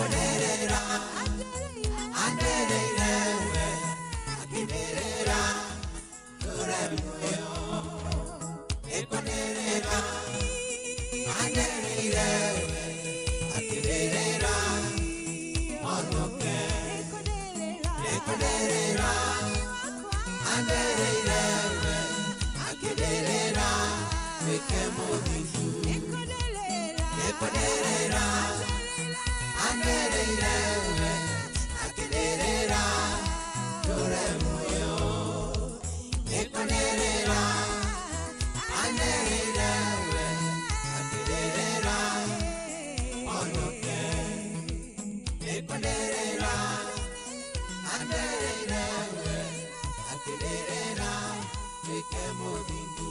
Nĩkũrĩrĩra andereire we akĩndĩrĩra ndũre muoyo. Nĩkũrĩrĩra andereire we akĩndĩrĩra honoke. Nĩkũrĩrĩra andereire we akĩndĩrĩra nduĩke mũthingu. Nĩkũrĩrĩra andereire we akĩndĩrĩra ndũre muoyo. Nĩkũrĩrĩra andereire we akĩndĩrĩra honoke. Nĩkũrĩrĩra andereire we akĩndĩrĩra nduĩke mũthingu.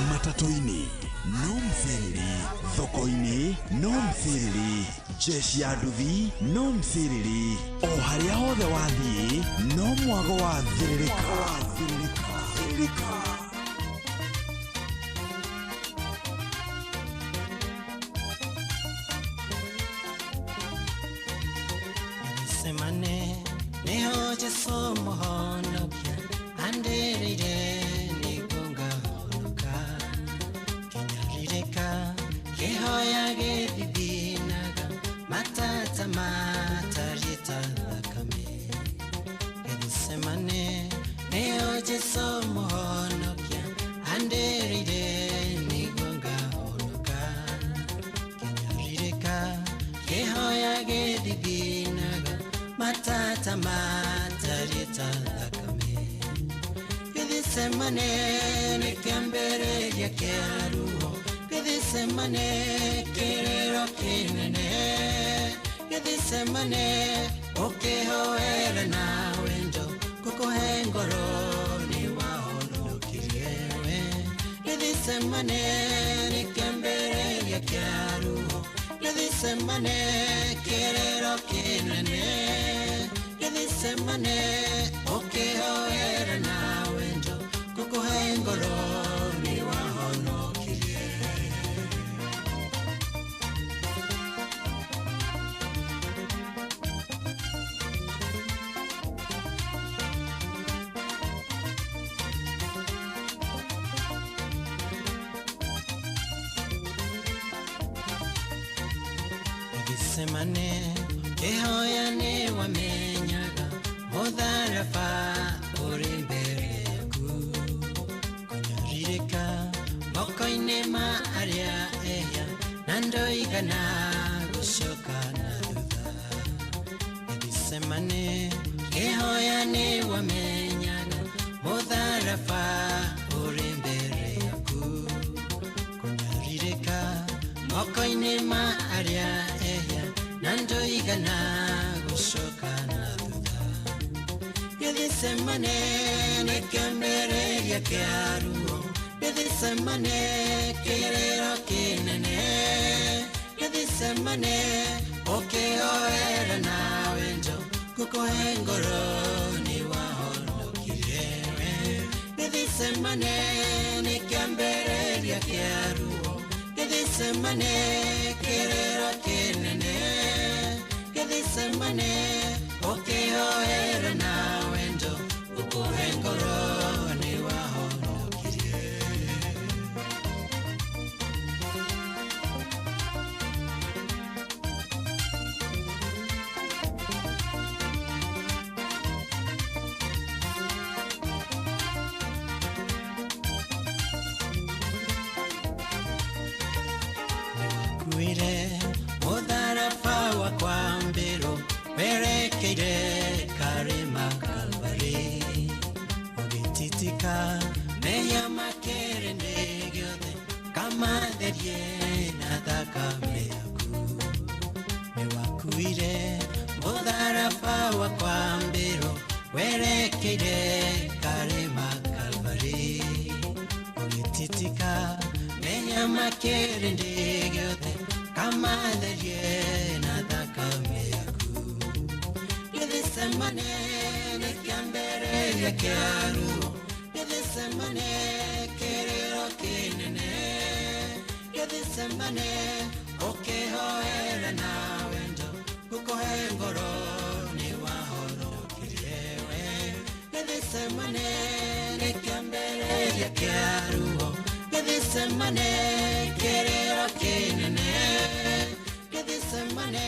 Matatũ-inĩ no mthĩrĩri, thoko-inĩ no mthĩrĩri, jeshi ya nduthi no mthĩrĩri, o harĩa hothe wathiĩ no mwago wa thĩrĩrĩka. Thĩrĩrĩka. Gethsemane niho Jesu mũhonokia andereire nĩguo ngahonoka. Kĩnyarirĩka kĩhoya gĩthithinaga matata matariĩ ta thakame. Gethsemane niho Jesu mũhonokia andereire nĩguo ngahonoka. Kĩnyarirĩka kĩhoya gĩthithinaga matata matariĩ ta thakame. Gethsemane nĩ kĩambĩrĩria kĩa ruo, Gethsemane kĩrĩro kĩnene, Gethsemane ũkĩhoera na wendo ngũkũhe ngoro nĩ wahonokirie we. Gethsemane nĩ kĩambĩrĩria kĩa ruo, Gethsemane kĩrĩro kĩnene, Gethsemane ũkĩhoera na wendo ngũkũhe ngoro nĩ wahonokirie. Gethsemane kĩhoya nĩ wamenyaga mũtharaba ũrĩ mbere yaku. Kũnyarirĩka moko-inĩ ma arĩa ehia na ndoigana gũcoka na thutha. Gethsemane kĩhoya nĩ wamenyaga mũtharaba ũrĩ mbere yaku. Kũnyarirĩka moko-inĩ ma arĩa ehia na ndoigana gũcoka na thutha. Gethsemane nĩ kĩambĩrĩria kĩa ruo, Gethsemane kĩrĩro kĩnene, Gethsemane ũkĩhoera na wendo ngũkũhe ngoro nĩ wahonokirie we. Gethsemane nĩ kĩambĩrĩria kĩa ruo, Gethsemane kĩrĩro kĩnene, Gethsemane ũkĩhoera na wendo ngũkũhe ngoro nĩ wahonokirie. Nĩwakuire mũtharaba wakwa mbĩrũ werekeire karĩma Kalvarĩ, ũgĩtitika mehia ma kĩrĩndĩ gĩothe kamatherie na thakame yaku. Nĩwakuire mũtharaba wakwa mbĩrũ werekeire karĩma Kalvarĩ, ũgĩtitika mehia ma kĩrĩndĩ gĩothe kamatherie na thakame yaku. Gethsemane nĩ kĩambĩrĩria kĩa ruo, Gethsemane kĩrĩro kĩnene, Gethsemane Ũkĩhoera na wendo gũkũhe ngoro nĩ wahonokirie we. Gethsemane nĩ kĩambĩrĩria kĩa ruo, Gethsemane kĩrĩro kĩnene, Gethsemane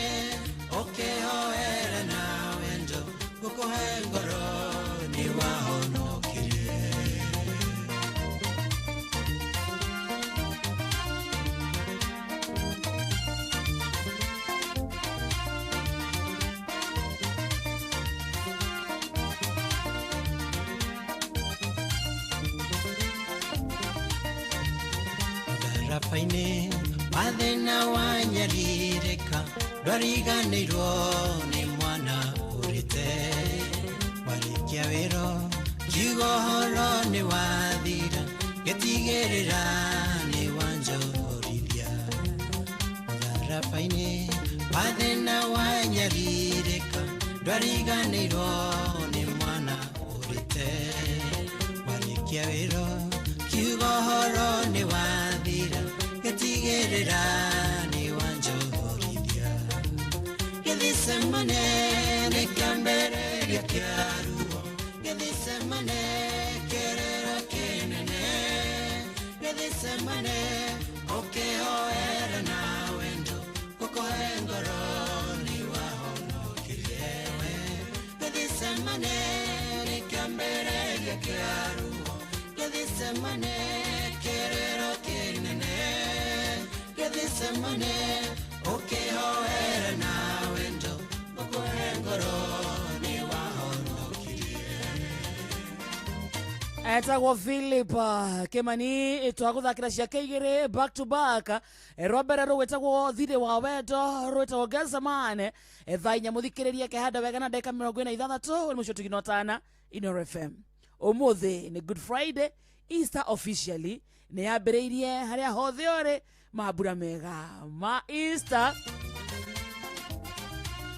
ũkĩhoera na wendo gũkũhe ngoro nĩ wahonokirie. Mũtharaba-inĩ wa thĩna wanyarirĩka, ndwariganĩirwo nĩ mwana ũrĩte. Warĩkia wĩra kiugo ũhoro nĩ wathira, gĩtigĩrĩra nĩ wanjorithia. Mũtharaba-inĩ wa thĩna wanyarirĩka, ndwariganĩirwo nĩ mwana ũrĩte. Warĩkia wĩra kiugo ũhoro nĩ wathira, gĩtigĩrĩra nĩ wanjorithia. Gethsemane nĩ kĩambĩrĩria kĩa ruo, Gethsemane kĩrĩro kĩnene, Gethsemane ũkĩhoera na wendo gũkũhe ngoro nĩ wahonokirie we. Gethsemane nĩ kĩambĩrĩria kĩa ruo, Gethsemane kĩrĩro kĩnene, Gethsemane ũkĩhoera na wendo gũkũhe ngoro nĩ wahonokirie. Etagwo Philip Kimani twaguthakira ciake igiri back to back. Rwa mbere rũgwĩtagwo thirĩ wa wendo, rwĩtagwo Gethsemane. Thaa inya mũthikĩrĩria kehanda wega na ndagĩka 46 nĩ mũcio tũgino tana Inooro FM. Ũmũthĩ nĩ Good Friday, Easter officially nĩ yambĩrĩirie harĩa hothe ũrĩ, mambura mega ma Easter.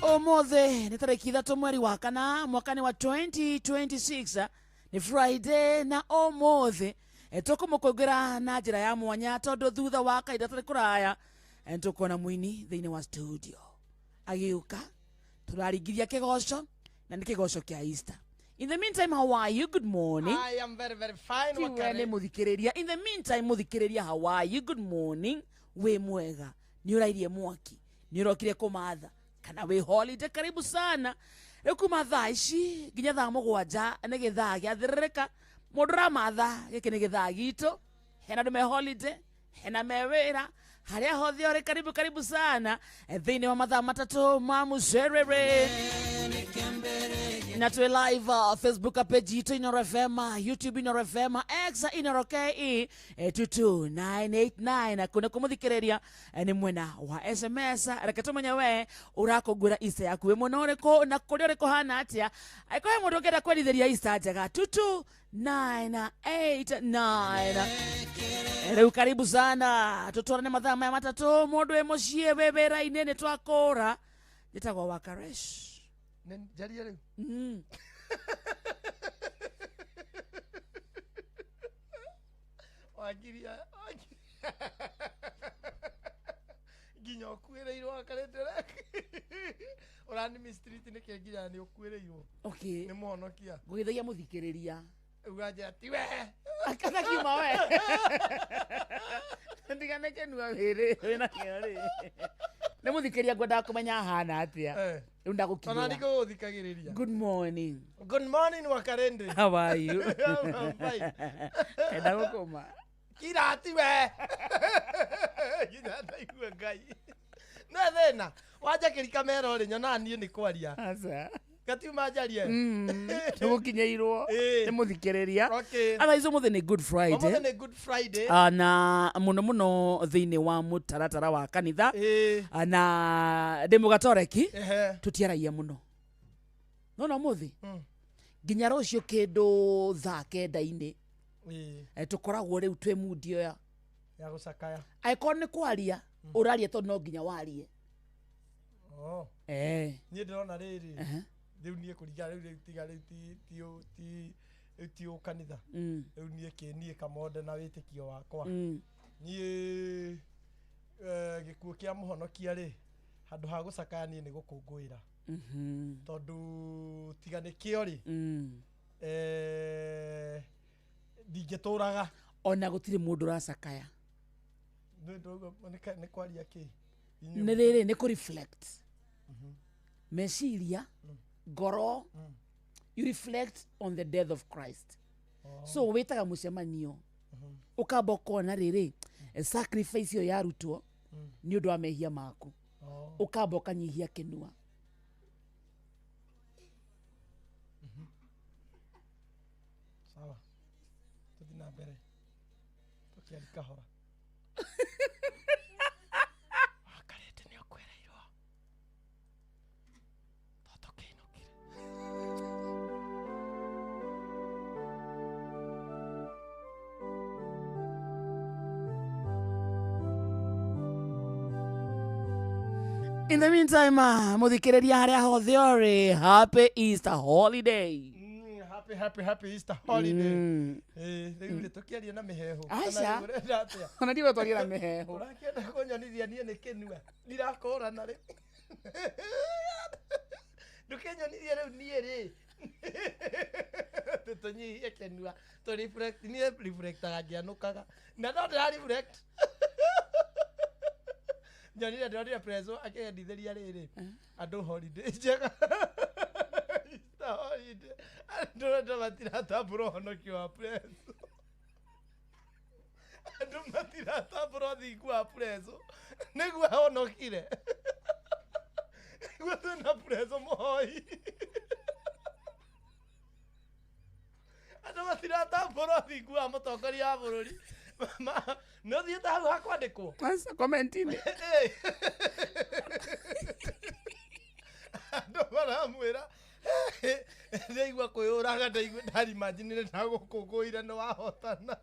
Ũmũthĩ nĩ tarĩki 3 mweri wa 4 mwaka-inĩ wa 2026, nĩ Friday, na ũmũthĩ tũkũmũkũngĩra na njĩra ya mwanya tondũ thutha wa kahinda gatarĩ kũraya nĩtũkuona mũini thĩinĩ wa studio agĩũka tũraringithia kĩgoco na nĩ kĩgoco kĩa Easter. In the meantime, how are you? Good morning. I am very, very fine. Tiwe Wakare. nĩ mũthikĩrĩria. In the meantime, mũthikĩrĩria, how are you? Good morning. Wĩ mwega? Nĩ ũrairie mwaki? Nĩ ũrokire kũmatha? Kana wĩ holiday? Karibu sana. Rĩu kuma thaa ici nginya thaa 7 nĩ gĩthaa gĩathĩrĩrĩka. Mũndũ ũramatha gĩkĩ nĩ gĩthaa gitũ. Hena andũ me holiday, hena me wĩra, harĩa hothe ũrĩ, karibu karibu sana thĩinĩ wa mathaa 3 ma mũcerere. Na twĩ live Facebook page itũ Inooro FM, YouTube Inooro FM, X Inooro KE 22989. Na kũna kũmũthikĩrĩria nĩ mwena wa SMS. Reke tũmenye we ũrakũngũĩra Easter yaku wĩ mwena ũrĩkũ na kũrĩa ũrĩkũ hana atĩa. Angĩkorwo he mũndũ ũngĩenda kwerithĩria Easter njega, 22989. Rĩu karibu sana tũtwarane mathaa maya 3 mũndũ wĩ mũciĩ wĩ wĩra-inĩ nĩ twakũra. Njĩtagwo Wakaresh. Njarie rĩu. Wangiria nginya ũkuĩrĩirwo wakarĩte ũrani street nĩkĩ nginya nĩ ũkuĩrĩirwo. Okay. Nĩ mũhonokia. Ngũgĩthagia mũthikĩrĩria. Uga njĩra ti we. Akana kiuma we. Ndigane kĩnua wĩrĩ wĩna kĩo rĩ. Nĩ mũthikĩrĩria ngwendaga kũmenya ahana atĩa. Rĩu ndagũkinyĩra. Ona ndigũgũthikagĩrĩria. Good morning. Good morning Wakarende. How are you? I'm fine. Enda gũkũma. Kira ti we. Nginya ndaigua Ngai. No thĩna wanjakĩri kamera rĩ nyonaga niĩ nĩ kwaria. Aca. Gatiuma njarie. Nĩgũkinyĩirwo nĩ mũthikĩrĩria. Okay. Otherwise ũmũthĩ nĩ Good Friday. Ũmũthĩ nĩ Good Friday. Na mũno mũno thĩinĩ wa mũtaratara wa kanitha. Na ndĩ mũgatoreki tũtiaragia mũno. No no ũmũthĩ nginya rũciũ kĩndũ thaa 9-inĩ tũkoragwo rĩu twĩ mundio ya gũcakaya. Angĩkorwo nĩ kwaria ũraria tondũ no nginya warie. Niĩ ndĩrona rĩrĩ rĩu niĩ kũringana rĩu tiga rĩu ti rĩu ti ũkanitha. Rĩu niĩ kĩ niĩ kamonde na wĩtĩkio wakwa. Niĩ Gĩkuũ kĩa mũhonokia rĩ handũ ha gũcakaya niĩ nĩ gũkũngũĩra. Tondũ tiga nĩkĩo rĩ ndingĩtũraga. Ona gũtirĩ mũndũ ũracakaya. Nĩ kwaria kĩ? Nĩ rĩrĩ nĩ kũ reflect. Meciria, ngoro, you reflect on the death of Christ. So wĩtaga mũcemanio ũkamba ũkona rĩrĩ sacrifice ĩyo yarutwo nĩ ũndũ wa mehia maku. Ũkamba ũkanyihia kĩnua. Sawa. Tũthiĩ na mbere. Tũkĩaria kahora. Wakarĩte nĩ ũkwereirwo. To tũkĩinũkire. In the meantime, muthikiriria haria hothe ũrĩ, happy Easter holiday. Happy happy happy Easter holiday. Rĩu rĩ tũkĩaria na mĩhehu. Aca. Kana rĩu ũrenda atĩa? Ona ndiwe twaria na mĩhehu. Ũrakĩenda kũnyonithia niĩ nĩ kĩnua. Ndirakũrana rĩ. Ndũkĩnyonithie rĩu niĩ rĩ. Tũnyihie kĩnua. Tũ reflect niĩ reflectaga ngĩanũkaga. Na no ndĩra reflect. Nyonire ndĩronire Prezo akĩendithĩria rĩrĩ andũ holiday njega. Easter holiday. Andũ andũ matiratambũra ũhonokio wa Prezo. Andũ matiratambũra ũthingu wa Prezo. Nĩguo ahonokire. Nĩguo twĩna Prezo mũhoi. Andũ matiratambũra ũthingu wa mũtongoria wa bũrũri. Nĩ ũthiĩte hau hakwandĩkwo? Aca comment-inĩ. Andũ maramwĩra ndaigua kwĩyũraga ndaigua ndarimajinire ndagũkũngũĩire nĩ wahotana.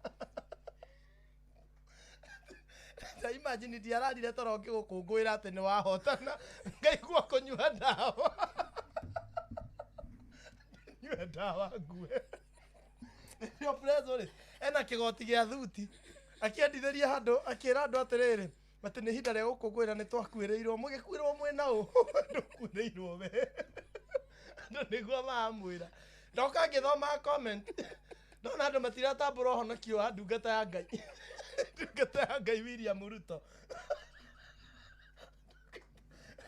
Ndaimajini ndiararire toro ngĩgũkũngũĩra atĩ nĩ wahotana ngaigua kũnyua ndawa. Nyue ndawa ngue. Nĩo Prezo rĩ ena kĩgoti gĩa thuti akĩendithĩria handũ akĩra andũ atĩrĩrĩ atĩ nĩ ihinda rĩa gũkũngũĩra nĩ twakuĩrĩirwo mũgĩkuĩrwo mwĩna ũ ndũkuĩrĩirwo we. Andũ nĩguo maramwĩra. Ndoka ngĩthoma comment ndona andũ matiratambũra ũhonokio wa ndungata ya Ngai. Ndungata ya Ngai William Ruto.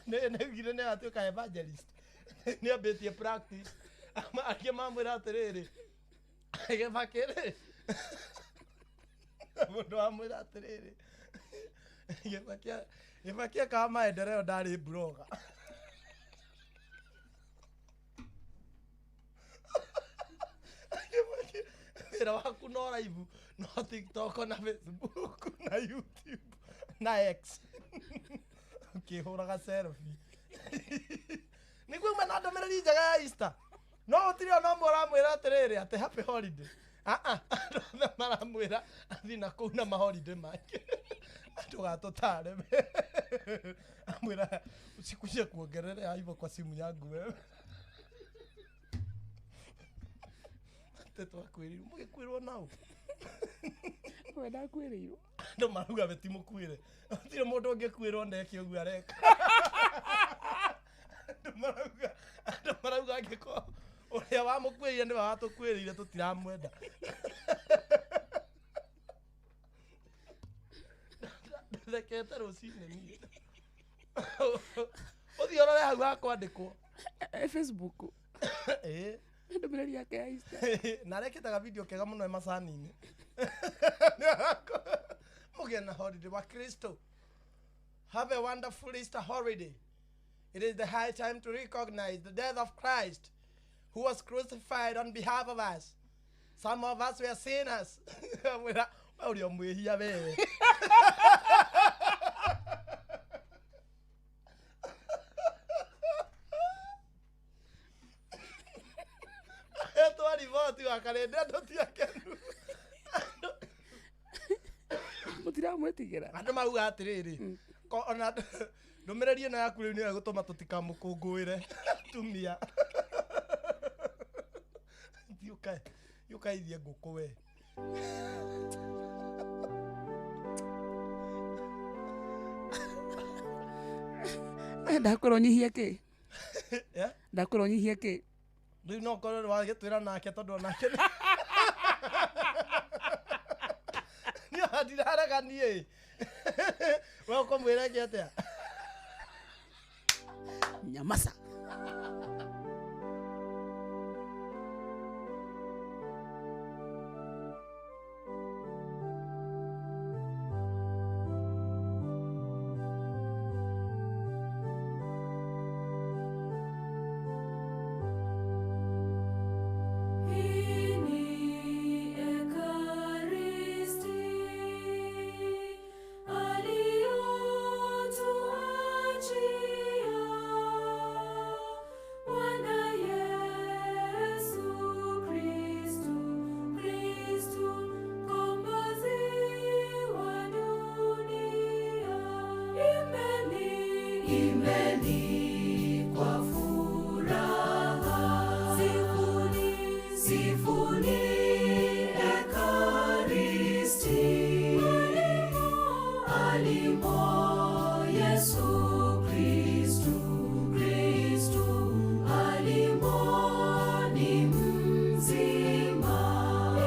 Nĩ nĩaugire nĩ aratuĩka evangelist. Nĩ ambĩtie practice. Angĩ mamwĩra atĩrĩrĩ Gĩbakĩ rĩ mũndũ wamwĩra atĩrĩrĩ Gĩbakĩ ekaga maendeleo ndarĩ blogger. Wĩra waku no live no TikTok na Facebook na YouTube na X ũkĩhũraga selfie. Nĩguo uma na ndũmĩrĩri njega ya Easter. No gũtirĩ ona ũmwe ũramwĩra atĩrĩrĩ atĩ happy holiday. Andũ othe maramwĩra athiĩ na kũu na maholiday make. Ndũgatũtare. Amwĩra usikuje kuongererea hivyo kwa simu yangu wewe. Atĩ twakwĩrirwo mũgĩkwĩrwo nau. We ndakwĩrĩirwo. Andũ marauga we ti mũkuĩre. Gũtirĩ mũndũ ũngĩkuĩrwo ndeke ũguo areka. Andũ marauga angĩkorwo ũrĩa wamũkuĩrĩire nĩwe watũkuĩrĩire tũtiramwenda. Thekete rũcinĩ niĩ. Ũthiĩ ũrore hau hakwandĩkwo. Facebook. Ĩĩ. Ndũmĩrĩri yake ya Easter. Na arekĩtaga video kega mũno e macani-inĩ. Mũgĩe na holiday wa Kristo. Have a wonderful Easter holiday. It is the high time to recognize the death of Christ, who was crucified on behalf of us. Some of us were sinners. Ũrĩa mwĩhia wewe. Etwa riboti wa karenda andũ ti akenu. Mũtiramwĩtigĩra. Andũ mauga atĩrĩrĩ ona ndũmĩrĩri ĩno yaku rĩu nĩyo ĩgũtũma tũtikamũkũngũĩre atumia. Thiĩ ũkaithie ngũkũ we. Ndakwĩra ũnyihie kĩ? Yeah? Ndakwĩra ũnyihie kĩ? Rĩu no korwo nĩ wagĩtwĩra nake tondũ onake niĩ ndirarega niĩ. We ũkũmwĩra ĩngĩ atĩa? Nyamasa. Hii Ekaristi aliyotuachia Bwana Yesu Kristu, Kristu Mkombozi wa dunia. Imbeni, imbeni kwa furaha, sifuni, sifuni Ekaristi. Alimo, alimo Yesu Kristu, Kristu alimo ni mzima.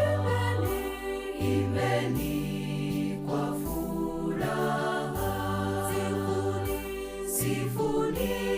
Imbeni, imbeni kwa furaha, sifuni, sifuni.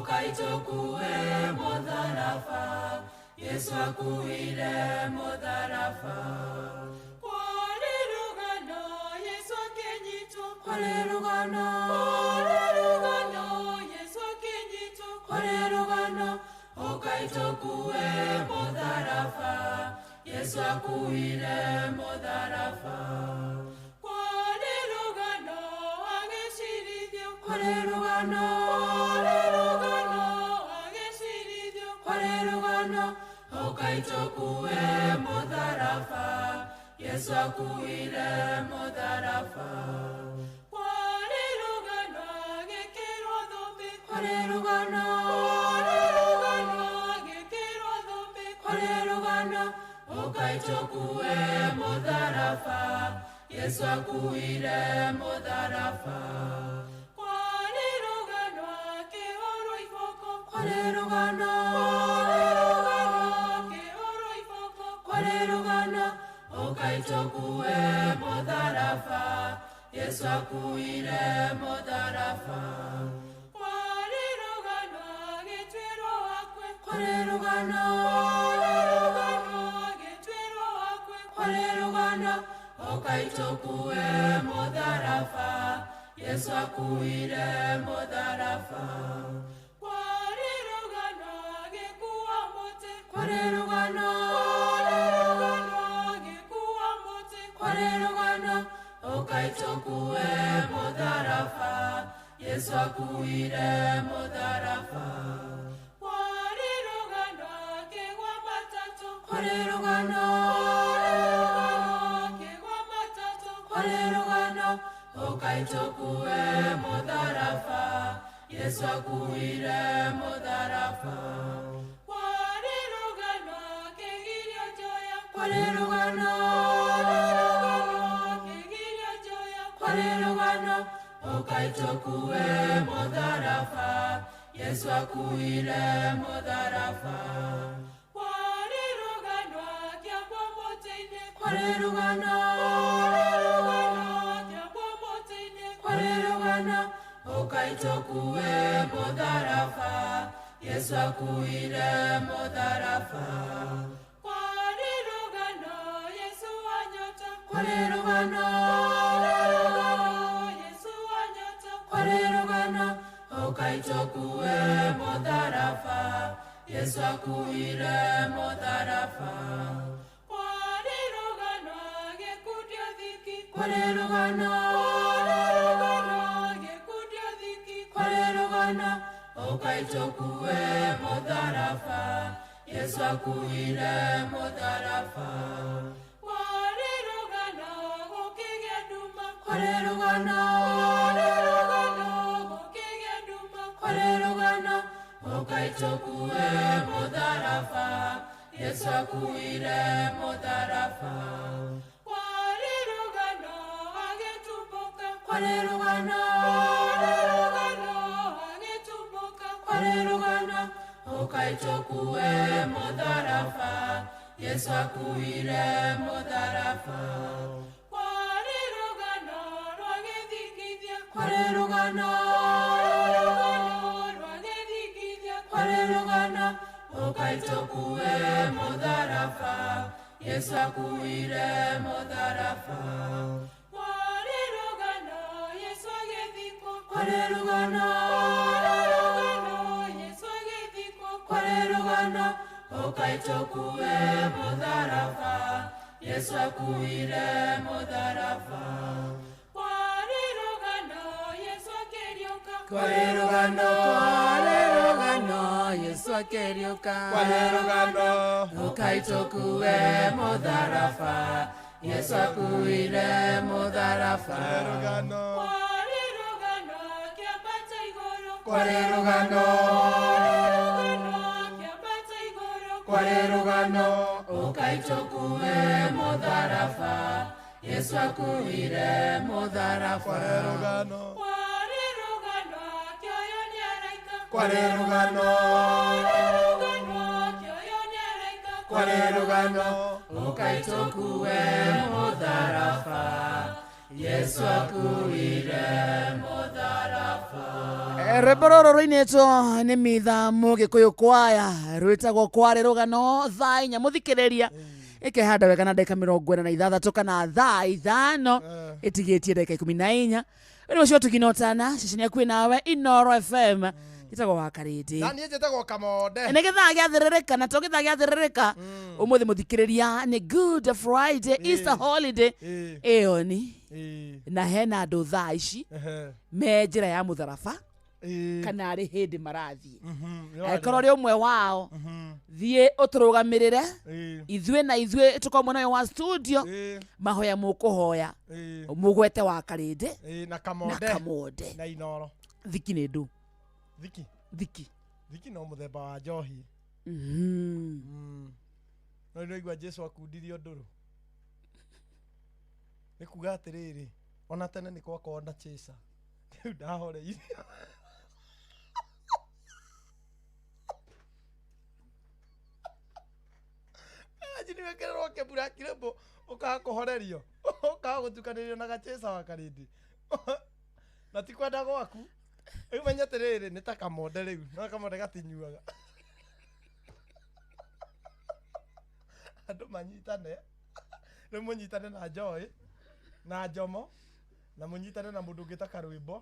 Ũkaitũkue mũtharaba, Yesu akuire mũtharaba. Kwarĩ rũgano Yesu akĩnyitwo, kwarĩ rũgano, kwarĩ rũgano Yesu akĩnyitwo, kwarĩ rũgano ũkaitũkue mũtharaba, Yesu akuire mũtharaba. Kwarĩ rũgano agĩcirithio, kwarĩ rũgano, kwarĩ rũgano agĩcirithio, kwarĩ rũgano ũkaitũkue mũtharaba, Yesu akuire mũtharaba. Kwarĩ rũgano agĩkĩrwo thũmbĩ, kwarĩ rũgano, kwarĩ rũgano agĩkĩrwo thũmbĩ, kwarĩ rũgano ũkaitũkue mũtharaba, Yesu akuire mũtharaba. Kwarĩ rũgano akĩhũrwo iboko, kwarĩ rũgano, kwarĩ rũgano akĩhũrwo iboko, kwarĩ rũgano ũkaitũkue mũtharaba, Yesu akuire mũtharaba. Kwarĩ rũgano agĩtuĩrwo akue, kwarĩ rũgano, kwarĩ rũgano agĩtuĩrwo akue, kwarĩ rũgano ũkaitũkue mũtharaba, Yesu akuire mũtharaba. Kwarĩ rũgano agĩkua mũtĩ, kwarĩ rũgano, kwarĩ rũgano agĩkua mũtĩ, kwarĩ rũgano ũkaitũkue mũtharaba, Yesu akuire mũtharaba. Kwarĩ rũgano akĩgwa matatũ, kwarĩ rũgano, kwarĩ rũgano akĩgwa matatũ, kwarĩ rũgano ũkaitũkue mũtharaba, Yesu akuire mũtharaba. Kwarĩ rũgano akĩgirio njoya, kwarĩ rũgano, kwarĩ rũgano akĩgirio njoya, kwarĩ rũgano ũkaitũkue mũtharaba, Yesu akuire mũtharaba. Kwarĩ rũgano akĩambwo mũtĩ-inĩ, kwarĩ rũgano, kwarĩ rũgano akĩambwo mũtĩ-inĩ, kwarĩ rũgano ũkaitũkue mũtharaba, Yesu akuire mũtharaba. Kwarĩ rũgano Yesu anyota, kwarĩ rũgano, kwarĩ rũgano Yesu anyota, kwarĩ rũgano ũkaitũkue mũtharaba, Yesu akuire mũtharaba. Kwarĩ rũgano agĩkundio thiki, kwarĩ rũgano, kwarĩ rũgano agĩkundio thiki, kwarĩ rũgano ũkaitũkue mũtharaba, Yesu akuire mũtharaba. Kwarĩ rũgano gũkĩgĩa nduma, kwarĩ rũgano, kwarĩ rũgano gũkĩgĩa nduma, kwarĩ rũgano ũkaitũkue mũtharaba, Yesu akuire mũtharaba. Kwarĩ rũgano agĩtumbũka, kwarĩ rũgano, kwarĩ rũgano agĩtumbũka, kwarĩ rũgano ũkaitũkue mũtharaba, Yesu akuire mũtharaba. Kwarĩ rũgano rwagĩthingithia, kwarĩ rũgano, kwarĩ rũgano rwagĩthingithia, kwarĩ rũgano ũkaitũkue mũtharaba, Yesu akuire mũtharaba. Kwarĩ rũgano Yesu agĩthikwo, kwarĩ rũgano, kwarĩ rũgano Yesu agĩthikwo, kwarĩ rũgano ũkaitũkue mũtharaba, Yesu akuire mũtharaba. Kwarĩ rũgano Yesu akĩriũka, Kwarĩ rũgano, kwarĩ rũgano Yesu akĩriũka, Kwarĩ rũgano ũkaitũkue mũtharaba, Yesu akuire mũtharaba. Kwarĩ rũgano kwarĩ rũgano akĩambata igũrũ, Kwarĩ rũgano, kwarĩ rũgano akĩambata igũrũ, kwarĩ rũgano ũkaitũkue mũtharaba, Yesu akuire mũtharaba. Kwarĩ rũgano kwarĩ rũgano akĩoywo nĩ araika, Kwarĩ rũgano, kwarĩ rũgano akĩoywo nĩ araika, kwarĩ rũgano ũkaitũkue mũtharaba, Yesu akuire mũtharaba. Rwĩmbo rũrũ rũinĩtwo nĩ Mitha Mũgĩkũyũ kwaya rwĩtagwo Kwarĩ Rũgano thaa 4 mũthikĩrĩria ĩkehanda wega na ndagĩka 46 kana thaa 5 ĩtigĩtie ndagĩka 14. Ũyũ ũcio tũkinotana ceceni yaku nawe Inoro FM ĩtagwo Wakarĩndĩ. Na niĩ njĩtagwo Kamonde. Nĩ gĩthaa gĩathĩrĩrĩka na to gĩthaa gĩathĩrĩrĩka ũmũthĩ mũthikĩrĩria nĩ Good Friday Easter holiday ĩyo ni na hena andũ thaa ici me njĩra ya mũtharaba kana arĩ hĩndĩ marathiĩ. Angĩkorwo ũrĩ ũmwe wao thiĩ ũtũrũgamĩrĩre ithuĩ na ithuĩ tũkorwo mwena ũyũ wa studio mahoya mũkũhoya mũgwete Wakarĩndĩ na Kamonde na Kamonde na Inoro. Thiki nĩ ndũ Thiki thiki thiki no mũthemba wa njohi. No nĩwaigua Jesu akundirio ndũrũ. Nĩ kuga atĩrĩrĩ ona tene nĩ gwakorwo na chaser rĩu ndahoreire. Anji nĩwekĩrĩrwo kĩbura kĩrĩmbũ ũkaga kũhorerio ũkaga gũtukanĩrio na gachesa Wakarĩndĩ na ti kwenda gwaku. Rĩu menya atĩrĩrĩ nĩ ta Kamonde rĩu no Kamonde gatinyuaga. Andũ manyitane rĩu mũnyitane na Joy na Njomo na mũnyitane na mũndũ ũngĩ ta Karwĩmbo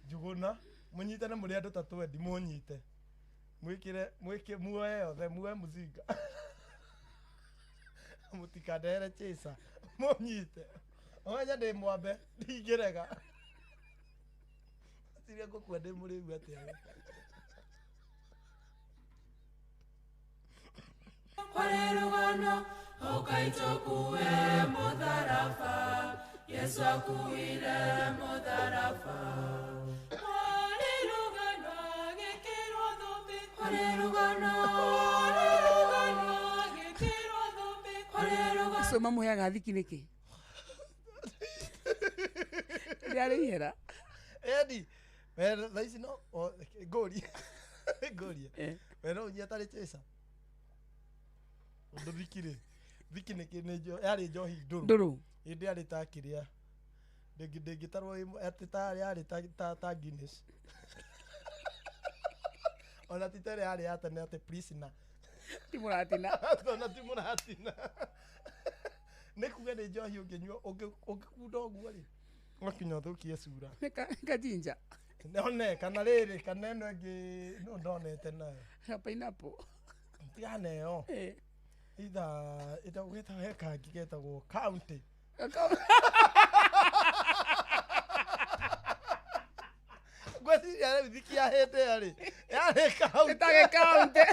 Njugũna mũnyitane mũrĩ andũ ta twendi mũnyite mwĩkĩre mwĩke muoe yothe muoe mũcinga mũtikandehere chaser mũnyite ũmenye ndĩ mwambe ndingĩrega ciria ngũkua ndĩ mũrĩu atĩa. Kwarĩ rũgano ũkaitũkue mũtharaba Yesu akuire mũtharaba. Kwarĩ rũgano agĩkĩrwo thũmbĩ. Kwarĩ rũgano kwarĩ rũgano agĩkĩrwo thũmbĩ. Kwarĩ rũgano. Ũcio mamũheaga thiki nĩkĩ? Rĩarĩ ihera. Edi we thaa ici no ngũrie ngũrie we no ũnyue atarĩ chaser ũndũ thiki rĩ thiki nĩ yarĩ njohi ndũrũ ndũrũ ĩndĩ yarĩ ta kĩrĩa ndĩngĩtarwo atĩ ta yarĩ ta Guinness ona ti ta ĩrĩa yarĩ ya tene atĩ prisoner ti mũratina ona ti mũratina nĩ kuga nĩ njohi ũngĩnyua ũngĩkunda ũguo rĩ wakinya ũthũkie cura kajinja one kana rĩrĩ kana ĩno ĩngĩ no ndonete nayo pineapple tigana ĩyo either ĩtagwo he kangĩ getagwo county ngwĩciria rĩu thiki ya hĩndĩ ĩyo rĩ yarĩ county ĩtage county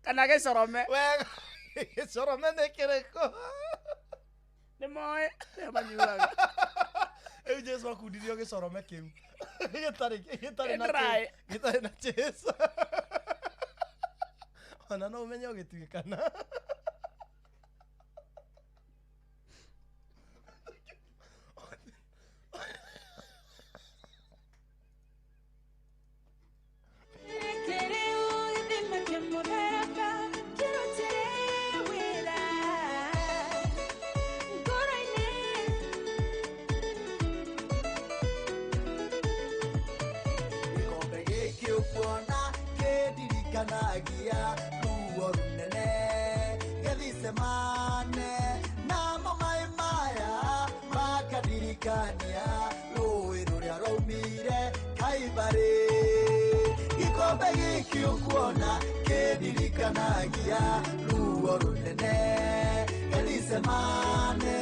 kana gĩcorome wega gĩcorome nĩ kĩrĩkũ nĩ moĩ manyuaga. Rĩu Jesu akundirio gĩcorome kĩu gĩtarĩ na chaser ona no ũmenye ũgĩtuĩkana. Gĩkombe gĩkĩ ũkuona kĩndirikanagia ruo rũnene Gethisemane namo maĩ maya makandirikania rũĩ rũrĩa rwaumire Kaibarĩ. Gĩkombe gĩkĩ ũkuona kĩndirikanagia ruo rũnene Gethisemane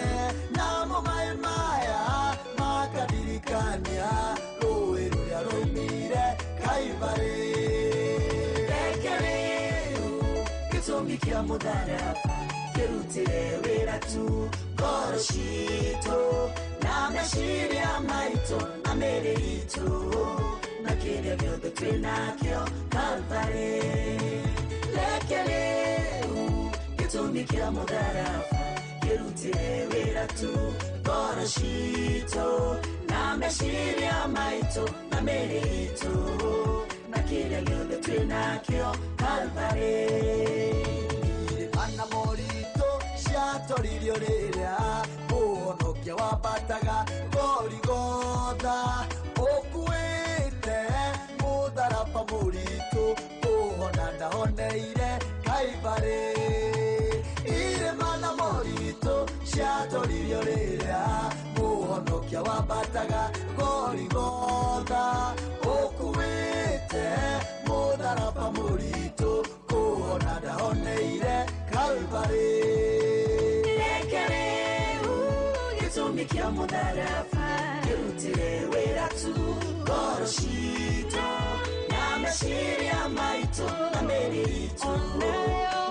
namo maĩ maya makandirikania rũĩ rũrĩa rwaumire Kaibarĩ. Reke rĩu gĩtũmi kĩa mũtharaba kĩrutĩre wĩra tu ngoro citũ na meciria maitũ na mĩĩrĩ itũ na kĩrĩa gĩothe twĩ nakĩo Kalvarĩ. Reke rĩu gĩtũmi kĩa mũtharaba kĩrutĩre wĩra tu ngoro citũ na meciria maitũ na mĩĩrĩ itũ na kĩrĩa gĩothe twĩ nakĩo Kalvarĩ. Irĩma na moritũ ciatoririo rĩrĩa mũhonokia wambataga Gorigotha ũkuo mũritũ kũhona ndahoneire Kaibarĩ irĩma na moritũ ciatoririo rĩrĩa mũhonokia wambataga Gorigotha ũkuĩte mũtharaba mũritũ kũhona ndahoneire Kaibarĩ reke rĩu gĩtũmi kĩa mũtharaba kĩrutĩre wĩra tu ngoro citũ na meciria maitũ na mĩĩrĩ itũ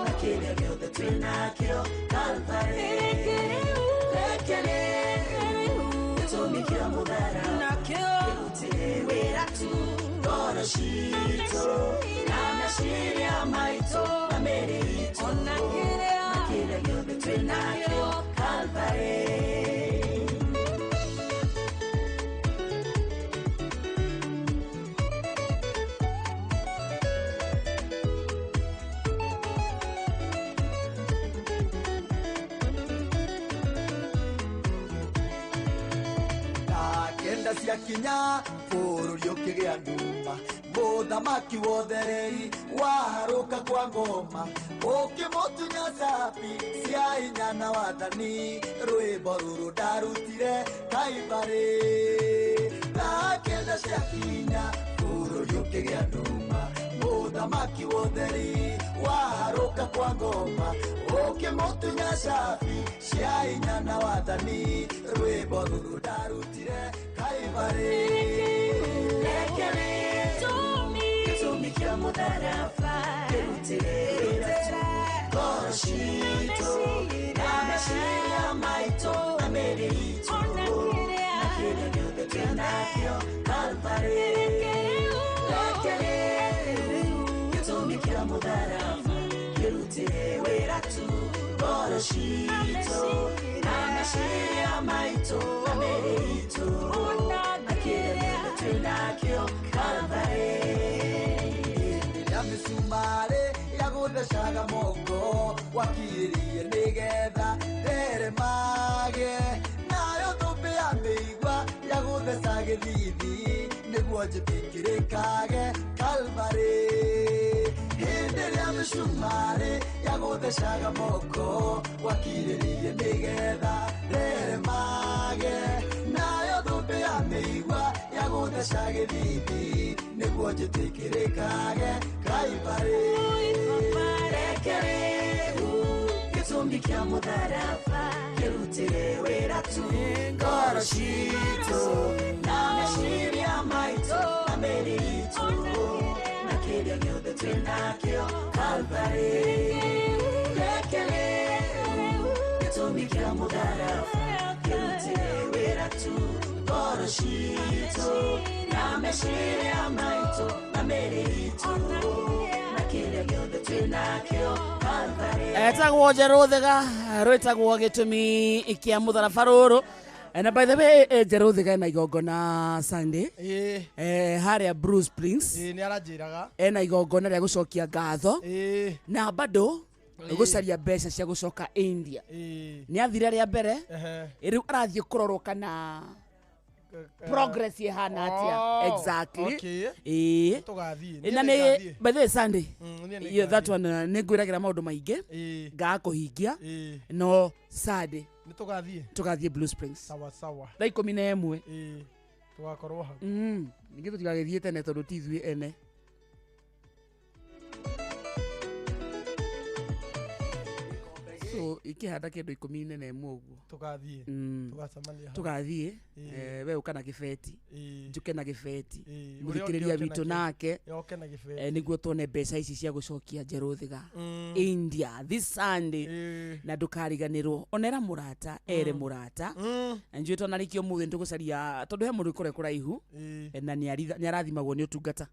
na kĩrĩa gĩothe twĩ nakĩo Kalvarĩ reke rĩu gĩtũmi kĩa mũtharaba kĩrutĩre wĩra tu ngoro citũ na meciria maitũ na mĩĩrĩ itũ na kĩrĩa gĩothe twĩ nakĩo Kalvarĩ. Ciakinya bũrũri ũkĩgĩa nduma mũthamaki wotherei waharũka kwa ngoma ũkĩmũtunya cabi cia hinya na wathani rwĩmbo rũrũ ndarutire Kaibarĩ thaa kenda ciakinya bũrũri ũkĩgĩa nduma mũthamaki wotheri waharũka kwa ngoma ũkĩmũtunya cabi cia hinya na wathani rwĩmbo rũrũ ndarutire Kaibarĩ reke rĩu gĩtũmi kĩa mũtharaba kĩrutĩre wĩra tu ngoro citũ na meciria maitũ na mĩĩrĩ itũ na kĩrĩa gĩothe twĩ nakĩo Kalvarĩ reke rĩu gĩtũmi kĩa mũtharaba kĩrutĩre wĩra tu ngoro citũ na meciria maitũ na mĩĩrĩ itũ na kĩrĩa gĩothe twĩ nakĩo Kalvarĩ. Rĩrĩa mĩcumarĩ yagũthecaga moko wakiririe nĩgetha theremage nayo thũmbĩ ya mĩigua yagũtheca gĩthithi nĩguo njĩtĩkĩrĩkage Kalvarĩ hĩndĩ ĩrĩa mĩcumarĩ yagũthecaga moko wakirĩrĩrie nĩgetha theremage nayo thũmbĩ ya mĩigua yagũtheca gĩthithi nĩguo njĩtĩkĩrĩkage Kaibarĩ reke rĩu gĩtũmi kĩa mũtharaba kĩrutĩre wĩra tu ngoro citũ na meciria maitũ na mĩĩrĩ itũ na kĩrĩa gĩothe twĩ nakĩo Kalvarĩ reke rĩu gĩtũmi kĩa mũtharaba kĩrutĩre wĩra tu ngoro citũ na meciria maitũ na mĩĩrĩ itũ na kĩrĩa gĩothe twĩ nakĩo Kalvarĩ. Etagwo Njerũthĩga rwĩtagwo gĩtũmi kĩa mũtharaba rũrũ. Na by the way Njerũthĩga ena igongona Sunday harĩa Bruce Springs nĩ aranjĩraga ena igongona rĩa gũcokia ngatho na bado gũcaria mbeca cia gũcoka India. Nĩ athire rĩa mbere rĩu arathiĩ kũrorwo kana progress ihana atia. Exactly. Tũgathiĩ na nĩ by the way Sunday yeah, that one nĩ ngwĩragĩra maũndũ maingĩ ngakũhingia no Sunday nĩ tũgathiĩ tũgathiĩ Blue Springs sawa sawa thaa 11 tũgakorwo hau ningĩ tũtigagĩthiĩ tene tondũ ti ithuĩ ene. So ikĩhanda kĩndũ 11 ũguo tũgathiĩ tũgacemania tũgathiĩ we ũka na gĩbeti njũke na gĩbeti mũthikĩrĩria witũ nake yoke na gĩbeti nĩguo tuone mbeca ici cia gũcokia Njerũthĩga India this Sunday na ndũkariganĩrwo onera mũrata ere mũrata na njũĩ twanarĩkia ũmũthĩ nĩtũgũcaria tondũ he mũndũ ũkũrĩa kũraihu na nĩ arathimagwo nĩ ũtungata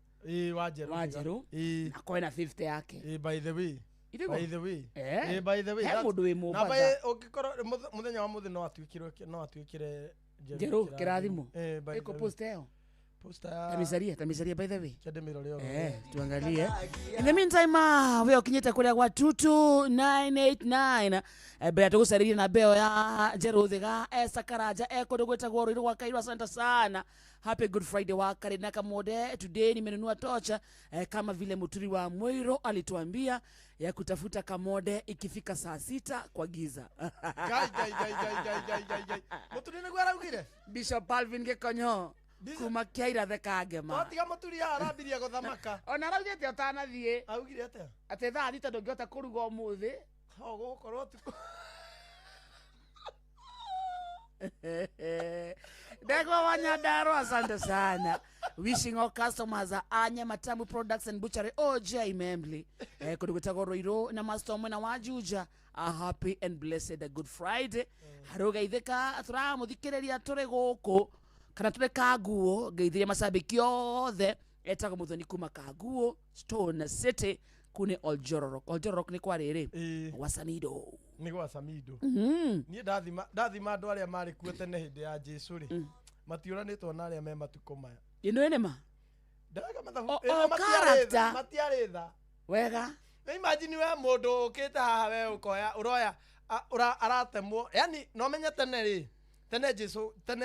wa Njerũ akorwe na 50 yake by the way By the way by the way he mũndũ wĩ Mombatha ũngĩkorwo mũthenya wa mũthĩ no atuĩkire Njerũ kĩrathimo ĩkũ post ĩyo Poster ya Tamicaria, tamicaria by the way. Kĩndĩmĩrore oro. Eh, tuangalie. In the meantime, we ukinyite kuria gwa 22989 mbere ya tugucaririe na mbeo ya Njerũ Thiga Esther Karanja e kundu gwitagwo Ruiru gwa Kairũ. Asante sana. Happy Good Friday wa Karina Kamode. Today nimenunua tocha kama vile Muturi wa Mwiro alituambia ya kutafuta Kamode ikifika saa 6 kwa giza. Ngai ngai ngai ngai ngai ngai ngai ngai. Mũturi nĩguo araugire? Bishop Alvin Gikonyo kuma Kĩaira Thekangema. Twatiga mũturi haha arambirie gũthamaka. Ona araugĩte ũtanathiĩ. Augire atĩa? Atĩ thaa thita ndũngĩhota kũruga ũmũthĩ. O gũgũkorwo ũtukũ. Ndegwa wa Nyandarua, asante sana. Wishing all customers Anya Matamu Products and Butchery OJ Membley kũndũ gwĩtagwo Ruiru na Master mwena wa Juja a happy and blessed Good Friday. Harũgeithĩka tũramũthikĩrĩria tũrĩ gũkũ kana tũrĩ Kanguo, ngeithirie macambĩki othe etagwo Muthoni kuma Kanguo Stone City kune Oljororok. Oljororok nĩ kwa rĩrĩ? Ĩĩ. Gwa Samido. Nĩ gwa Samido. Niĩ ndathima andũ arĩa marĩ kuo tene hĩndĩ ya Jesũ rĩ, matiũranĩtwo na arĩa me matukũ maya. Ĩno ĩ nĩ ma? Ndĩreka mathabu. O Ĩno character. matiarĩ tha. Wega. Nĩ imagine we mũndũ ũkĩte haha we ũkoya ũroya aratemwo. Yani no menye tene rĩ, tene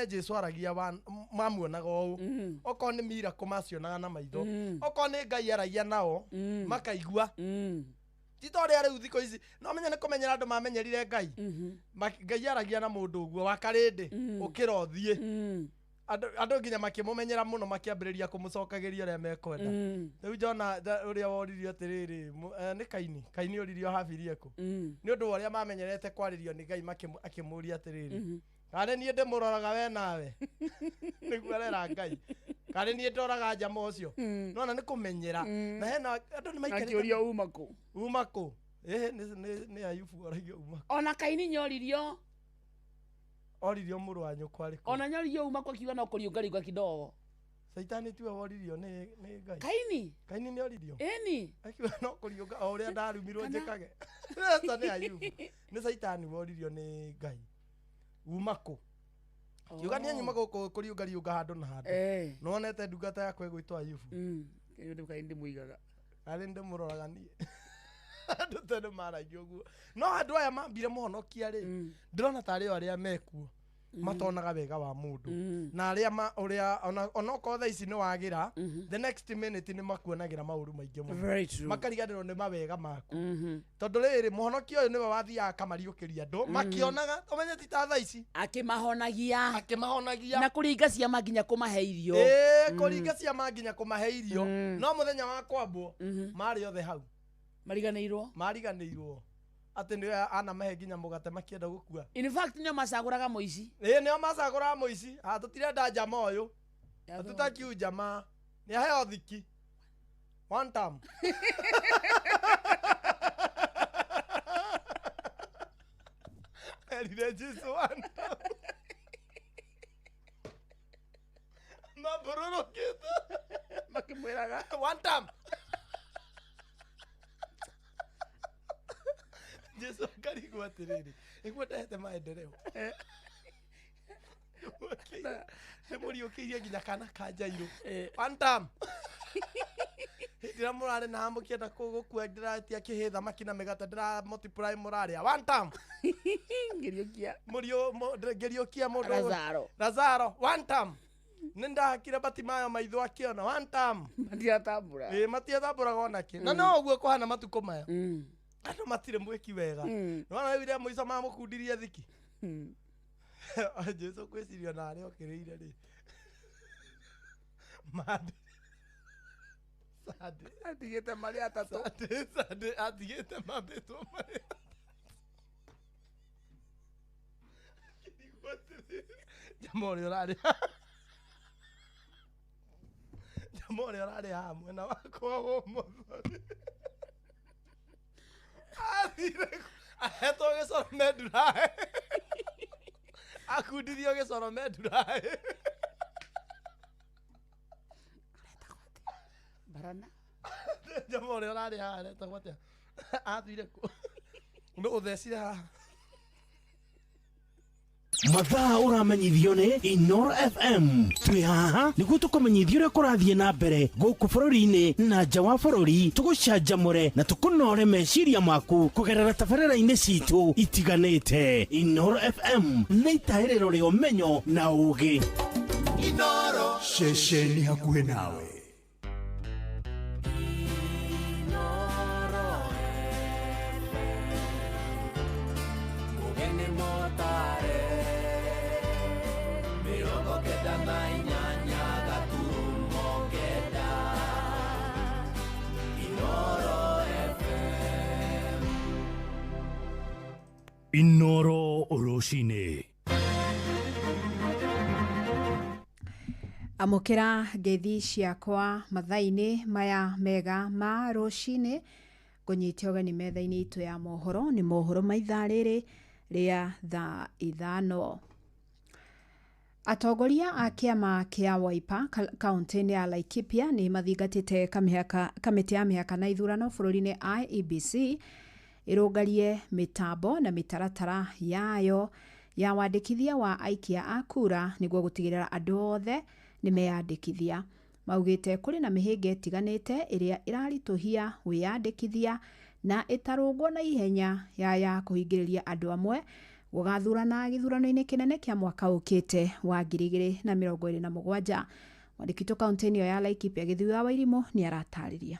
Jesũ aragia mamuonaga ũũ. Okorwo nĩ miracle macionaga na maitho. Okorwo nĩ Ngai aragia nao makaigua. Ti ta ũrĩa rĩu thikũ ici no menye nĩ kũmenyera andũ mamenyerire Ngai. Ngai aragia na mũndũ ũguo wa karĩndĩ ũkĩra ũthiĩ. Andũ nginya makĩmũmenyera mũno makĩambĩrĩria kũmũcokagĩria ũrĩa mekwenda. Rĩu Jona ũrĩa woririo atĩrĩrĩ, nĩ Kaini. Kaini oririo Habili kũ? Nĩ ũndũ wa ũrĩa mamenyerete kwarĩrio nĩ Ngai akĩmũria atĩrĩrĩ, karĩ niĩ ndĩmũroraga we nawe? Nĩguo arera Ngai. Karĩ niĩ ndoraga njama ũcio? Nona nĩ kũmenyera. Na hena andũ nĩ maikarĩte. Akĩũrio uma kũ? Uma kũ? Ĩhĩ, nĩ Ayubu oragio uma kũ. Ona Kaini nyoririo. Oririo mũrũ wa nyũkwa arĩ kũ? Ona nyoririo uma kũ akiuga no kũriũngariũnga kidogo. Caitani tiwe woririo nĩ Ngai. Kaini? Kaini nĩ oririo? Ĩni. Akiuga no kũriũnga o ũrĩa ndarumirwo njĩkage. Esa nĩ Ayubu. Nĩ Caitani woririo nĩ Ngai. Uma kũ? Kiuga niĩ nyuma gũkũ kũriũngariũnga handũ na handũ. Nĩwonete ndungata yakwa ĩgwĩtwo Ayubu? Kĩu Kaini ndĩmũigaga. Arĩ ndĩmũroraga niĩ. Andũ tene maragia ũguo. No andũ aya mambire mũhonokia rĩ, ndĩrona tarĩ o arĩa mekuo matonaga wega wa mũndũ. Na arĩa ũrĩa onokorwo thaa ici nĩ wagĩra, the next minute nĩ makuonagĩra maũru maingĩ mũno. Very true. Makariganĩrwo nĩ mawega maku. Tondũ rĩrĩ mũhonokia ũyũ nĩwe wathiaga akamariũkĩria andũ makĩonaga, ũmenye ti ta thaa ici. Akĩmahonagia. Akĩmahonagia. Na kũringa ciama nginya kũmahe irio. Ĩĩ, kũringa ciama nginya kũmahe irio. No mũthenya wa kwambwo marĩ othe hau. Mariganĩirwo. Mariganĩirwo. Atĩ nĩ anamahe nginya mũgate makĩenda gũkua. In fact nĩo macagũraga mũici. Ĩĩ, nĩo macagũraga mũici. Ha, tũtirenda njama ũyũ. Hatutakiu jamaa. Nĩ aheo thiki. One time. Erire Jesu one time. Mambũrũrũkĩte. Makĩmwĩraga. One time. Jesu akarigwo atĩrĩrĩ, nĩguo ndehete maendeleo. Nĩmũriũkĩirie nginya kana ka Jairũ. One time. Hĩndĩ ĩrĩa mũrarĩ na mũkĩenda gũkua ndĩratia kĩhĩ thamaki na mĩgate ndĩra multiply mũrarĩa. One time. Ngĩriũkia. Ngĩriũkia mũndũ. Lazaro. Lazaro. One time. Nĩ ndahakire Batimayo maitho akĩona. One time. Matiatambũra. Ĩĩ, matiatambũraga ona kĩ. Na no ũguo kũhana matukũ maya. Andũ matirĩ mwĩki wega. Nĩwona rĩu rĩa mũico mamũkundirie thiki. Jesu kwĩciria na arĩa okĩrĩire rĩ. Mande. Sande. Atigĩte marĩ atatũ. Sande, atigĩte mambĩtwo marĩ atatũ. Akĩrigwo atĩrĩrĩ, njama ũrĩa ũrarĩ haha. Njama ũrĩa ũrarĩ haha mwena wakwa wa ũmotho rĩ. Athire ahetwo gĩcoro mendurae. Akundirio gĩcoro mendurae. Barana. Njama ũrĩa ũrarĩ haha aretagwo atĩa? Athire kũ? Nũ ũthecire haha? Mathaa ũramenyithio nĩ Inoro FM. Twĩ haha nĩguo tũkũmenyithia ũrĩa kũrathiĩ na mbere gũkũ bũrũri-inĩ na nja wa bũrũri, tũgũcanjamũre na tũkũnore meciria maku kũgerera tabarĩra-inĩ citũ itiganĩte. Inoro FM nĩ itahĩrĩro rĩa ũmenyo na ũgĩ. Inoro ceceni hakuhĩ nawe. Inoro rũcinĩ. Amũkĩra ngeithi ciakwa mathaa-inĩ maya mega ma rũcinĩ, ngũnyite ũgeni metha-inĩ itũ ya mohoro. Nĩ mohoro ma ithaa rĩrĩ rĩa thaa 5. Atongoria a kĩama kĩa Wiper kaunti-inĩ ya Laikipia nĩ mathingatĩte kamĩtĩ ya mĩhaka na ithurano bũrũri-inĩ IEBC ĩrũngarie mĩtambo na mĩtaratara yayo ya wandĩkithia wa aikia a kura nĩguo gũtigĩrĩra andũ othe nĩ meyandĩkithia. Maugĩte kũrĩ na mĩhĩnga ĩtiganĩte ĩrĩa ĩraritũhia wĩyandĩkithia na ĩtarũngwo na ihenya ya kũhingĩrĩria andũ amwe gũgathurana gĩthurano-inĩ kĩnene kĩa mwaka ũkĩte wa 2027. Mwandĩki witũ kaunti-inĩ ĩyo ya Laikipia Gĩthui wa Wairimũ nĩ aratarĩria.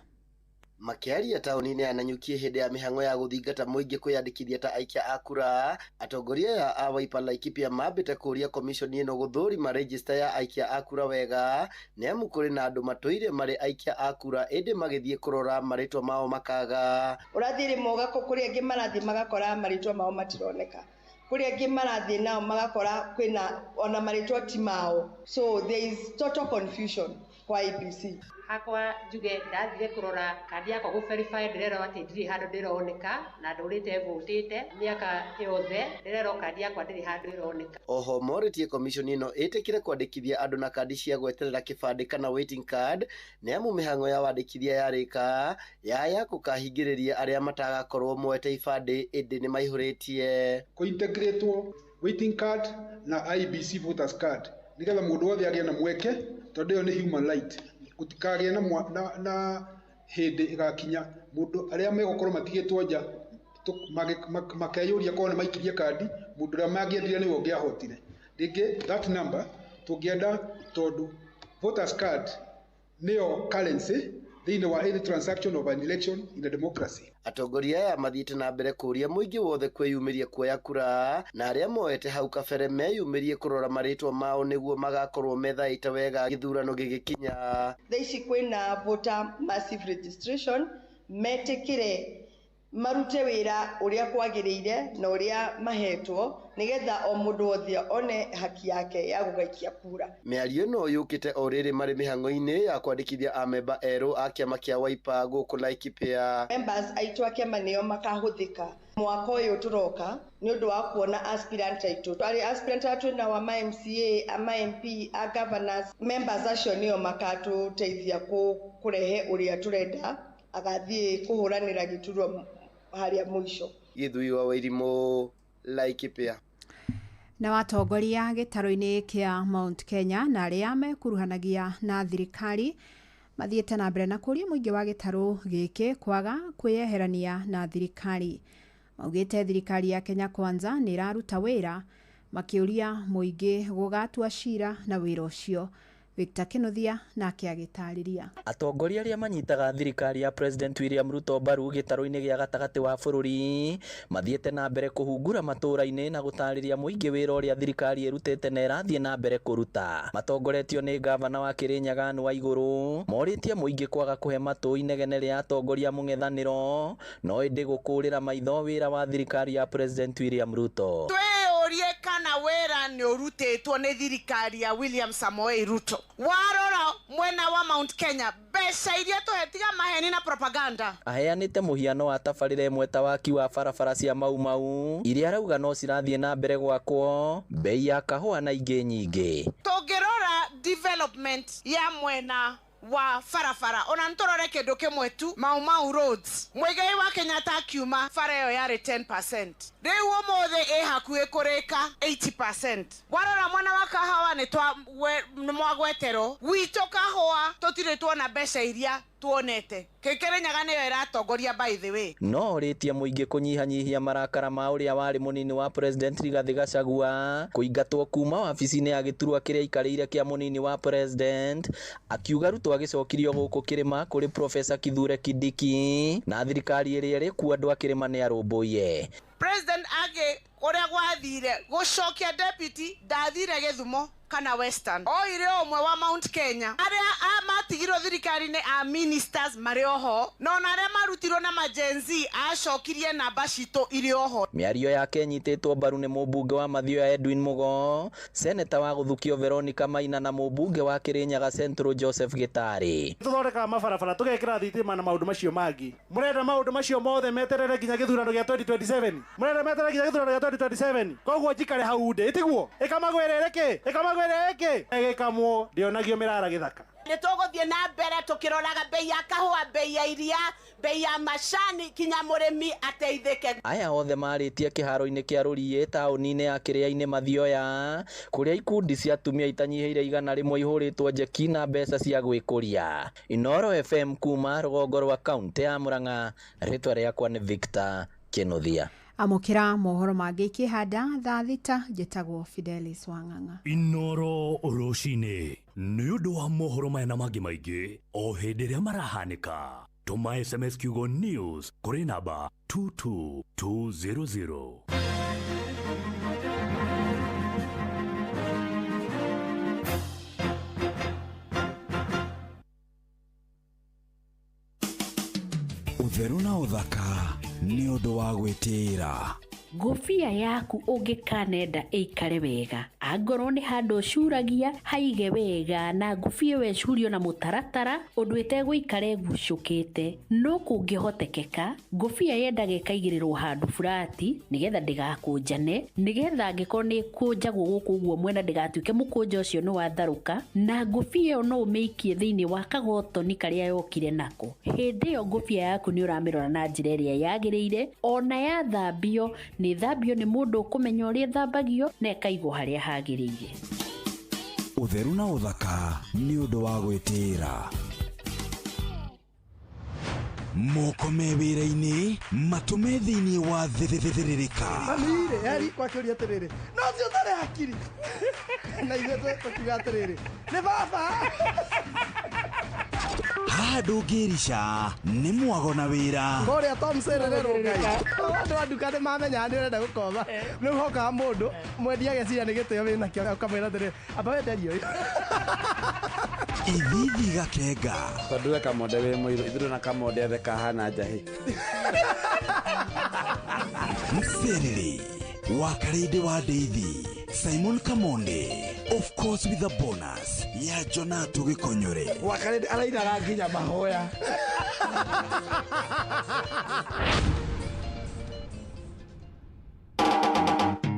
Makĩaria taũni-inĩ ya Nanyuki hĩndĩ ya mĩhang'o ya gũthingata mũingĩ kwĩyandĩkithia ta aikia a kura, atongoria aya a Wiper Laikipia mambĩte kũũria komishoni ĩno gũthũrima register ya aikia a kura wega, nĩ amu kũrĩ na andũ matũire marĩ aikia a kura ĩndĩ magĩthiĩ kũrora marĩtwa mao makaga. Ũrathiĩ rĩmwe kũrĩ angĩ marathiĩ magakora marĩtwa mao matironeka, kũrĩ angĩ marathiĩ nao magakora kwĩna ona marĩtwa ti mao, so there is total confusion kwa IEBC. Hakwa njuge ndathire kũrora kandi yakwa gũ verify, ndĩrerwo atĩ ndirĩ handũ ndĩroneka na ndũrĩte votĩte mĩaka yothe, ndĩrerwo kandi yakwa ndĩrĩ handũ ĩroneka. Oho morĩtie komishoni ĩno ĩtĩkĩre kwandĩkithia andũ na kandi cia gweterera kĩbandĩ kana waiting card, nĩ amu mĩhang'o ya wandĩkithia yarĩka yaya gũkahingĩrĩria arĩa matagakorwo moete ibandĩ ĩndĩ nĩ maihũrĩtie. Kũ-integratwo waiting card na IEBC voters card nĩgetha mũndũ wothe agĩe na mweke, tondũ ĩyo nĩ human right. Gũtikagĩe na hĩndĩ ĩgakinya mũndũ arĩa megũkorwo matigĩtwo nja makeyũria korwo nĩ maikirie kandi, mũndũ ũrĩa mangĩendire nĩwe ũngĩahotire. Rĩngĩ that number tũngĩenda, tondũ voters card nĩyo currency thĩinĩ wa any transaction of an election in a democracy. Atongoria aya mathiĩte na mbere kũũria mũingĩ wothe kwĩyumĩria kuoya kura, na arĩa moete hau kabere meyumĩrie kũrora marĩtwa mao nĩguo magakorwo methaĩte wega gĩthurano gĩgĩkinya. Thaa ici kwĩna voter massive registration, metĩkĩre marute wĩra ũrĩa kwagĩrĩire na ũrĩa mahetwo nĩgetha o mũndũ wothe one haki yake ya gũgaikia kura. Mĩario ĩno yũkĩte o rĩrĩ marĩ mĩhang'o-inĩ ya kwandĩkithia amemba erũ a kĩama kĩa Wiper gũkũ Laikipia. Members aitũ a kĩama nĩo makahũthĩka mwaka ũyũ tũroka nĩ ũndũ wa kuona aspirant aitũ. Arĩ aspirant arĩa twĩnao ama MCA, ama MP, a governors, members acio nĩo makatũteithia kũrehe ũrĩa tũrenda agathiĩ kũhũranĩra gĩturwa harĩa mũico. Gĩthui wa Wairimũ, Laikipia. Na watongoria gĩtarũ-inĩ kĩa Mount Kenya na arĩa mekuruhanagia na thirikari mathiĩte na mbere na kũria mũingĩ wa gĩtarũ gĩkĩ kwaga kwĩyeherania na thirikari. Maugĩte thirikari ya Kenya Kwanza nĩ ĩraruta wĩra, makĩũria mũingĩ gũgatua cira na wĩra ũcio. Victor Kinuthia nake agĩtarĩria. Atongoria arĩa manyitaga thirikari ya President William Ruto mbaru gĩtarũ-inĩ gĩa gatagatĩ wa bũrũri mathiĩte na mbere kũhungura matũũra-inĩ na gũtarĩria mũingĩ wĩra ũrĩa thirikari ĩrutĩte na ĩrathiĩ na mbere kũruta. Matongoretio nĩ gavana wa Kirinyaga Anne Waigũrũ, morĩtie mũingĩ kwaga kũhe matũ inegene rĩa atongoria mũng'ethanĩro, no ĩndĩ gũkũrĩra maitho wĩra wa thirikari ya President William Ruto. Twĩyũrie kana wĩra nĩ ũrutĩtwo nĩ thirikari ya William Samoei Ruto. Warora mwena wa Mount Kenya, mbeca iria tũhetiga maheni na propaganda. Aheanĩte mũhiano wa tabarĩra ĩmwe ta waki wa barabara cia Mau Mau iria arauga no cirathiĩ na mbere gwakwo, bei ya kahũa na ingĩ nyingĩ. Tũngĩrora development ya mwena Wa barabara ona nĩtũrore kĩndũ kĩmwe tu, Mau Mau roads. Muigai wa Kenyatta akiuma, bara ĩyo yarĩ 10%, rĩu ũmũthĩ ĩ hakuhĩ kũrĩka 80%. Warora mwena wa kahawa nĩ mwagweterwo gwitũ kahũa, tũtirĩ tuona mbeca iria tuonete. Kĩrĩnyaga nĩyo ĩratongoria, by the way. No orĩtie mũingĩ kũnyihanyihia marakara ma ũrĩa warĩ mũnini wa president Rigathĩ Gachagua kũingatwo kuma wabici-inĩ ya gĩturwa kĩrĩa aikarĩire kĩa mũnini wa president, akiuga Ruto agĩcokirio gũkũ kĩrĩma kũrĩ Professor Kithure Kindiki na thirikari ĩrĩa ĩrĩ kuo andũ a kĩrĩma nĩ arũmbũiye. President angĩ ũrĩa gwathire gũcokia deputy, ndathire Gĩthumo kana Western, oire ũmwe wa Mount Kenya. Arĩa matigirwo thirikari-inĩ a ministers marĩ oho, na ona arĩa marutirwo na ma Gen Z acokirie namba citũ irĩ oho. Mĩario yake ĩnyitĩtwo mbaru nĩ mũmbunge wa Mathioya Edwin Mugo, seneta wa Gũthukio Veronica Maina na mũmbunge wa Kirinyaga Central Joseph Gĩtarĩ. Tũthondekaga mabarabara, tũgekĩra thitima na maũndũ macio mangĩ. Mũrenda maũndũ macio mothe meterere nginya gĩthurano gĩa 2027? Mũrenda meterere nginya gĩthurano gĩa 2027? Koguo njikare hau ndĩ ĩtiguo ĩkamagwĩrĩre kĩ ĩkamagwĩrĩre kĩ ĩgĩkamwo ndĩonagio mĩrara gĩthaka. Nĩ tũgũthiĩ na mbere tũkĩroraga bei ya kahũa, bei ya iria, bei ya macani, kinya mũrĩmi ateithĩke. Aya othe marĩtie kĩharo-inĩ kĩa Rũriĩ taũni-inĩ ya Kĩrĩa-inĩ Mathioya, kũrĩa ikundi cia atumia itanyihĩire 100 ihũrĩtwo njeki na mbeca cia gwĩkũria. Inooro FM kuma rũgongo rwa kaũntĩ ya Murang'a, rĩtwa rĩakwa nĩ Victor Kĩnuthia. Amũkĩra mohoro mangĩ ikĩhanda thaa 6. Njĩtagwo Fidelis Wang'ang'a. Inoro rũcinĩ nĩ ũndũ wa mohoro maya na mangĩ maingĩ o hĩndĩ ĩrĩa marahanĩka, tũma SMS kiugo news kũrĩ namba 22200. Ũtheru na ũthaka nĩ ũndũ wa gwĩtĩĩra. Ngũbia yaku ũngĩkanenda ĩikare wega, angorwo nĩ handũ ũcuragia haige wega, na ngũbia ĩyo ĩcurio na mũtaratara ũndũ ĩtegũikara ĩgucũkĩte. No kũngĩhotekeka, ngũbia yendaga ĩkaigĩrĩrwo handũ burati nĩgetha ndĩgakũnjane, nĩgetha angĩkorwo nĩ ĩkũnjagwo gũkũ ũguo mwena ndĩgatuĩke mũkũnjo ũcio nĩ watharũka. Na ngũbia ĩyo no ũmĩikie thĩinĩ wa kagotoni karĩa yokire nako. Hĩndĩ ĩyo ngũbia yaku nĩ ũramĩrora na njĩra ĩrĩa yagĩrĩire, ona yathambio nĩ ĩthambio nĩ mũndũ ũkũmenya ũrĩa ĩthambagio na ĩkaigwo harĩa hagĩrĩire. Ũtheru na ũthaka nĩ ũndũ wa gwĩtĩĩra. Moko me wĩra-inĩ, matũ me thĩinĩ wa thĩrĩrĩka. Mami-rĩ eri kwakĩũria atĩrĩrĩ, no ũcio ũtarĩ hakiri, na ithuĩ tũkiuga atĩrĩrĩ, nĩ baba. Haha ndũngĩrica nĩ mwago na wĩra. Kũrĩa Tom Serere Rũngai, andũ a nduka nĩ mamenyaga nĩ ũrenda gũkoma. Rĩu hokaga mũndũ mwendia ageciria nĩ gĩtĩo wĩnakĩo, ũkamwĩra atĩrĩrĩ, amba wenderie ũyũ. Ithithi gakenga. Tondũ we Kamonde wĩ mũirũ, ithuĩ na Kamonde othe kahana njahĩ. Mserere wa Karĩndĩ wa Ndeithi, Simon Kamonde, of course with a bonus ya Jonatu Gĩkonyore. Wa Karĩndĩ arainaga nginya mahoya.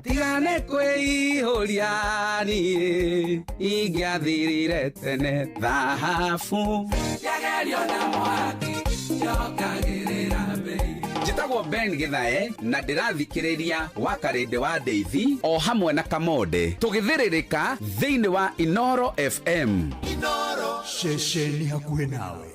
Tigane kwĩihũria niĩ ingĩathirire tene thahabu yagerio na mwaki yokagĩrĩra bei. Njĩtagwo Ben Gĩthae na ndĩrathikĩrĩria wa Karĩndĩ wa Ndeithi o hamwe na Kamonde tũgĩthĩrĩrĩka thĩinĩ wa Inooro FM. Inooro ceceni hakuhĩ nawe.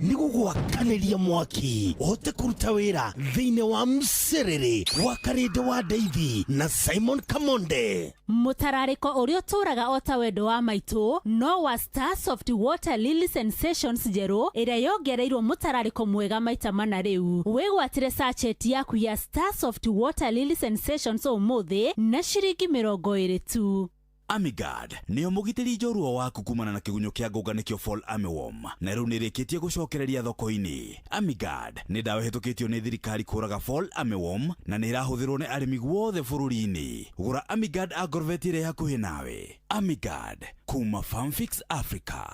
Nĩ gũgwakanĩria mwaki ũhote kũruta wĩra thĩinĩ wa mserere wa Karĩndĩ wa Ndeithi na Simon Kamonde. Mũtararĩko ũrĩa ũtũũraga o ta wendo wa maitũ no wa Star Soft Water Lily Sensations njerũ ĩrĩa yongereirwo mũtararĩko mwega maita mana. Rĩu wĩgwatĩre sachet yaku ya Star Soft Water Lily Sensations ũmũthĩ na ciringi 20 tu. Amigard nĩyo mũgitĩri njorua waku kumana na kĩgunyũ kĩa ngũnga nĩkĩo Fall Armyworm, na rĩu nĩrĩkĩtie gũcokereria thoko-inĩ. Amigard nĩ ndawa ĩhĩtũkĩtio nĩ thirikari kũraga Fall Armyworm na nĩ ĩrahũthĩrwo nĩ arĩmi guothe bũrũri-inĩ. Gũra Amigard Agrovet ĩrĩa hakuhĩ nawe. Amigard kuma Farmfix Africa.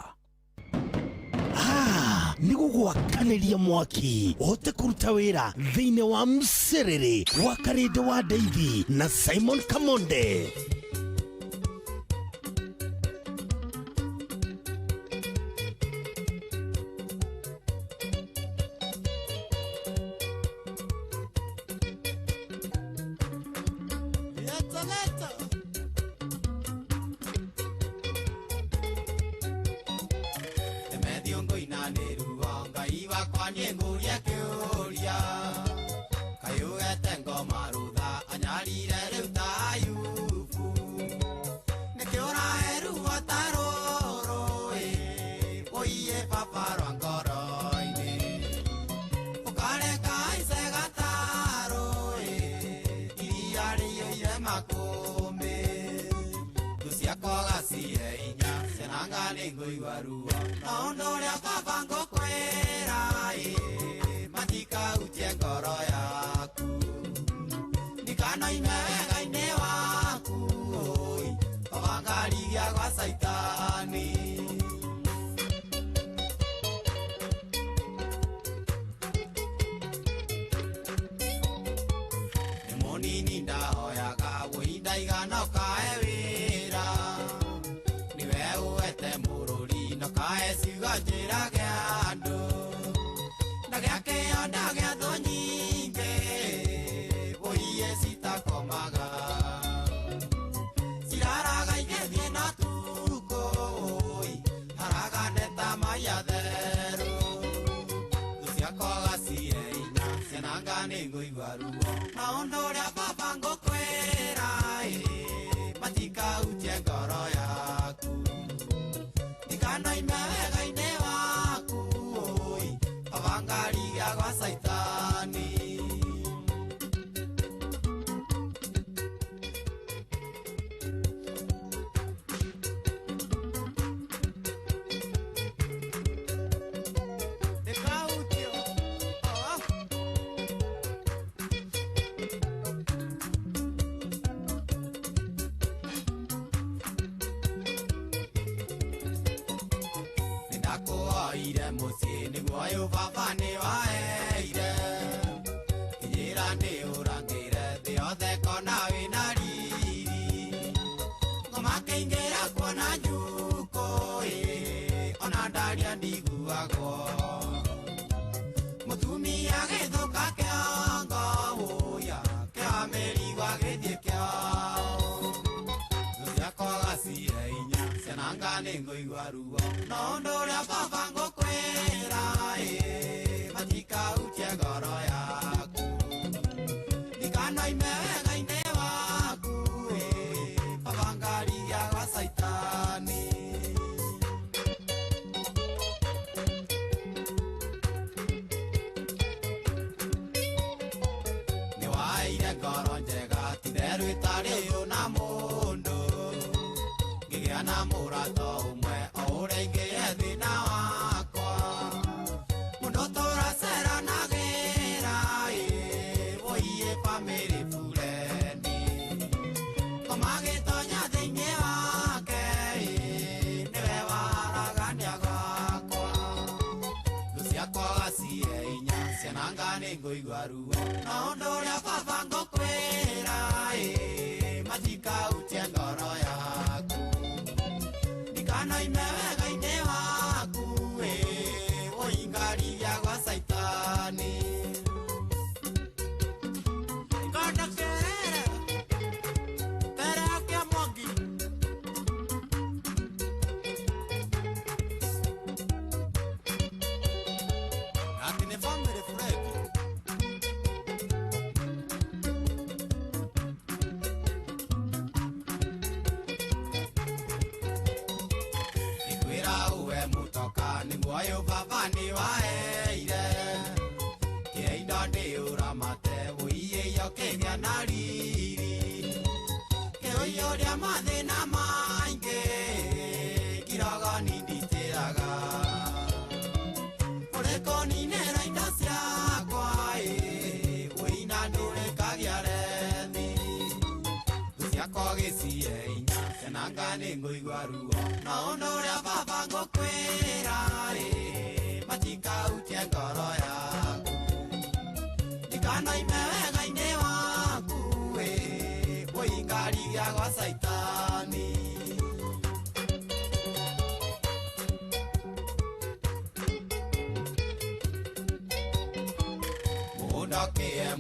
Nĩ gũgwakanĩria mwaki ũhote kũruta wĩra thĩinĩ wa mserere wa Karĩndĩ wa Ndeithi na Simon Kamonde. Selector.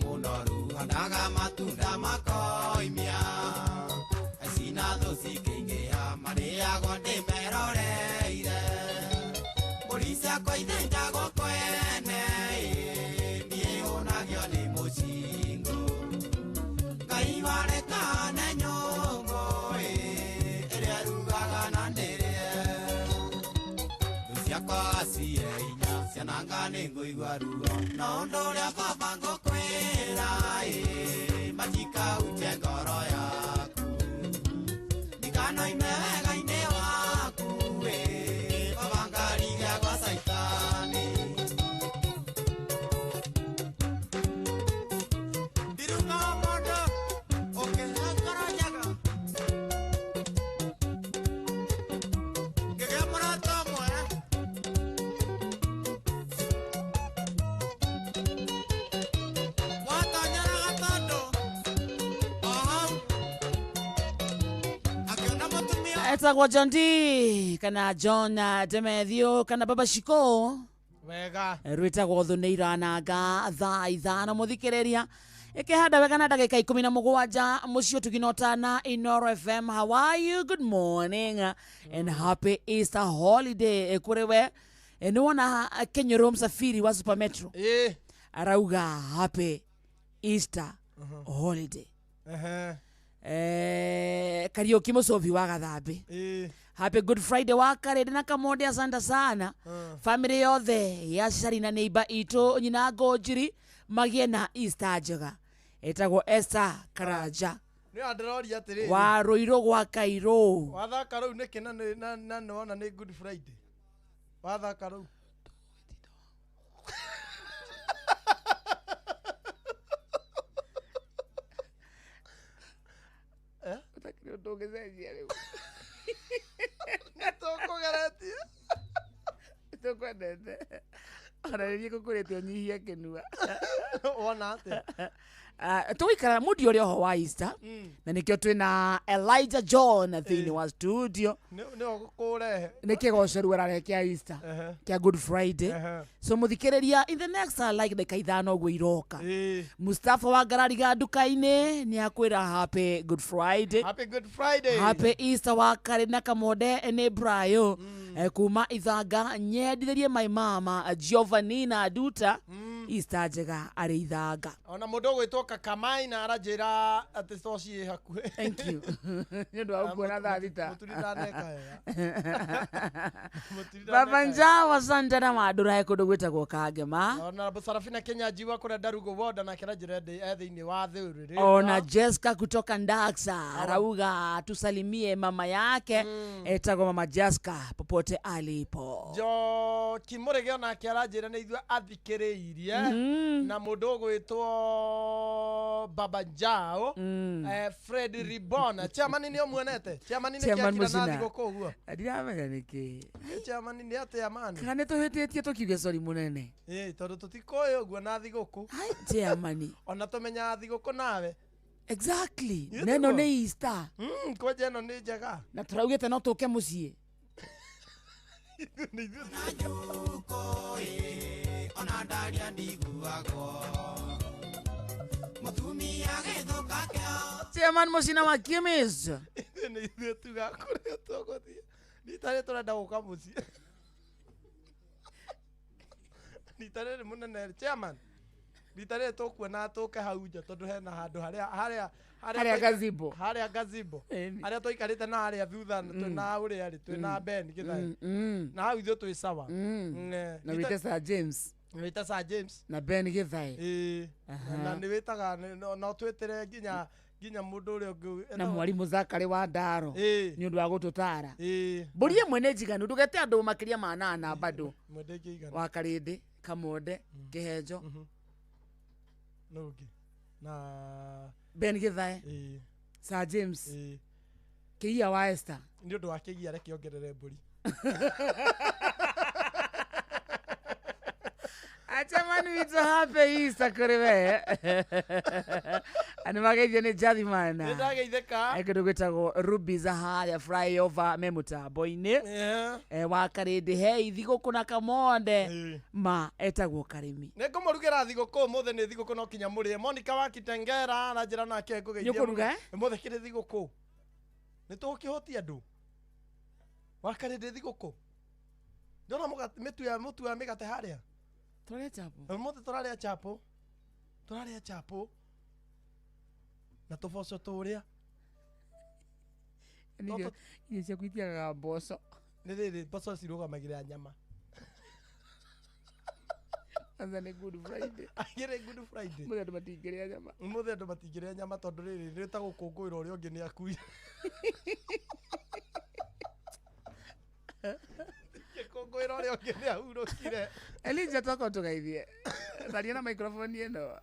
Mũnoru handaga matunda makoimia. Anga nĩngũigua ruo no ũndũ ũrĩa baba ngũkwĩra ĩ matikahute ngoro yaku ndikanoime wega-inĩ waku ĩ baba ngarigia gwa caitani. Ndirunga mũndũ ũkĩhe ngoro njega ngĩgĩa mũrata ũmwe watonyeraga tondũ o hau akĩona mũtumia Etagwo John D kana John Demethio kana Baba Shiko wega rwĩtagwo thũ nĩ irananga thaa 5 mũthikĩrĩria ĩkĩhanda wega na ndagĩka 17 mũciĩ ũtuginotana Inoro FM. How are you? Good morning and happy Easter holiday kũrĩ we. Nĩ wona Kenyoro Msafiri wa Super Metro ĩ arauga happy Easter holiday. Ehe. Kariuki Mũcobi wa Gathambĩ ĩ happy Good Friday wa Karĩndĩ na Kamonde, asante sana. Family yothe ya Cari na neighbor itũ nyina Ngũnjiri magĩe na Easter njega. Etagwo Esther Karanja nĩ andĩroria atĩrĩrĩ wa Rũirũ gwa Kairũ. Wathaka rũu nĩkĩ na na nĩwona nĩ Good Friday wathaka rũu Ũtakĩrĩ ũndũ ũngĩcenjia rĩu. Nĩtũkũgeretie Tũkwendete ona nĩ niĩ ngũkwĩrĩte ũnyihie kĩnua. Wona atĩa? Tũgũikara mundi ũrĩa oho wa Easter na nĩkĩo twĩna Elijah John thĩinĩ wa studio. Nĩwe gũkũrehe nĩ kĩgoco rĩu ararehe kĩa Easter kĩa Good Friday. So mũthikĩrĩria in the next like ndagĩka 5 ũguo iroka Mustafa wa Ngarariga nduka-inĩ nĩ akwĩra happy Good Friday. Happy Good Friday. Happy Easter wa Karĩ na Kamonde nĩ Brayo kuma Ithanga nyendithĩrie my mama Giovanina Duta Easter njega arĩ Ithanga. Ona mũndũ ũgwĩtwo Kakamai na aranjĩra atĩ coci ĩ hakuhĩ. Thank you nĩ ũndũ wa gũkuona thaa 6. Mũturi ndaneka wega. Mũturi Baba ndaneka wega. Njawa asante na mandũrahe kũndũ gwĩtagwo Kangema. Ona Sarafina Kenya njiwa kũrĩa Ndarugo Ward nake aranjĩra e thĩinĩ wa thĩũrĩrĩ. Ona Jessica kutoka Ndaksa arauga tusalimie mama yake etagwo mama Jessica popote alipo. Njoki Mũrĩge onake aranjĩra nĩ ithuĩ athikĩrĩirie na mũndũ ũgwĩtwo Baba Njao Fred Ribona chairman nĩ ũmuonete chairman nĩ Chairman kĩakira na Mũcina. thigũkũ ũguo Ndiramenya nĩkĩ chairman nĩ atĩa mani kana nĩ tũhĩtĩtie tũkiuge sorry mũnene ĩ tondũ tũtikũĩ ũguo na thigũkũ chairman ona tũmenyaga thigũkũ nawe exactly Ithuĩ neno tiguo? nĩ Easter kwanja ĩno nĩ njega na tũraugĩte no tũke mũciĩ. Ona ndaria ndiguagwo mũtumia gĩthũka kĩo Chairman Mũcina wa Kimis ithuĩ nĩ ithuĩ tugaga kũrĩa tũgũthiĩ rita rĩrĩ tũrenda gũka mũciĩ rita rĩrĩ mũnene chairman rita rĩrĩ tũkuona tũke hau nja tondũ hena handũ harĩa harĩa Harĩa gazebo. harĩa gazebo Ĩni. harĩa tũikarĩte na harĩa thutha twĩna ũrĩa rĩ twĩna Ben Gĩthae na hau ithuĩ twĩ sawa na wĩte Sir James wĩte Sir James na Ben Gĩthae ĩĩ Aha. na nĩ wĩtaga no twĩtĩre nginya mũndũ ũrĩa ũngĩ na mwarimũ Zakari wa Ndaro Ĩĩ. nĩ ũndũ wa gũtũtara ĩĩ mbũri ĩmwe nĩ njiganu ndũgete andũ makĩria ma 8 bado mwende ingĩigana wa Karĩndĩ Kamonde Kĩhenjo nũ ũngĩ na Ben Gĩthae ĩĩ Sir James ĩĩ Kĩia wa Esther nĩ ũndũ wa kĩgia reke ongerere mbũri Chairman witũ happy Easter kũrĩ we nĩ mageithio nĩ Jathimana nĩ ndageithĩka kũndũ gwĩtagwo Ruby Zaharia flyover me mũtambo-inĩ wa Karĩndĩ hei thigũkũ na Kamonde ma etagwo Karĩmi nĩ ngũmũrugĩra thigũkũ ũmũthĩ nĩ thigũkũ no kinya mũrĩe Monica wa Kitengera aranjĩra nake ngũgeithia Nĩũkũruga, eh? ũmũthĩ kĩrĩ thigũkũ nĩ tũgũkĩhũtia andũ wa Karĩndĩ thigũkũ ndĩrona mũtu wa mĩgate harĩa tũrarĩa chapo ũmũthĩ tũrarĩa chapo tũrarĩa chapo na tũboco tũrĩa irio ciaku itiagaga mboco nĩ rĩrĩ mboco cirũgamagĩrĩra nyama Kwanza nĩ Good Friday. Agĩrĩ Good Friday. Mũthĩ andũ matingĩrĩa nyama. Mũthĩ andũ matingĩrĩa nyama tondũ rĩrĩ nĩ ta gũkũngũĩra ũrĩa ũngĩ nĩ akuire. Gĩkũngũĩra ũrĩa ũngĩ nĩ ahurũkire. Elijah toka tugaithie. Tharia na microphone ĩno.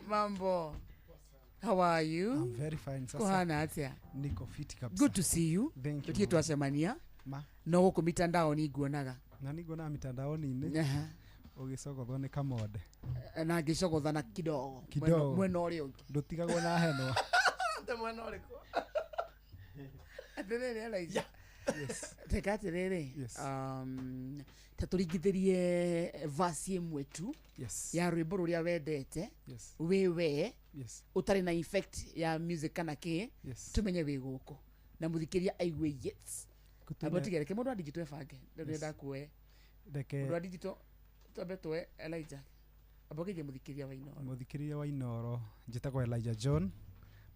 Mambo. How are you? I'm very fine. Sasa. Kuhana atia? Niko fiti kabisa. Good to see you. Thank you. Tutie twacemania. Ma. No gũkũ mitandaoni nguonaga. Na niguonaga mitandaoni-inĩ. Aha. Ũgĩcogothwo nĩ kamode. Na ngĩcogothana kidogo. Kidogo. Mwena ũrĩa ũngĩ. Ndũtigagwo na henwa. Te mwena ũrĩkũ? Atĩrĩrĩ Elijah. Yes. Teka atĩrĩrĩ. Yes. Ta tũringithĩrie verse ĩmwe tu. Yes. Ya rwĩmbo rũrĩa wendete. Yes. Wĩ we. Yes. Ũtarĩ na effect ya music kana kĩ. Yes. Tumenye wĩ gũkũ. Na mũthikĩria aigue yes. Gũtũme- Amba tige reke mũndũ wa digital ebange. Rĩu Yes. ndĩrenda kuoe. Reke Mũndũ wa digital twambe tuoe Elijah. Amba ũgeithie mũthikĩria wa Inooro. Mũthikĩrĩria wa Inooro njĩtagwo Elijah John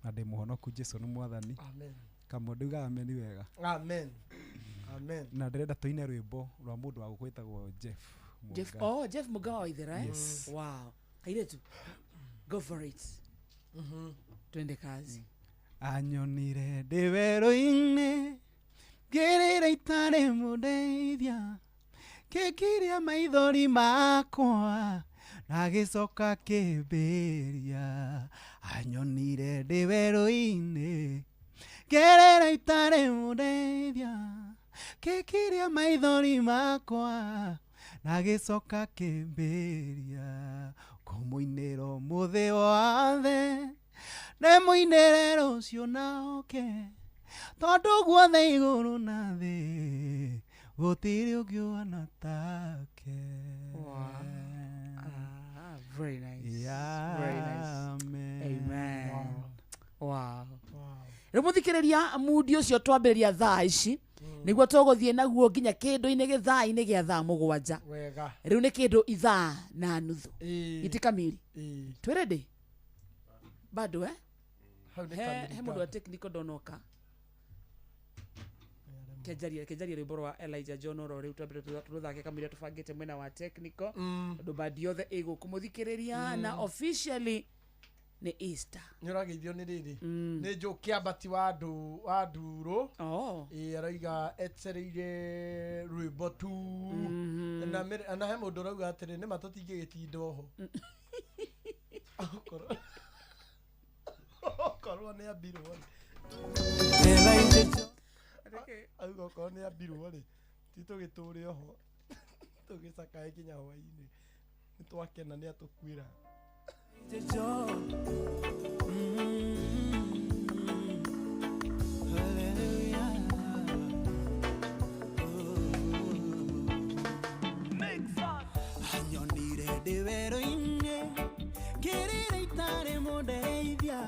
na ndĩ mũhonoku Jesu nĩ mwathani. Amen. Kamode ugaga ameni wega. Amen. Amen. Na ndĩrenda tũine rwĩmbo rwa mũndũ wa gũkũ wĩtagwo Jeff Jeff, Mũnga. oh, Jeff Mugawa wa Ithera, eh? Yes. Wow. Kairetu, go for it. Twende kazi. Anyonire ndĩ werũ-inĩ ngĩrĩra itarĩ mũndeithia kĩkiria maithori makwa na gĩcoka kĩmbĩria. Anyonire ndĩ werũ-inĩ ngĩrĩra itarĩ mũndeithia kĩkiria maithori makwa na gĩcoka kĩmbĩria. Kũmũinĩra ũmũthĩ wothe ndĩmũinĩre rũciũ na oke tondũ guothe igũrũ na thĩ gũtirĩ ũngĩ ũhana take. Ah, very nice. Yeah, Very nice. Amen. Amen. Wow. Rĩu mũthikĩrĩria mudi ũcio twambĩrĩria thaa ici nĩguo tũgũthiĩ naguo nginya kĩndũ-inĩ gĩthaa-inĩ gĩa thaa 7. Wega. Rĩu nĩ kĩndũ ithaa na nuthu. Iti kamiri. Ĩĩ. Twĩ ready? Bado eh? Hau nĩ He kamiri he mũndũ wa technical ndonoka. Kenjaria rwĩmbo rwa Elijah John oro rĩu twambire tũthake kamũira tũbangĩte mwena wa technical tondũ bandi yothe ĩgũkũ mũthikĩrĩria na officially nĩ Easter. Nĩ ũrageithio nĩ rĩrĩ nĩ Joe Kĩambati wa Ndurũ. Ĩĩ arauga etereire rwĩmbo tu. Na he mũndũ ũrauga atĩrĩ nĩ ma tũtingĩgĩtinda oho. Okorwo nĩ ambirwo rĩ. Auga okorwo nĩ ambirwo rĩ ti tũgĩtũre oho tũgĩcakae nginya hwainĩ. Nĩ twakena nĩ atũkuĩra. Anyonire ndĩ werũ-inĩ ngĩrĩra itarĩ mũndeithia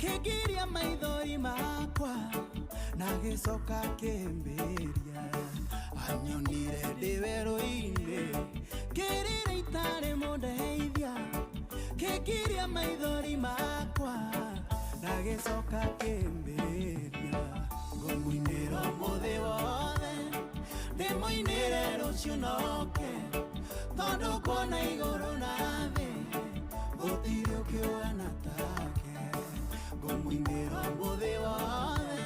kĩngiria maithori makwa na gĩcoka kĩmbĩria. Anyonire ndĩ werũ-inĩ ngĩrĩra itarĩ mũndeithia kĩngiria maithori makwa na gĩcoka kĩmbĩria. Ngũmũinĩra ũmũthĩ wothe ndĩmũinĩre rũciũ noke tondũ kuona igũrũ na thĩ gũtirĩ ũngĩ ũhana take. Ngũmũinĩra ũmũthĩ wothe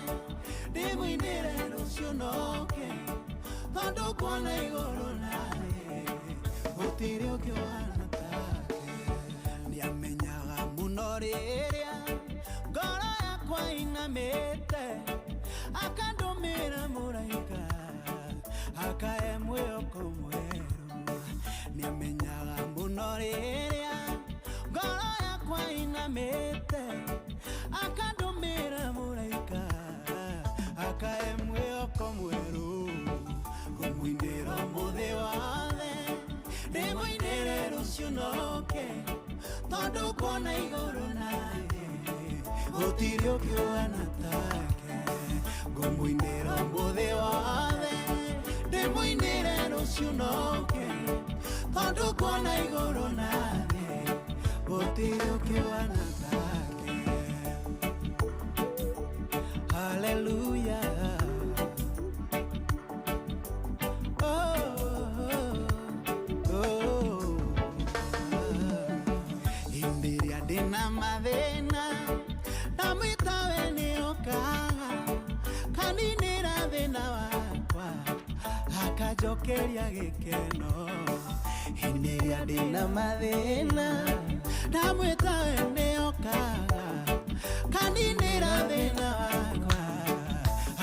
ndĩmũinĩre rũciũ noke tondũ kuona igũrũ na thĩ gũtirĩ ũngĩ ũhana take. Nĩamenyaga mũno rĩrĩa ngoro yakwa inamĩte akandũmĩra mũraika akae mwĩhoko mwerũ. Nĩamenyaga mũno rĩrĩa ngoro yakwa inamĩte akandũmĩra mũraika akae mwĩhoko mwerũ. Ngũmũinĩra ũmũthĩ wothe ndĩmũinĩre rũciũ noke tondũ kuona igũrũ na thĩ gũtirĩ ũngĩ ũhana take. Ngũmũinĩra ũmũthĩ wothe ndĩmũinĩre rũciũ noke tondũ kuona igũrũ na thĩ gũtirĩ ũngĩ ũhana take. Hallelujah. Oh, oh, oh. Akanjokeria gĩkeno hĩndĩ ĩrĩa ndĩna mathĩna ndamwĩta we nĩokaga kaninĩra thĩna wakwa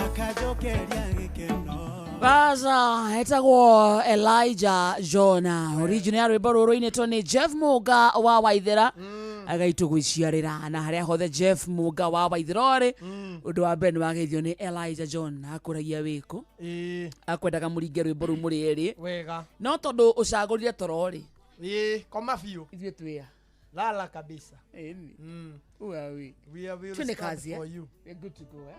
akanjokeria gĩkeno. Baza etagwo Elijah Jona original ya rwĩmbo rũrũ inĩtwo nĩ Jeff Muga wa Waithera agaitũ gwĩciarĩra na harĩa hothe Jeff Muga wa Waithera ũrĩ ũndũ wa mbere nĩ wageithio nĩ Elijah John akũragia wĩkũ akwendaga mũringe rwĩmbo rũu mũrĩ erĩ wega no tondũ ũcagũrire toro rĩ ĩĩ koma biũ ithuĩ twĩa lala kabisa. Ĩni. Who are we? We are will Twende stand kazi, eh? for you. We're good to go, eh?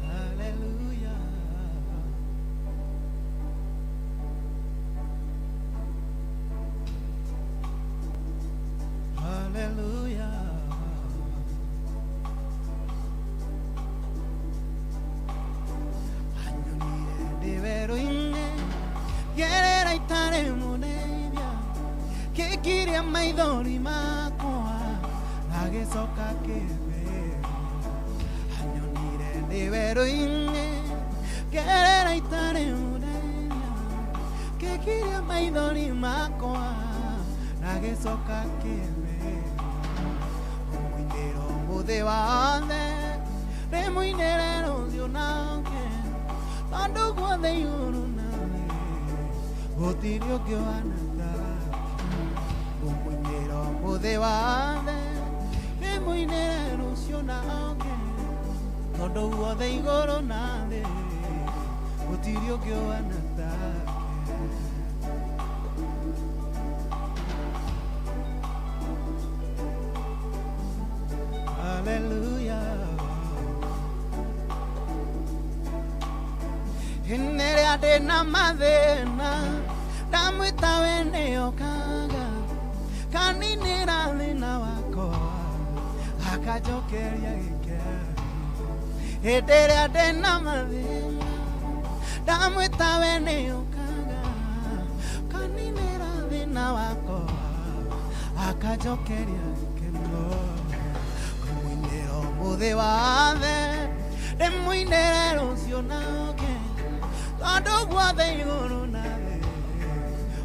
Hallelujah. Hallelujah. Anyonire ndĩ werũ-inĩ gerera itarĩ mũndeithia kĩkirie maithori makwa na gĩcoka kĩmbĩra anyonire ndĩ werũ-inĩ gerera itarĩ mũndeithia kĩkirie maithori makwa na gĩcoka kĩmbĩra ngũmũinĩra ũmũthĩ wothe ndĩmũinĩre rũciũ nake tondũ guothe igũrũ na thĩ gũtirĩ ũngĩ ũhana take ngũmũinĩra ũmũthĩ wothe ndĩmũinĩre rũciũ nake tondũ guothe igũrũ na thĩ gũtirĩ ũngĩ ũhana take. Hallelujah. Hĩndĩ ĩrĩa ndĩna mathĩna ndamwĩta we nĩokaga kaninĩra thĩna wakwa akanjokeria gĩkeno hĩndĩ ĩrĩa ndĩna mathĩna ndamwĩta we nĩokaga kaninĩra thĩna wakwa akanjokeria gĩkeno ngũmũinĩra ũmũthĩ wothe ndĩmũinĩre rũciũ nake tondũ guothe igũrũ na thĩ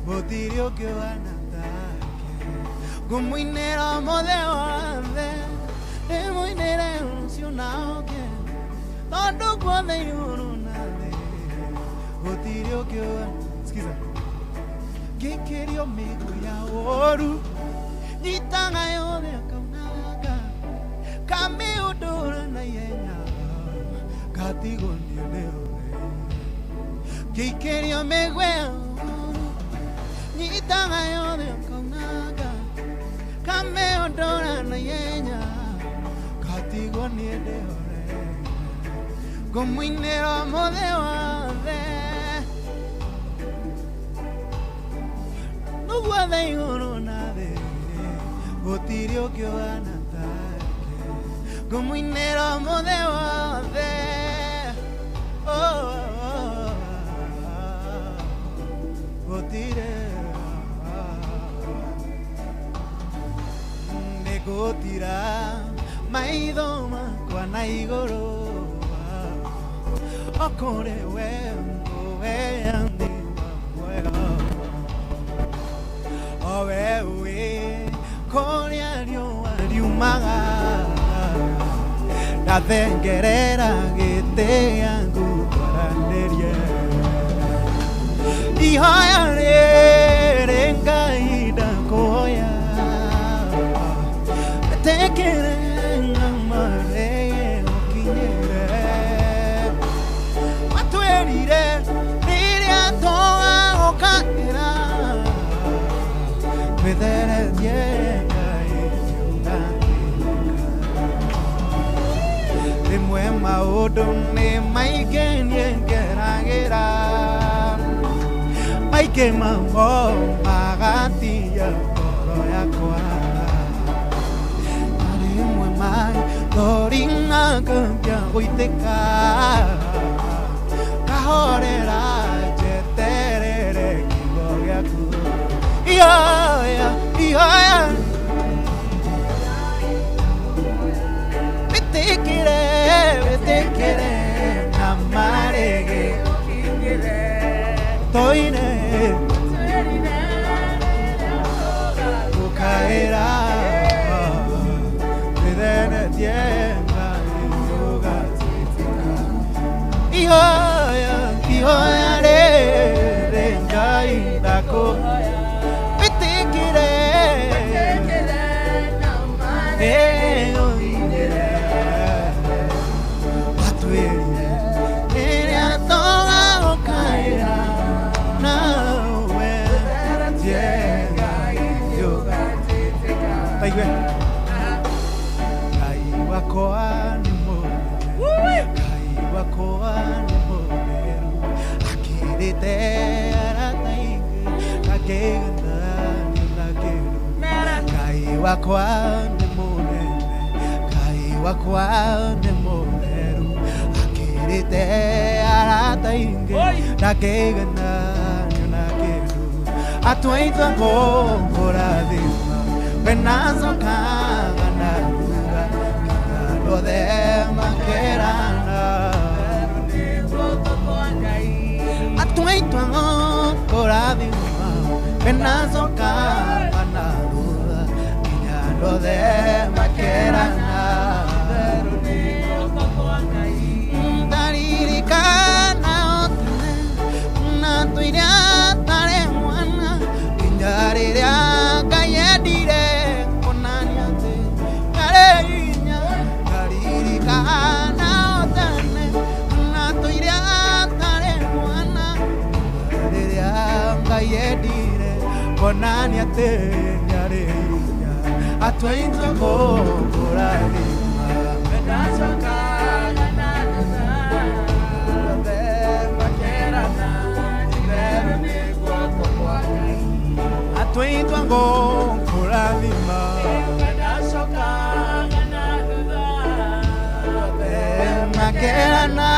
gũtirĩ ũngĩ ũhana take ngũmũinĩra ũmũthĩ wothe ndĩmũinĩre rũciũ nake tondũ guothe igũrũ na thĩ gũtirĩ ũngĩ ũhana. Sikiza ngĩkĩrio mĩguĩ ya ũũru nyitaga yothe akaunaga kamĩũndũra na ihenya ngatigwo niĩ ndĩhoreire ngĩikĩrio mĩguĩ ya ũũru nyitaga yothe akaunaga kamĩũndũra na ihenya ngatigwo niĩ ndĩhoreire ngũmũinĩra ũmũthĩ wothe guothe igũrũ na thĩ gũtirĩ ũngĩ ũhana take ngũmũinĩra ũmũthĩ wothe oh, gũtirĩ nĩngũtira maitho makwa na igũrũ o kũrĩ we mũheani wa muoyo owe wĩ kũrĩa riũa riumaga ndathengerera gĩtĩ gĩaku twaranĩrie ihoya rĩrĩ Ngai ndakũhoya tekere ng'amare ũkinyĩre matwĩrire rĩrĩa tũgagũkaĩra twĩtheretie Ngai. Rĩmwe maũndũ nĩ maingĩ niĩ ngeragĩra maingĩ mamo magatia ngoro yakwa na rĩmwe maithori mangambia gũitĩka kahorera njeterere kiugo gĩaku ihoya ihoya wĩtĩkĩre wĩtĩkĩre na marĩgĩ toire gukaĩra wĩthenetie Ngai ũgatwĩtĩka ihoya ihoya rĩrĩ Ngai ndakũhoya wĩtĩkĩre atwĩrire rĩrĩa tũgagũkaĩra nawe tie Ngai ũgatwĩtĩka taigue Ngai wakwa nĩ mũnene Ngai wakwa nĩ mũtheru akĩrĩte arata aingĩ ndangĩigananio na kĩndũ Ngai wakwa nĩ mũnene Ngai wakwa nĩ mũtheru akĩrĩte arata aingĩ ndangĩigananio na kĩndũ atwaitwa ngũkũrathima we nacokaga na thutha nginya andũ othe makerana atwaitwa ngũkũrathima we nacokaga na thutha nginya andũ othe makerana ndaririkana o tene na tũiria tarĩ mwana nginya rĩrĩa Ngai endire kuonania atĩ ndarĩ hinya ndaririkana o tene na tũiria tarĩ mwana nginya rĩrĩa Ngai endire kuonania atĩ ndarĩ hinya atwaitwo gũkũrathima atwaitwa ngũkũrathima makerana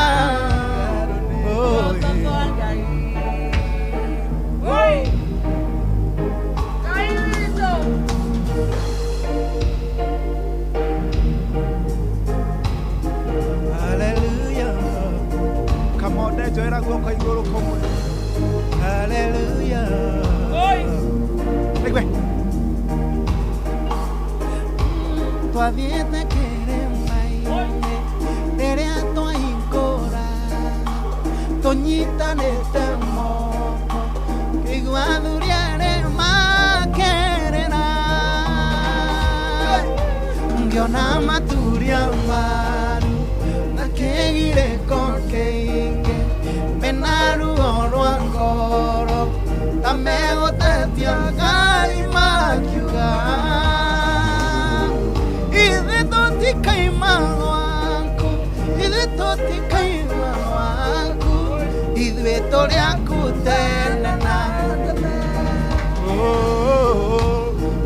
Hallelujah. Kamonde njoera guoko igũrũ kũmwe. Hallelujah. Igwe. Twathiĩte kĩrĩma-inĩ rĩrĩa twahingũra tũnyitanĩte moko ngĩigua athuri arĩa makĩrĩra ngĩona maturia maru na kĩgirĩko kĩingĩ mena ruo rwa ngoro ta megũtetia Ngai makiuga ithuĩ tũtikaima gwaku ithuĩ tũtikaima gwaku ithuĩ tũrĩ aku tene na tene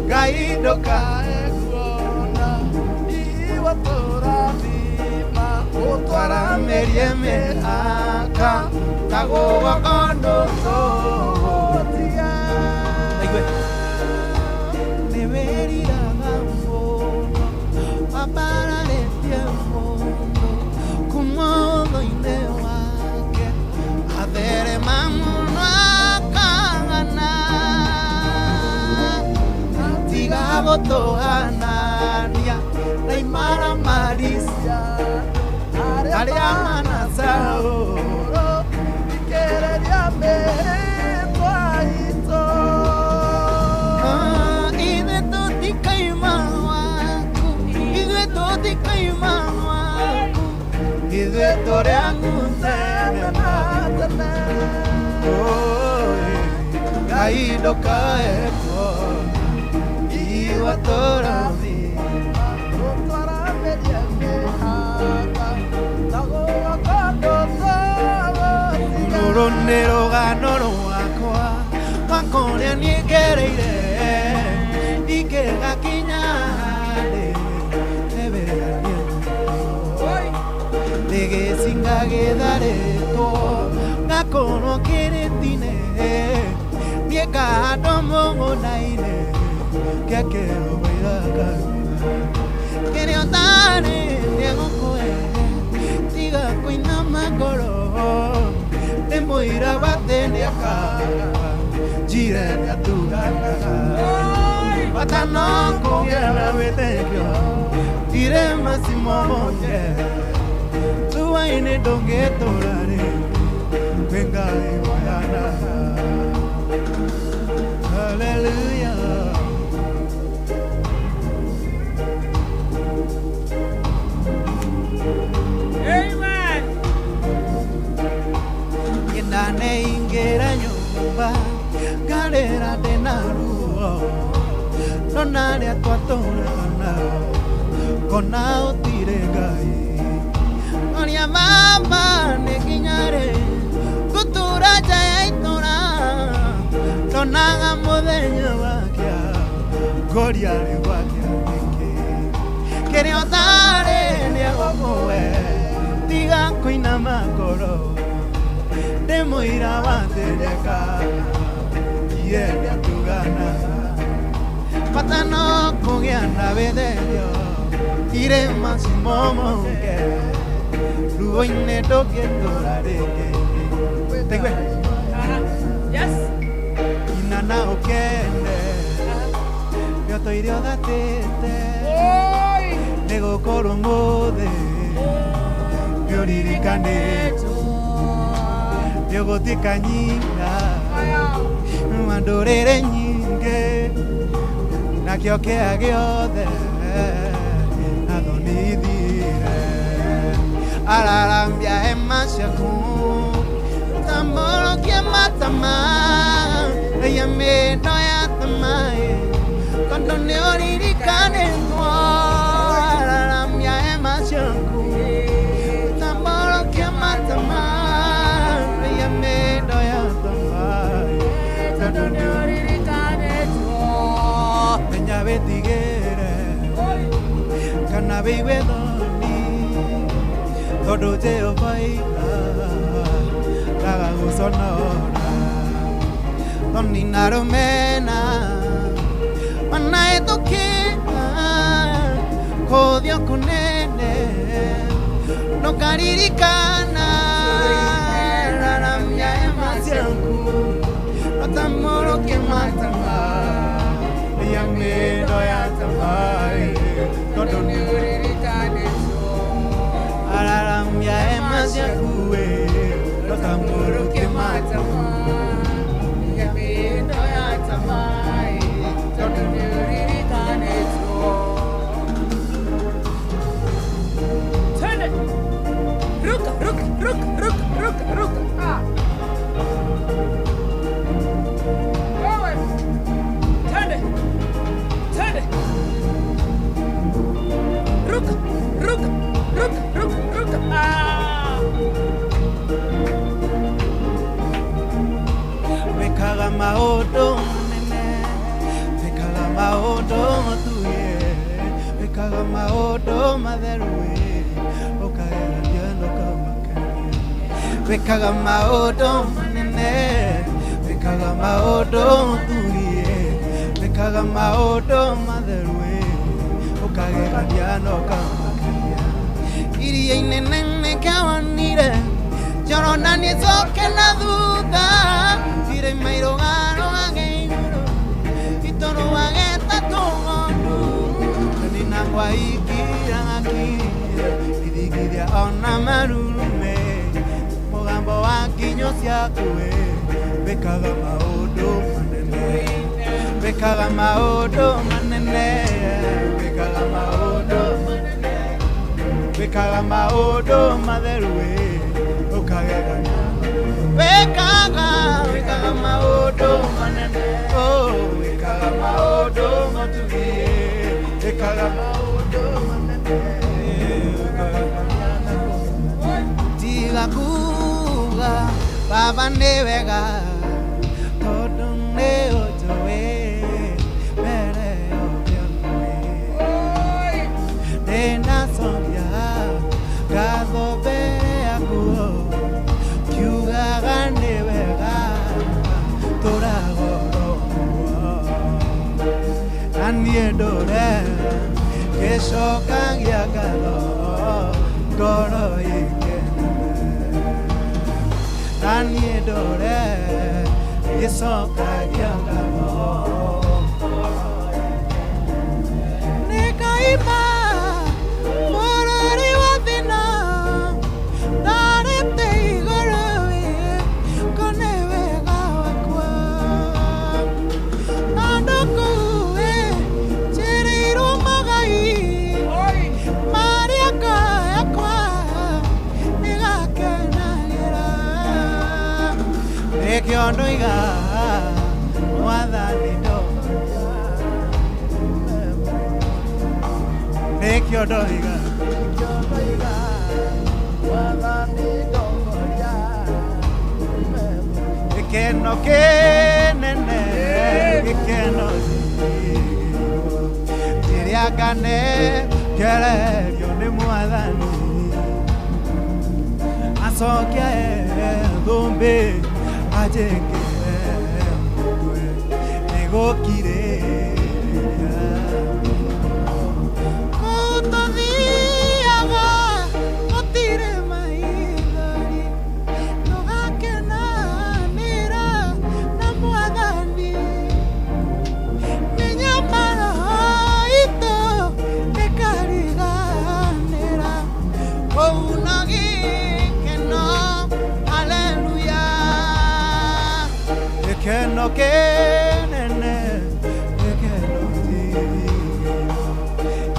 Ngai ndũkae kuona iwa tũrathima ũtwaramĩrie mĩhaka ta guoko ndũtũgũtiga Aigue. Nĩ wĩriraga mũno wambararĩtie mũndũ kuma ũthũ-inĩ wake atherema mũno akagana tiga gũtũhanania na imaramari cia arĩa manacaũrwo Thikĩrĩria mĩhĩtwa itũ ithuĩ tũtikaima gwaku ithuĩ tũtikaima gwaku ithuĩ tũrĩ aku tene na tene Ngai ndũkae kuona iwa tũrathima ũtwaramĩrie mĩhaka Rũrũ nĩ rũgano rwakwa rwa kũrĩa niĩ ngereire ingĩgakinya handĩ nĩ wĩra niĩ ndĩgĩcinga gĩtharĩtwo ngakorwo kĩrĩtine niĩ ngahandwo mũgũnda-inĩ kĩakĩrwo wairakaruga kĩrĩa ũtarĩ nĩegũkũhe tiga kũinama ngoro nĩ mũira wa thĩ nĩakaga njire nĩatuganaga bata no kũgĩa na wĩtĩkio irĩma cimomoke ruainĩ ndũngĩtũra rĩngĩ kwĩ Ngai woyanaga. Hallelujah. Amen. Nĩndaneingĩra nyũmba ngarĩra ndĩna ruo ndona arĩa twatũraga nao ngona gũtirĩ Ngai ũrĩa mama nĩ nginya rĩ ngũtũra nja ya itũra ndonaga mũthenya wakĩa ngoria rĩ gwakĩa nĩkĩ kĩrĩa ũtarĩ nĩegũkũhe tiga kũinama ngoro ndĩ mũira wa thĩ nĩakaga iye nĩatuganaga bata no kũgĩa na wĩtherio irĩma cimomoke ruo-inĩ ndũngĩtũra rĩngĩ. Taigue. Yes. Ina na ũkende rĩoto iria ũthatĩte nĩgũkorwo mũthĩ nĩũririkanĩtwo nĩũgũtuĩka nyina wa ndũrĩrĩ nyingĩ nakĩo kĩa gĩothe na thoni ithire ararambia hema ciaku tambũrũkie matama ya mĩndo ya tamaĩ tondũ nĩũririkanĩtwo ararambia hema ciaku tambũrũkie matama ya mĩndo ya tamaĩ tondũ nĩũririkanĩtwo menya wĩtigĩre kana wĩigue thoni tondũ Jehova aiga ndagagũconora thoni na rũmena manahĩtũkĩra kũthio kũnene ndũkaririkana raramia hema ciaku ũtamũrũkie matama ya mĩndo ya tamaĩ tondũ nĩũririkanĩtwo araramia hema ciaku ndũkamũrũkie matama ya mĩndo ya tamaĩ tondũ nĩũririkanĩtwo. Turn it. Ruka, ruka, ruka, ruka, ruka, ruka. Ah. Forward. Turn it. Turn it. Ruka, ruka, ruka, ruka, ruka. Ah. Wĩkaga maũndũ manene wĩkaga maũndũ matuĩ wĩkaga maũndũ matheru ũkageria na ũkamakania wĩkaga maũndũ manene wĩkaga maũndũ matuĩ wĩkaga maũndũ matheru ũkageria na ũkamakania iria-inĩ nene kĩawanire Jorodani ĩcoke na thutha irĩma irũgarũgage igũrũ itũrũage ta tũng'ondu na ngwa ikiraga kira ithingithia ona marurume mũgambo wa nginyo ciaku wĩkaga maũndũ manene wĩkaga maũndũ manene wĩkaga maũndũ manene wĩkaga maũndũ matheru ũkagegania wĩkaga wĩkaga maũndũ manene oh wĩkaga maũndũ matugie wĩkaga maũndũ manene wĩkaga tiga kuga Baba nĩ wega tondũ nĩ ũnjũĩ mbere ya ũrĩa ndĩnacokia ngatho mbere yaku kiugaga nĩ wega tũragorwo na niĩ ndũre ngĩcokagia ngatho ngoro ĩkenete na niĩ ndũre ngĩcokagia ngatho Nĩngaima bũrũri wa thĩna ndarĩte igũrũ ko nĩ wega wakwa tondũ kũu njĩrĩirwo magai marĩa ngoro yakwa ĩgakenagĩra. Nĩkĩo ndoiga mwathani ndoiga nĩkĩo ndoiga gĩkeno kĩnene gĩkeno kĩrĩa nganekererio nĩ mwathani acokia thũmbĩ anjĩkĩre mũtwe nĩgũkirĩrĩria. Kũu tũthiaga gũtirĩ maithori tũgakenanĩra na mwathani mĩnyamaro itũ ĩkariganĩra kũu no gĩkeno haleluya. Gĩkeno kĩnene gĩkeno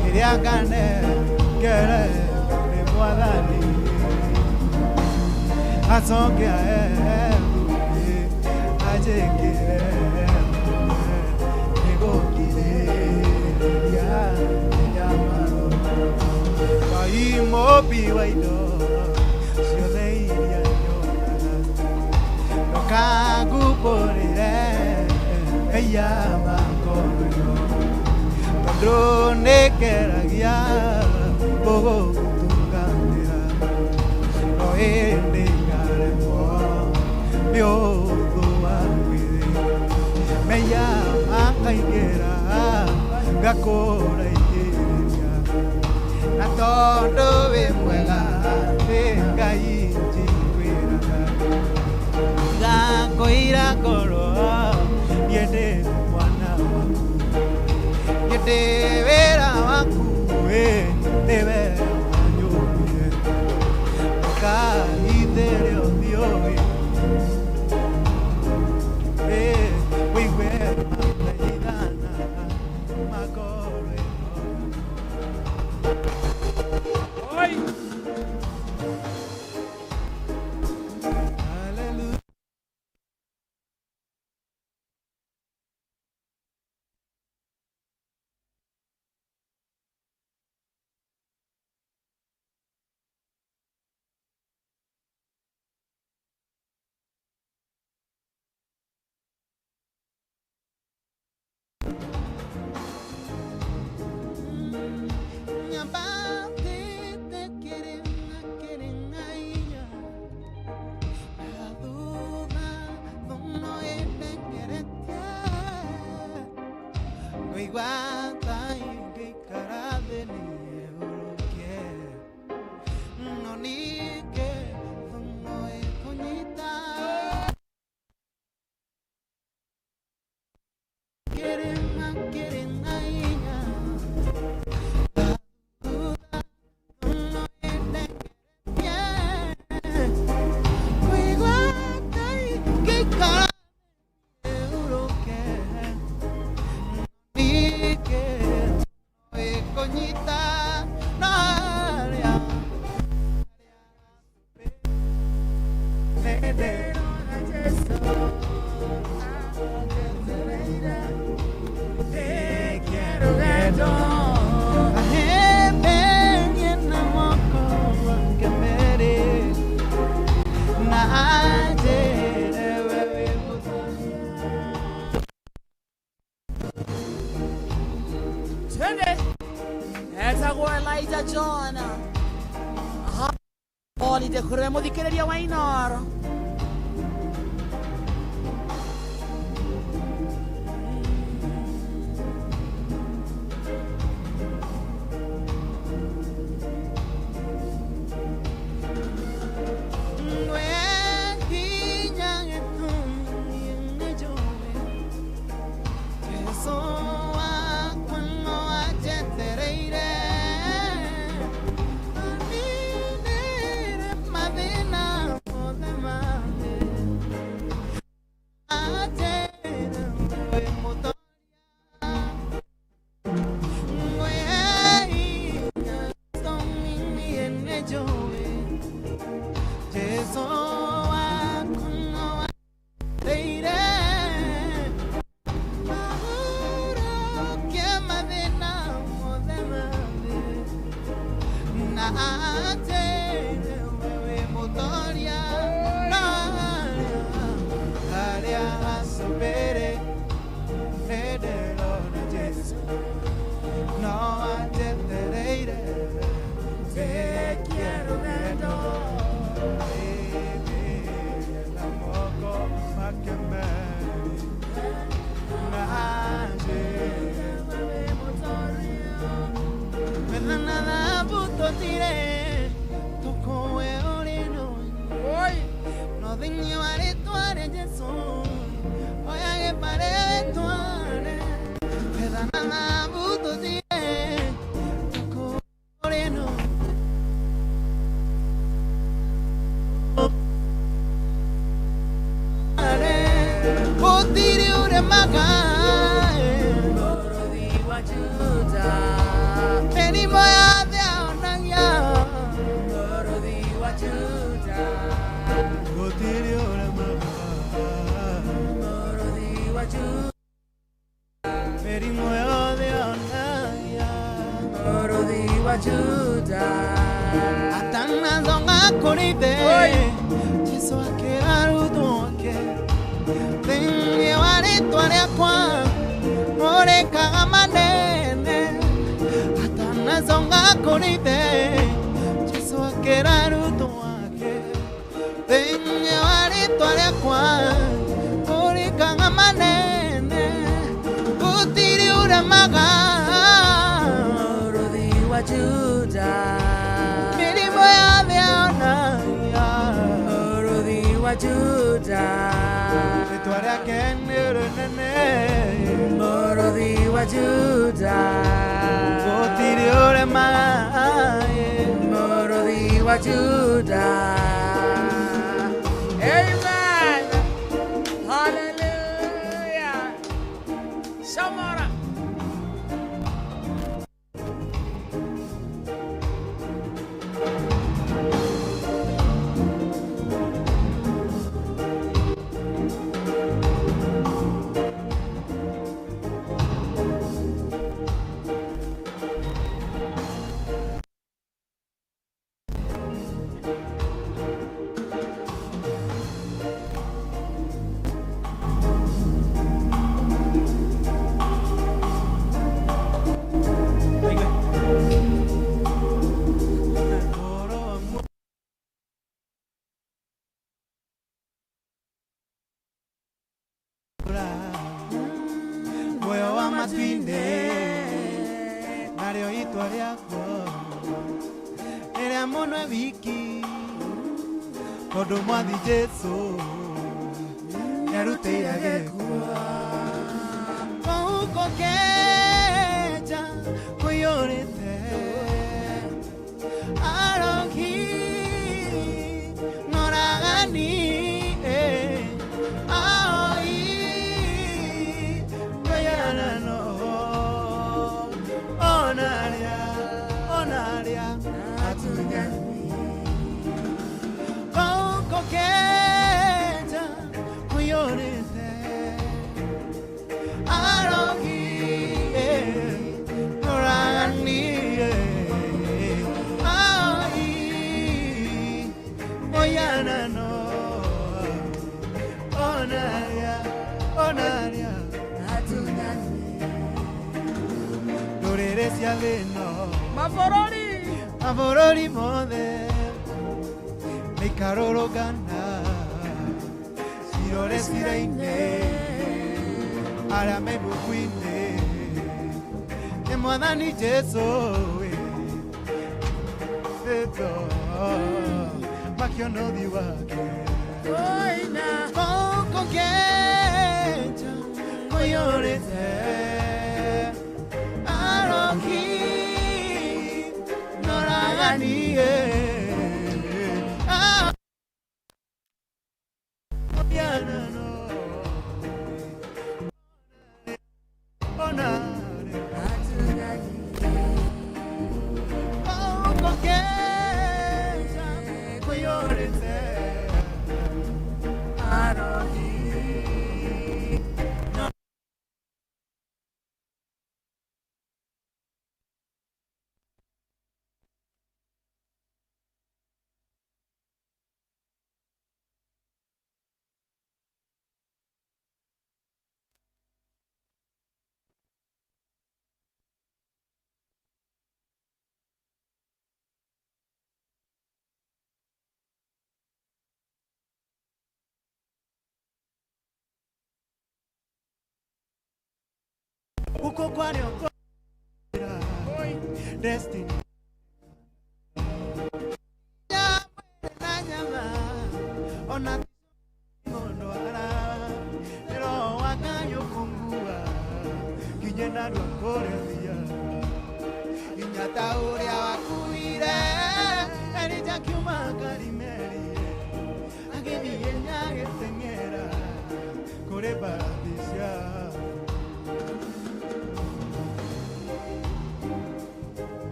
kĩrĩa nganekererio nĩ mwathani acokia thũmbĩ anjĩkĩre mũtwe nĩgũkirĩrĩria mĩnyamaro. Ngai mũmbi wa indo ciothe iria nyonaga ndũkangumbũrĩre mehia makwa tondũ nĩngeragia gũgũtungatĩra no ĩndĩ ngaremwo nĩ ũthũ wa mwĩrĩ mehia makaingĩra ngakũraihĩrĩria na tondũ wĩ mwega nĩ Ngai njiguĩraga ngakũira ngoro niĩ ndĩ mwana waku niĩ ndĩ wĩra waku ĩ nĩwe wanyũmbire ndũkahithĩre ũthiũ ĩ wĩigue mathaithana ma ngoro ĩno. Hallelujah. Nyambatĩte kĩrĩma kĩrĩ na hinya na thutha mũno ĩndengeretie Ngũigua ta ingĩikara thĩ niĩ hurũke no ningĩ thũng'ũ ĩkũnyita kĩrĩma kĩrĩ na hinya ngũigua ta ingĩikara thĩ hurũke ningĩ thũng'ũ ĩkũnyita no harĩa Holiday kũrĩ we mũthikĩrĩria wa Inoro. Maborori mothe. Nikarorogana Cirore ciraine Arĩa me ibuku-inĩ Nĩ Mwathani Jesũ Jesu Makiona ũthiũ wake Gũkũ Kenya kũiyũrĩte Aroki noraganie Uko kwani uko destiny na nyama ona ngondwara ro wakanyo kungua kinye na rwakore thia inyata uria wakuire Elija kiuma Karimeli agithie nyagiteng'era kuri mbarathi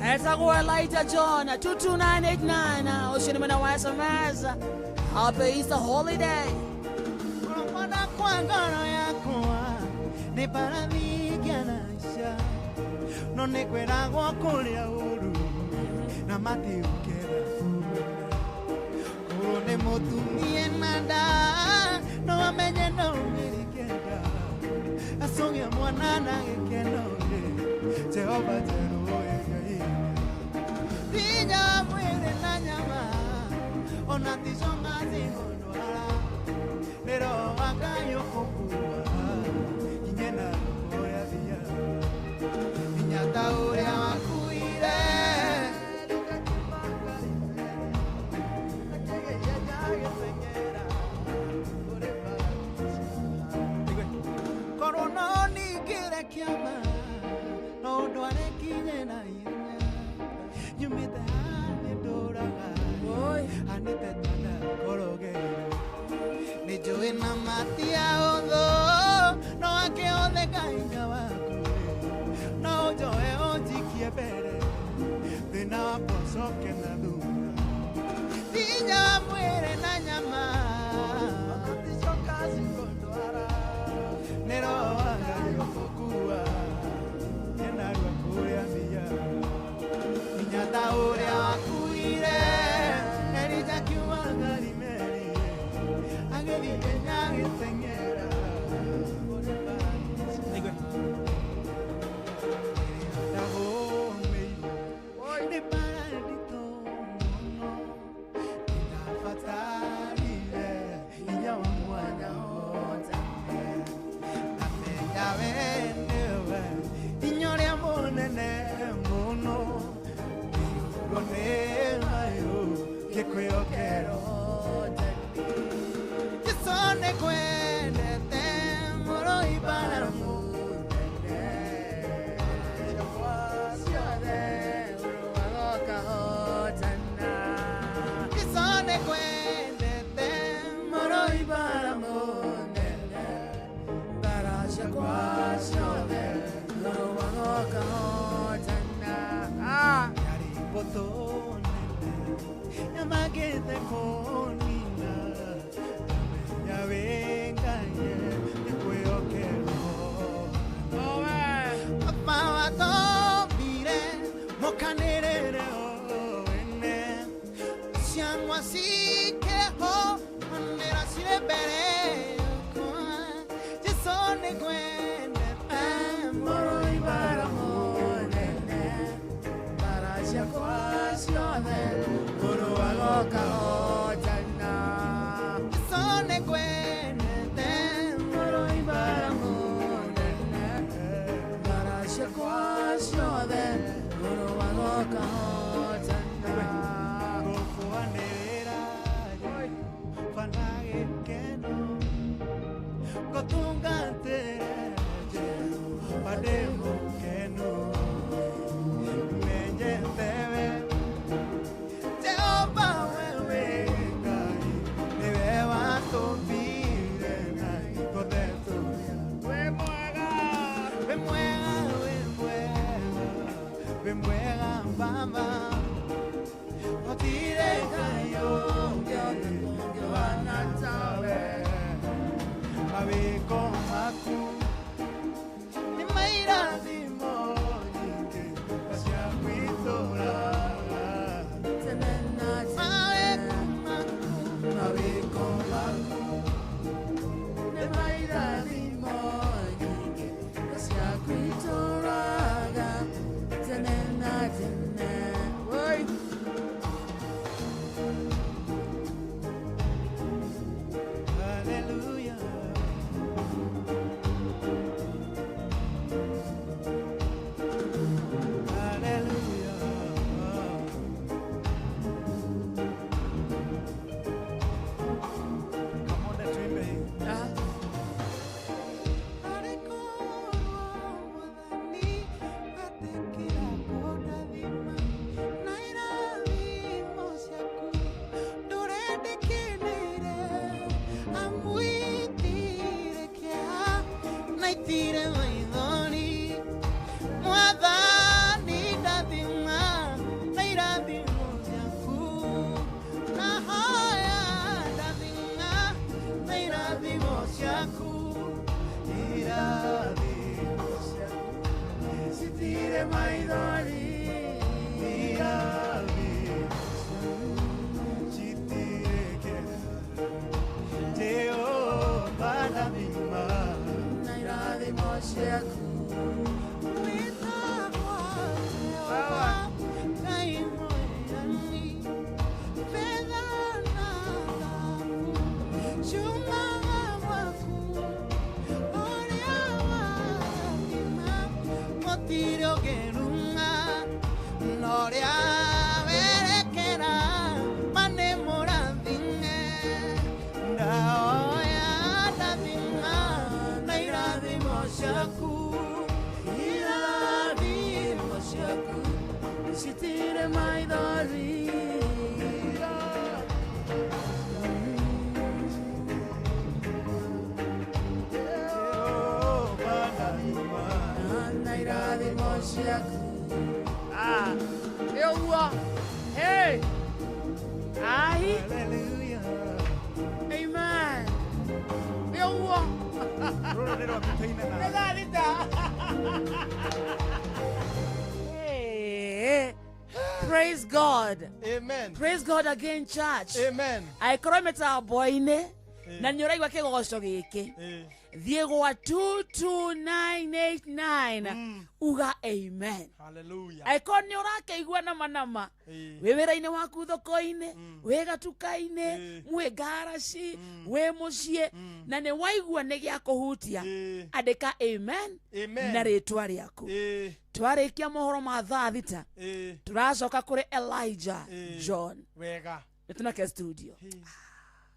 Etagwo Elijah John 22989 ũcio nĩ mwena wa SMS. Happy Easter holiday. Kwenda kwa ngoro yakwa nĩ mbarathi ngĩanacia no nĩ kwĩragwo kũrĩa ũru na matiũkĩra korwo nĩ mũtumie na nda no amenye no ũmĩrĩkenda acũgĩa mwana na gĩkeno Jehova Njerũ Ngai tinya mwĩrĩ na nyama ona tico ngazingondwara nĩ roho wa Ngai ũkũkua kinye na kũrĩa thia inya ta ũrĩa wakuire korwo no ningĩre kĩama no ndware kinye na ihenya nyumĩte haha ndũraga hanĩte tanda korogeirwo nĩ njũĩ na matia ũthũ no akĩhũthĩka hinya waku no ũnjoe ũnjikie mbere thĩna wakwa ũcoke na thutha tinya mwĩrĩ na nyama nĩ roho wa Ngai ũkũkua narua kũrĩa thia inya ta ũrĩa wakuire Elija kiuma Karimeli agĩthiĩ nyagĩteng'era ndagũmĩirwo nĩ mbara nditũ mũno nĩndabatarire hinya wa mwanya hotane ndamenya we nĩwe hinya ũrĩa mũnene mũno igũrũ nĩ mayũ gĩkwĩhokero Jesũ nĩkwendete mũrũi mbara mũnene Jesũ nĩkwendete mũrũi mbara mũnene Mbara ciakwa ciothe rũrũaga ũkahotana. Yarĩ mbũtũ nene yamagĩte kũnina ndamenya wĩ Ngai nĩkwĩhokerwo Baba watũmbire mũkanĩrĩre wene ciangwa cikĩho onera cirĩ mbere yakwa Jesũ nĩngwendete mũrũi mbara mũnene mbara ciakwa ciothe rũrũaga ũkahotana. Gũtirĩ Ngai ũngĩ ũhana tawe. Mawĩko maku nĩ mairathimo nyingĩ cia gwĩtũra. Tene na tene. Mawĩko maku nĩ mairathimo nyingĩ cia gwĩtũraga tene na tene. Oi. Hallelujah. Hallelujah. Come on, tuimbe hii. Naitire maithori Mwathani ndathima na irathimo ciaku nahoya ndathima na irathimo ciaku Irathimo ciaku citire maithori. Irathimo ciaku citire kĩeha. Jehova ndathima na irathimo ciaku. Wĩtagwo Jehova Ngai mwathani betha na thahabu ciumaga gwaku ũrĩa warathima gũtirĩ ũngĩruma na ũrĩa werekera ma nĩ mũrathime ndaoya ndathima na irathimo ciaku irathimo ciaku citire maithori. Jehova ndathima na irathimo ciaku. Ah, nĩ ũguo. Hey. Ahi. Hallelujah. Amen. Nĩ ũguo. Rũrũ nĩ rwaku tũine Nĩ nawe. thaa thita. Hey. Praise God. Amen. Praise God again, church. Amen. Angĩkorwo mĩtambo-inĩ na nĩ ũraigua kĩgoco gĩkĩ thiĩ gwa 22989 uga amen. Hallelujah. Angĩkorwo nĩ ũrakĩigua nama nama wĩ wĩra-inĩ waku thoko-inĩ wĩ gatuka-inĩ mwĩ ngaraci wĩ mũciĩ na nĩ waigua nĩ gĩa kũhutia andĩka amen Amen. na rĩtwa rĩaku. Twarĩkia mohoro ma thaa thita tũracoka kũrĩ Elijah John Wega. nĩ tũnake studio.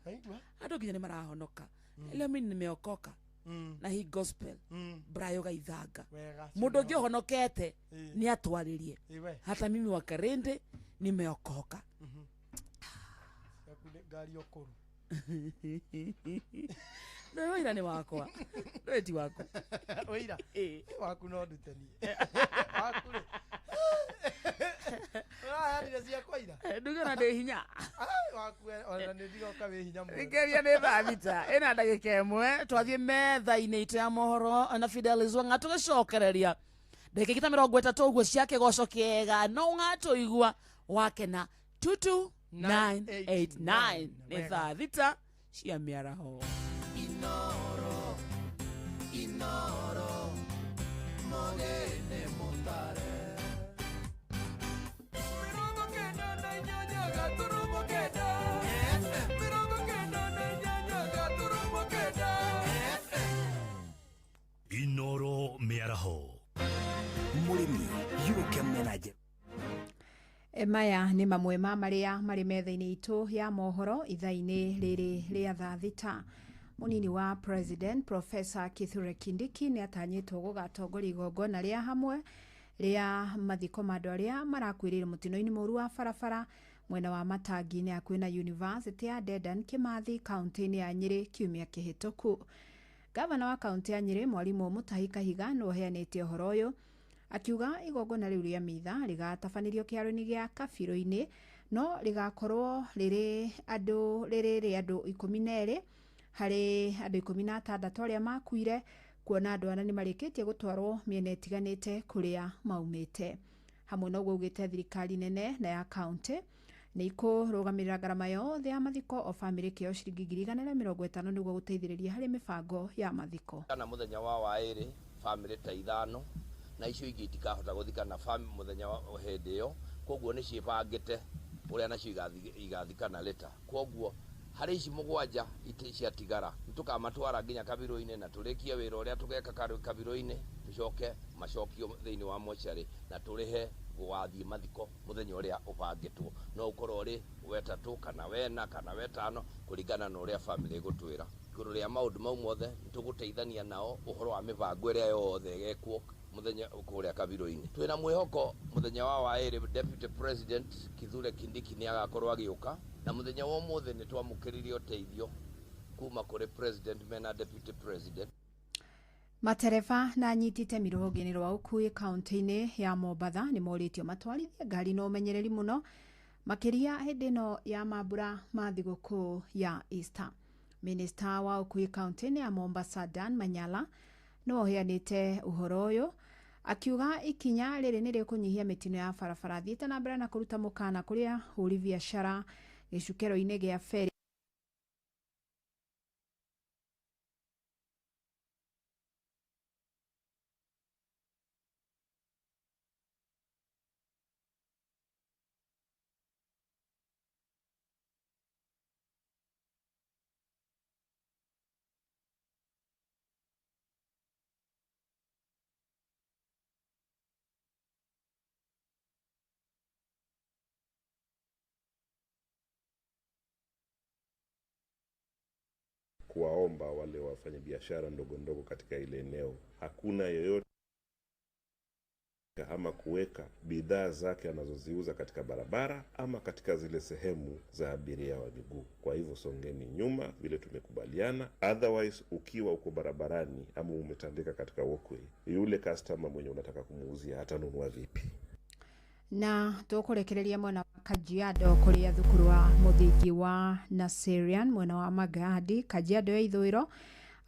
Waigua? Andũ nginya nĩ marahonoka. Leo mimi nimeokoka na hii gospel Brayo Gaithanga Wega. mũndũ ũngĩ ũhonokete nĩ atwarĩrie. Iwe. Hata mimi wa Karende nimeokoka. Ciaku nĩ ngari ũkũrũ. Ndũĩ wĩira nĩ wakwa ndũĩ ti waku. Wĩira waku no ndute niĩ. Waku rĩ. Ũraheanire ciakwa ira. Nduge ona ndĩ hinya. Ai, waku we, ona nĩ ndiroka wĩ hinya mũno. Thikĩrĩria nĩ thaa thita ĩna ndagĩka ĩmwe twathiĩ metha-inĩ itũ ya mohoro na Fidelis Wang'a tũgĩcokereria ndagĩka ingĩ ta 30 ũguo cia kĩgoco kĩega no ũgatũigua wakena 22989 nĩ thaa thita cia mĩaraho. Inoro, Inoro, mogene mutare. 98 gaturumo kenda. 98 gaturumo kenda. Inoro mĩaraho. Mũrĩmi yũke mena Maya nĩ mamwe ma marĩa marĩ metha-inĩ itũ ya mohoro ithaa-inĩ rĩrĩ rĩa thaa thita. Mũnini wa President Professor Kithure Kindiki nĩ atanyĩtwo gũgatongoria igongona rĩa hamwe rĩa mathiko ma andũ arĩa marakuĩrĩire mũtino-inĩ mũru wa barabara mwena wa Matangi-inĩ hakuhĩ na University ya Dedan Kimathi kaunti-inĩ ya Nyĩrĩ kiumia kĩhĩtũku. Gavana wa kaunti ya Nyĩrĩ Mwarimũ Mutahi Kahiga nĩwe ũheanĩte ũhoro ũyũ akiuga igongona rĩu rĩa mitha rĩgatabanĩrio kĩharo-inĩ gĩa Kabirũ-inĩ No rĩgakorwo rĩrĩ andũ rĩrĩ andũ 12 harĩ andũ 16 arĩa makuire, kuona andũ ana nĩ marĩkĩtie gũtwarwo mĩena ĩtiganĩte kũrĩa maumĩte. Hamwe na ũguo augĩte thirikari nene na ya kaunti nĩ ikũrũgamĩrĩra ngarama yothe ya mathiko o bamĩrĩ kĩo ciringi 150 nĩguo gũteithĩrĩria harĩ mĩbango ya mathiko. Kana mũthenya wa waĩrĩ bamĩrĩ ta 5 na icio ingĩ itikahota gũthikana mũthenya wa hĩndĩ ĩyo, koguo nĩ ciĩbangĩte ũrĩa nacio igathikana leta. Koguo harĩ ici 7 ciatigara nĩtũkamatwara nginya kabirũ-inĩ na tũrĩkie wĩra ũrĩa tũgeka kabirũ-inĩ, tũcoke macokio thĩinĩ wa mocarĩ na tũrĩhe gũgathiĩ mathiko mũthenya ũrĩa ũbangĩtwo, no ũkorwo ũrĩ wetatũ kana wena kana wetano kũringana na ũrĩa bamĩrĩ ĩgũtwĩra. Igũrũ rĩa maũndũ mau mothe nĩtũgũteithania nao ũhoro wa mĩbango ĩrĩa yothe ĩgekwo mũthenya kũrĩa kabirũ-inĩ. Twĩna mwĩhoko mũthenya wa waĩrĩ Deputy President Kithure Kindiki nĩ agakorwo agĩũka, na mũthenya wa ũmũthĩ nĩ twamũkĩrire ũteithio kuma kũrĩ President mena Deputy President. Matereba na anyiti itemi rũhonge-inĩ rwa ũkuui kaunti-inĩ ya Mombatha nĩ morĩtio matwarithie ngari na ũmenyereri mũno makĩria hĩndĩ ĩno ya mambura ma thigũkũ ya Easter. Minista wa ũkuui kaunti-inĩ ya Mombasa Dan Manyala nĩwe ũheanĩte ũhoro ũyũ akiuga ikinya rĩrĩ nĩ rĩkũnyihia mĩtino ya barabara. Thiĩte na mbere na kũruta mũkana kũrĩ ahũri biacara gĩcukĩro-inĩ gĩa ferry kuwaomba wale wafanya biashara ndogo ndogo katika ile eneo, hakuna yoyote ama kuweka bidhaa zake anazoziuza katika barabara ama katika zile sehemu za abiria wa miguu. Kwa hivyo songeni nyuma vile tumekubaliana, otherwise ukiwa uko barabarani ama umetandika katika walkway, yule customer mwenye unataka kumuuzia hatanunua vipi? Na tũkũrekereria mwena wa Kajiado kũrĩa thukuru wa mũthingi wa Naserian mwena wa Magadi Kajiado ya ithũĩro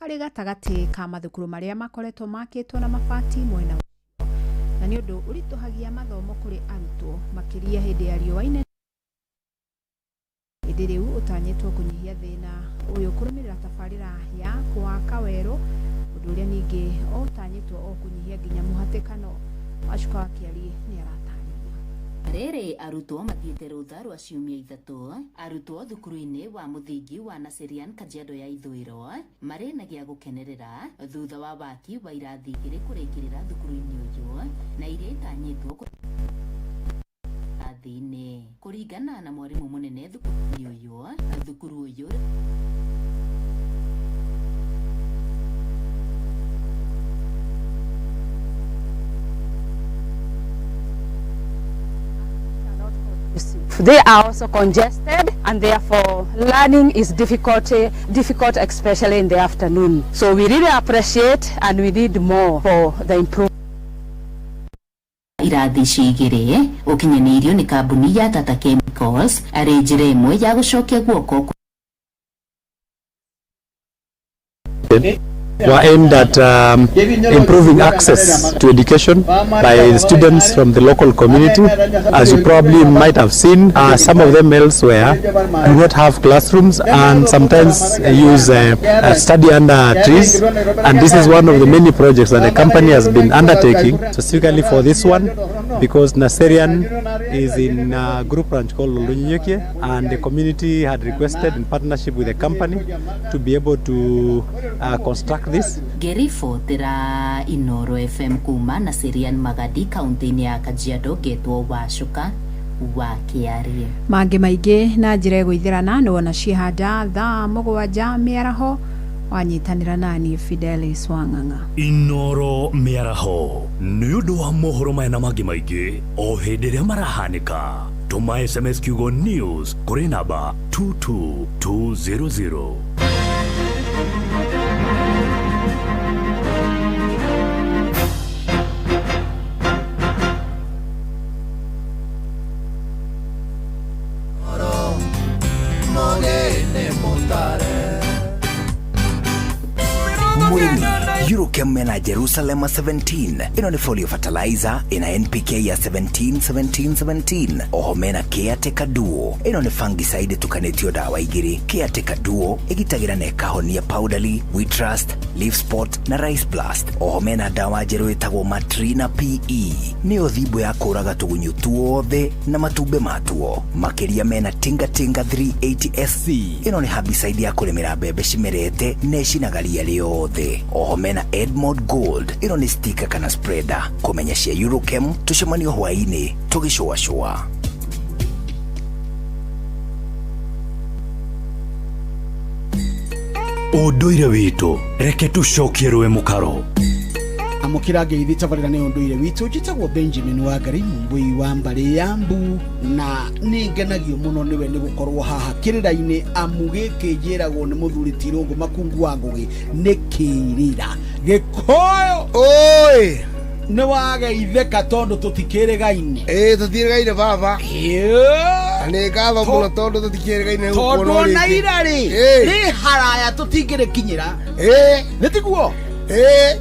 arĩ gatagatĩ ka mathukuru marĩa makoretwo makĩtwo na mabati mwena na nĩ ũndũ ũritũhagia mathomo kũrĩ arutwo makĩria hĩndĩ ya riũa inene. Ĩndĩ rĩu ũtanyĩtwo kũnyihia thĩna ũyũ kũrũmĩrĩra tabarĩra ya kũwaka werũ, ũndũ ũrĩa ningĩ ũtanyĩtwo o kũnyihia nginya mũhatĩkano. Wacuka wa Kĩarie nĩ aratarĩria. Rĩrĩ arutwo mathiĩte rũtha rwa ciumia 3 arutwo thukuru-inĩ wa mũthingi wa Naserian Kajiado ya ithũĩro marĩ na gĩa gũkenerera thutha wa waki wa irathi 2 kũrĩkĩrĩra thukuru-inĩ ũyũ na iria itanyĩtwo thĩ-inĩ. Kũringana na mwarimũ mũnene thukuru-inĩ ũyũ, thukuru ũyũ They are also congested, and therefore learning is difficult, especially in the afternoon. So we really appreciate and we need more for the improvement. Irathi ici 2 ũkinyanĩirio nĩ kambuni ya Tata Chemicals arĩ njĩra ĩmwe ya gũcokia guoko were aimed at improving access to education by students from the local community. As you probably might have seen, some of them elsewhere do not have classrooms and sometimes use study under trees. And this is one of the many projects that the company has been undertaking, specifically for this one, because Naserian is in a group ranch called Lolunyokie, and the community had requested in partnership with the company to be able to construct this. Ngĩribotera Inoro FM kuma Naserian Magadi kaunti-inĩ ya Kajiado ngetwo Wacuka wa Kĩarie. Mangĩ maingĩ na njĩra ĩgũithĩrana nĩwona ciĩhanda thaa 7 mĩaraho wanyitanĩra nani Fidelis Wang'ang'a. Inoro mĩaraho nĩ ũndũ wa mohoro maya na mangĩ maingĩ o hĩndĩ ĩrĩa marahanĩka. Tũma SMS kiugo news kũrĩ namba 22200. tare. Mũrĩmi, Eurochem mena Jerusalema 17. Ĩno nĩ folio fertilizer ĩna NPK ya 17 17 17. Oho mena Caretaker Duo. Ĩno nĩ fungicide ĩtukanĩtio ndawa igĩrĩ. Caretaker Duo ĩgitagĩra na ĩkahonia powdery, wheat rust, leaf spot na rice blast. Oho mena ndawa njerũ ĩtagwo Matrina PE. Nĩyo thimbũ ya kũraga tũgunyũ tuothe na matumbĩ matuo. Makĩria mena Tinga Tinga 380 SC. Ĩno nĩ herbicide ya kũrĩmĩra mbembe cimerete na ĩcinaga ria rĩothe. Oho mena Edmond Gold. Ĩno nĩ sticker kana spreader. Kũmenya cia Eurochem tũcemanio hwaĩ-inĩ tũgĩcũacũa. Ũndũire witũ reke tũcokie rũĩ mũkaro. Amũkĩra ngeithi tabarĩra nĩ ũndũire witũ. Njĩtagwo Benjamin Wangari, mũmbũi wa mbarĩ ya mbu, na nĩ ngenagio mũno nĩwe nĩ gũkorwo haha kĩrĩra-inĩ, amu gĩkĩ njĩragwo nĩ mũthuri Tirũngũ Makungu wa Ngũgĩ nĩ kĩrĩra Gĩkũyũ. Oi, nĩ wageithĩka tondũ tũtikĩrĩgaine. Ĩĩ, tũtirĩgaine baba. Na nĩ ngatho mũno tondũ tũtikĩrĩgaine. Tondũ ona ira rĩ rĩ haraya tũtingĩrĩkinyĩra. Ĩĩ. Nĩ tiguo? Ĩĩ,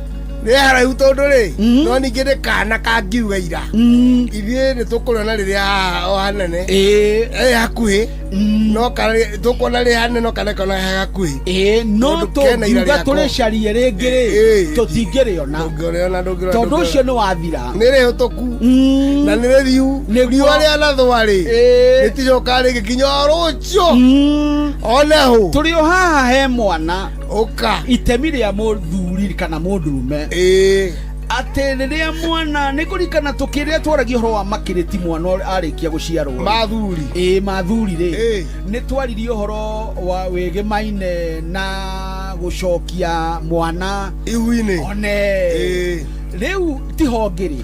nĩ haraihu tondũ rĩ, no ningĩ nĩ kana kangiuga ira ithuĩ nĩ tũkũrĩona rĩrĩa haha o hanene, ĩ hakuhĩ, no kana tũkuona rĩ hanene, no kana kona he hakuhĩ. Ĩĩ, no Tondũ kena ira tũngiuga rĩakwa. tũrĩcarie rĩngĩ rĩ, tũtingĩrĩona. Ndũngĩrĩona, ndũngĩrĩona. Tondũ ũcio nĩ wathira. Nĩ rĩhũtũku na nĩ rĩthiu. Riũa rĩa nathũa rĩ, rĩticokaga rĩngĩ kinya o rũciũ onehu. Tũrĩ o haha he mwana. Ũka. Itemi rĩa mũthuri kana mũndũrũme atĩ rĩrĩa mwana nĩ kũrikana tũkĩrĩa twaragia ũhoro wa makĩrĩti, mwana arĩkia gũciarwo. Mathuri. Ĩĩ, mathuri rĩ, nĩ twaririe ũhoro wa wĩgĩmaine na gũcokia mwana ihu-inĩ. One rĩu ti hongĩrĩ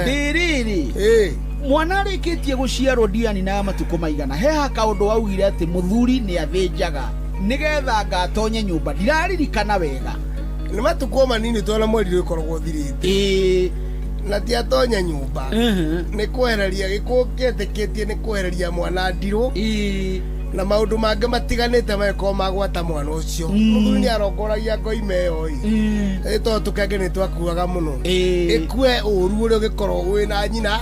rĩrĩrĩ, mwana arĩkĩtie gũciarwo ndiani na matukũ maigana, heha kaũndũ waugire atĩ mũthuri nĩ athĩnjaga nĩgetha ngatonye nyũmba, ndiraririkana wega. Nĩ matukũ manini twana mweri ũkoragwo ũthirĩte na ti atonya nyũmba, nĩ kwehereria gĩkũ kĩetĩkĩtie, nĩ kwehereria mwana ndirũ na maũndũ mangĩ matiganĩte magĩkorwo magwata mwana ũcio. Mũthuri nĩ arongoragia ngoima ĩyo ĩ tondũ tũkenge nĩ twakuaga mũno, ĩkue ũru ũrĩa ũgĩkorwo wĩ na nyina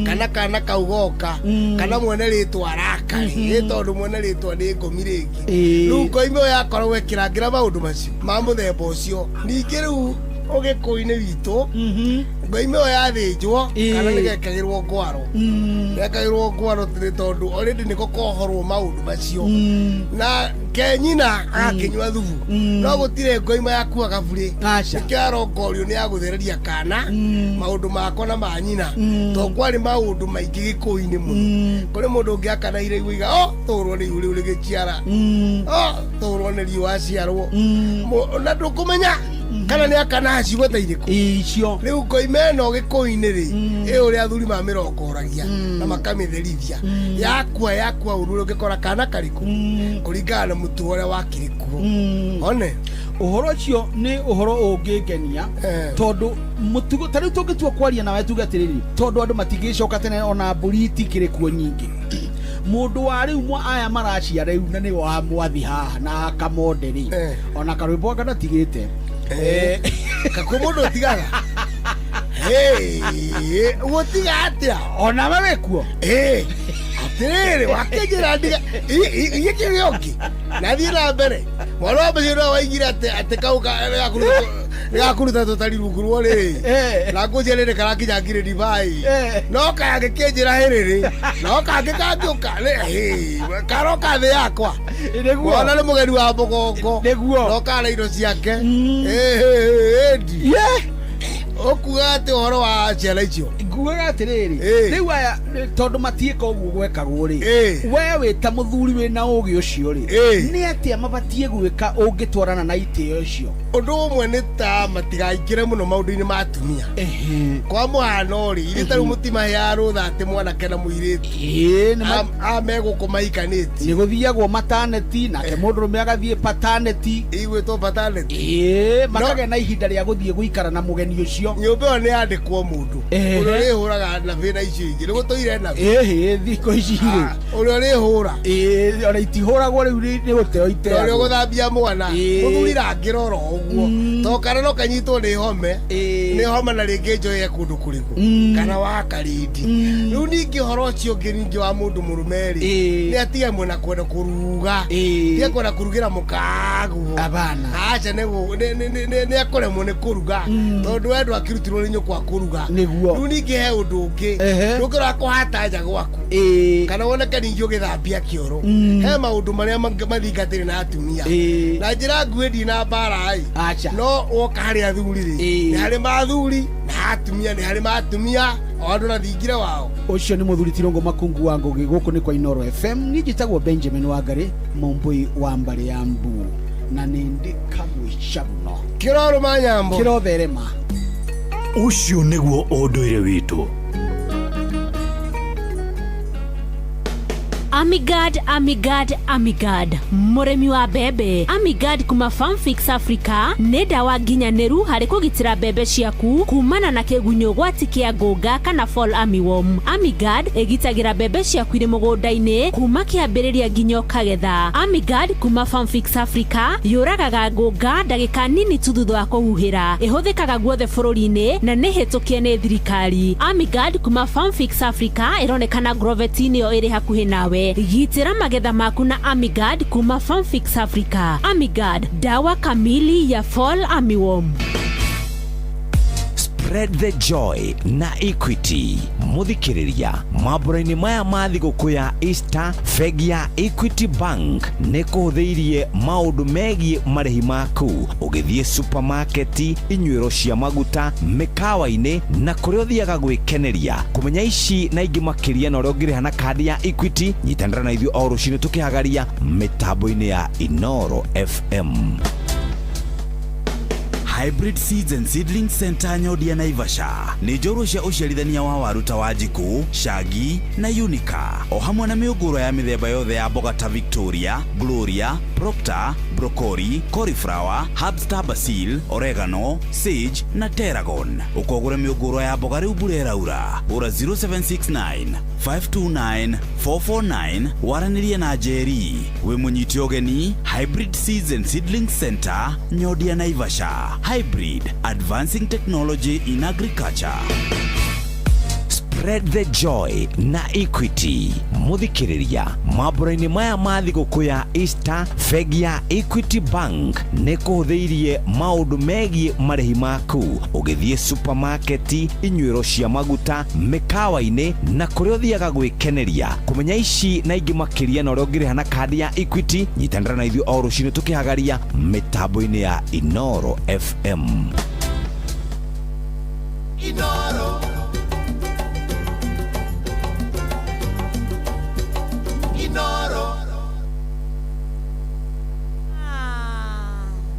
kana kana kau goka kana mwene rĩtwa arakari, ĩ tondũ mwene rĩtwa nĩ ngomi rĩngĩ. Rĩu ngoima ĩyo yakoragwo ĩkĩrangĩra maũndũ macio ma mũthemba ũcio. Ningĩ rĩu ũgĩkũyũ-inĩ witũ, ngoima ĩyo yathĩnjwo kana nĩgekagĩrwo ngwaro, gekagĩrwo ngwaro nĩ tondũ already nĩko kohorwo maũndũ macio na kenyina agakĩnyua thubu, no gũtirĩ ngoima yakuaga burĩ. Nĩkĩo arongorio nĩ ya gũthereria kana maũndũ mako na ma nyina, tondũ kwarĩ maũndũ maingĩ gĩkũyũ-inĩ mũno. Kũrĩ mũndũ ũngĩ akanaire igũiga o tũrwo nĩ ihu rĩu rĩgĩciara, o tũrwo nĩ riũa aciarwo, na ndũkũmenya kana nĩ akana ciugo ta irĩkũ icio. Rĩu ngoima ĩno gĩkũyũ-inĩ rĩ, ĩ ũrĩa athuri mamĩrongoragia na makamĩtherithia, yakua yakua ũru ũrĩa ũngĩkora kana karĩkũ kũringana na mũtugo ũrĩa wakĩrĩ kuo one. Ũhoro ũcio nĩ ũhoro ũngĩngenia tondũ mũtugo ta rĩu tũngĩtua kwaria nawe tuge atĩrĩrĩ, tondũ andũ matingĩcoka tene, ona mbũri itikĩrĩ kuo nyingĩ, mũndũ wa rĩu mwa aya maraciara rĩu na nĩwe wa mwathi haha na kamonde rĩ, ona karwĩmbo anga ndatigĩte. Kakũ mũndũ ũtigaga gũtiga atĩa? Ona we wĩ kuo. Atĩrĩrĩ, wakĩnjĩra ndiga gĩkĩ gĩoki na thiĩ na mbere. Mwana wa mũciĩ no waigire atĩ atĩ kau nĩgakũruta tũtari rungu rwo rĩ, na ngũnjia rĩrĩ karakinya ngirĩri bai, no kangĩkĩnjĩra hĩrĩrĩ, no kangĩ kangĩũka karoka thĩ yakwa. Mwana nĩ mũgeni wa mũgongo no kana indo ciake ĩndi ũkuga atĩ ũhoro wa ciana icio. Ngugaga atĩrĩrĩ, rĩu aya tondũ matiĩka ũguo gwekagwo rĩ, we wĩ ta mũthuri wĩna ũgĩ ũcio rĩ, nĩ atĩa mabatiĩ gwĩka ũngĩtwarana na itĩo icio? Ũndũ ũmwe nĩ ta matigaingĩre mũno maũndũ-inĩ ma atumia. Kwa mũhano rĩ, ithuĩ ta rĩu mũtimaheaga rũtha atĩ mwanake na mũirĩtu a megũkũ mahikanĩtie. Nĩ gũthiagwo mataneti, nake mũndũrũme agathiĩ pataneti. Igwĩtwo pataneti. Ĩĩ, makagĩa na ihinda rĩa gũthiĩ gũikara na mũgeni ũcio. Nyũmba ĩyo nĩ yandĩkwo mũndũ ũrĩa. Ũrĩhũraga nabĩ na icio ingĩ nĩgũtũire nabĩ. Ĩhĩ thikũ ici rĩ. Ũrĩa ũrĩhũra. Ĩĩ ona itihũragwo rĩu nĩ gũteo iteagwo. Ũrĩa ũgũthambia mwana. Mũthuri rangĩra oro ũguo. To kana no kanyitwo nĩ home. Nĩ homa na rĩngĩ njoye kũndũ kũrĩkũ. Kana wa karindi. Rĩu ningĩ ũhoro ũcio ũngĩ ningĩ wa mũndũ mũrũme rĩ. Nĩ atige mwena kwenda kũruga. Tige kwenda kũrugĩra mũkaguo. Abana. Aca nĩ akũremwo nĩ kũruga. Tondũ we ndwakĩrutirwo nĩ nyũkwa kũruga. Nĩguo. Rĩu ningĩ he ũndũ ũngĩ. Ndũngĩrora kũhata nja gwaku. Kana woneke ningĩ ũgĩthambia kĩoro. He maũndũ marĩa mathingatĩre na atumia. Na njĩra nguhĩ ndina mbara ĩ. No woka harĩ athuri rĩ. Nĩ harĩ mathuri na atumia nĩ harĩ matumia o andũ na thingire wao. Ũcio nĩ mũthuri Tirũngũ Makungu wa Ngũgĩ gũkũ nĩ kwa Inoro FM. Niĩ njĩtagwo Benjamin Wangari mũmbũi wa mbarĩ ya Mbu na nĩ ndĩ kamwĩcaruno. Kĩrorũma nyambo. Kĩrotherema. Ũcio nĩguo ũndũire witũ. Amigard, Amigard, Amigard, mũrĩmi wa mbembe. Amigard kuma Farmfix Africa nĩ ndawa nginyanĩru harĩ kũgitĩra mbembe ciaku kumana na kĩgunyũ gwati kĩa ngũnga kana fall armyworm. Amigard ĩgitagĩra mbembe ciaku irĩ mũgũnda-inĩ kuma kĩambĩrĩria nginya ũkagetha. Amigard kuma Farmfix Africa yũragaga ngũnga ndagĩka nini tu thutha wa kũhuhĩra. Ĩhũthĩkaga guothe bũrũri-inĩ na nĩ hĩtũkie nĩ thirikari. Amigard kuma Farmfix Africa ĩronekana Grovet-inĩ ĩyo ĩrĩ hakuhĩ nawe. Gitĩra magetha maku na Amigard kuma Farmfix Africa. Amigard, dawa kamili ya fall armyworm. Spread the joy na Equity. Mũthikĩrĩria mambũra-inĩ maya ma thigũkũ ya Easter, bengi ya Equity Bank nĩ kũhũthĩirie maũndũ megiĩ marĩhi maku ũgĩthiĩ supermarket, inyuĩro cia maguta, mĩkawa-inĩ na kũrĩa ũthiaga gwĩkeneria. Kũmenya ici na ingĩ makĩria na ũrĩa ũngĩrĩha na kandi ya Equity, nyitanĩra na ithuĩ o rũcinĩ tũkĩhagaria mĩtambo-inĩ ya Inoro FM. Hybrid Seeds and Seedling Center Nyodia Naivasha nĩ njorua cia ũciarithania wa waru ta Wanjikũ, Shangi na Unica o hamwe na mĩũngũrwa ya mĩthemba yothe ya mboga ta Victoria, Gloria, Proctor, Broccoli, cauliflower, Herbstar Basil, Oregano, Sage na Tarragon. Ũkogũra mĩũngũrwa ya mboga rĩu mbura ĩraura. Hũra 0769 529 449 waranĩrie na Njeri. Wĩ mũnyite ũgeni Hybrid Seeds and Seedling Center Nyodia Naivasha. Hybrid, advancing technology in agriculture. Spread the joy na Equity. Mũthikĩrĩria mambũra-inĩ maya ma thigũkũ ya Easter, bengi ya Equity Bank nĩ kũhũthĩirie maũndũ megiĩ marĩhi maku ũgĩthiĩ supermarket, inyuĩro cia maguta, mĩkawa-inĩ na kũrĩa ũthiaga gwĩkeneria. Kũmenya ici na ingĩ makĩria na ũrĩa ũngĩrĩha na kandi ya Equity, nyitanĩra na ithuĩ o rũcinĩ tũkĩhagaria mĩtambo-inĩ ya Inoro FM. Inoro. Inoro.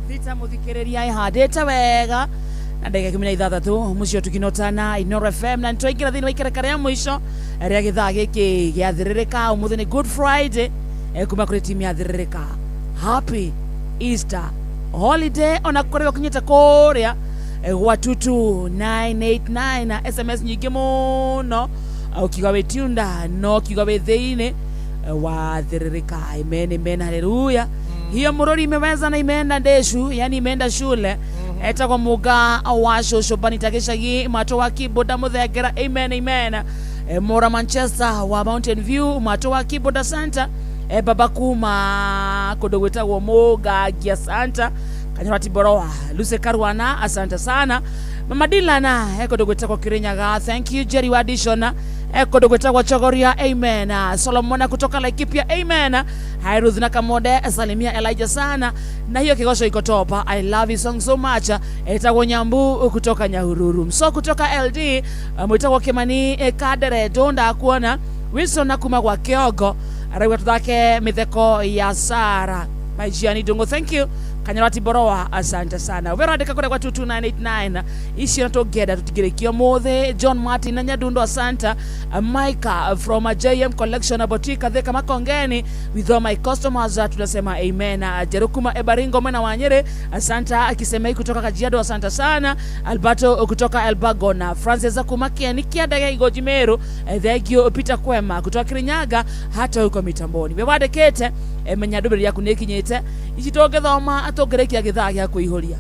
Thita muthikiriria ihandite wega na ndagika 16 mucio tukinotana Inoro FM na nitwaingĩra thĩinĩ wa ikereka rĩa mũico rĩa gĩthaa gĩkĩ gĩa thĩrĩrĩka. Ũmũthĩ nĩ Good Friday kuma kũrĩ timu ya thĩrĩrĩka. Happy Easter holiday ona kũrĩa ũkinyĩte kũrĩa gwa 22989 na SMS nyingĩ mũno ukiuga wĩ tunda no ukiuga wĩ thĩinĩ wa thĩrĩrĩka. Amen, amen, haleluya. Hiyo murori imeweza na imeenda ndeshu, yani imeenda shule. Etagwo muga wa shosho banita gĩcagi mato wa kiboda muthengera. Amen, amen. Mora Manchester wa Mountain View mato wa kiboda Santa. Baba kuma kũndũ gwĩtagwo Mũgangia Santa Kanyarati Boroa Luce Karwana, asante sana. Mama Dilana kũndũ gwĩtagwo Kirinyaga, thank you. Jerry Wadishona kũndũ gwĩtagwo Chogoria, amen. Solomona kutoka Laikipia, amen. Hi Ruth na Kamode, salimia Elijah sana na hiyo kigosho iko topa. I love his song so much. Etagwo Nyambu kutoka Nyahururu, Mso kutoka LD, mwitagwo Kimani Kadere Donda kuona Wilson na kuma gwa Kiogo arauga tuthake mitheko ya Sara Maijiani Dungo, thank you. Kanyarati Boroa, asante sana. Wera andika kule kwa 22989 icio na tũngĩenda tũtingĩrĩkio mũthĩ. John Martin na Nyadundo, asante. Micah from JM Collection Boutique Thika Makongeni, with all my customers, tunasema amen. Jerukuma Ebaringo mwena wa Nyeri, asante. Akisemei kutoka Kajiado, asante sana. Alberto kutoka Elbago na Francis Akumakia nikiadaga Igoji Meru, thank you. Peter Kwema kutoka Kirinyaga, hata huko mitamboni wewandĩkĩte, menya ndũmĩrĩri yaku nĩ ĩkinyĩte. Ici tũngĩthoma tũngĩrĩkia gĩthaa gĩa kũihũria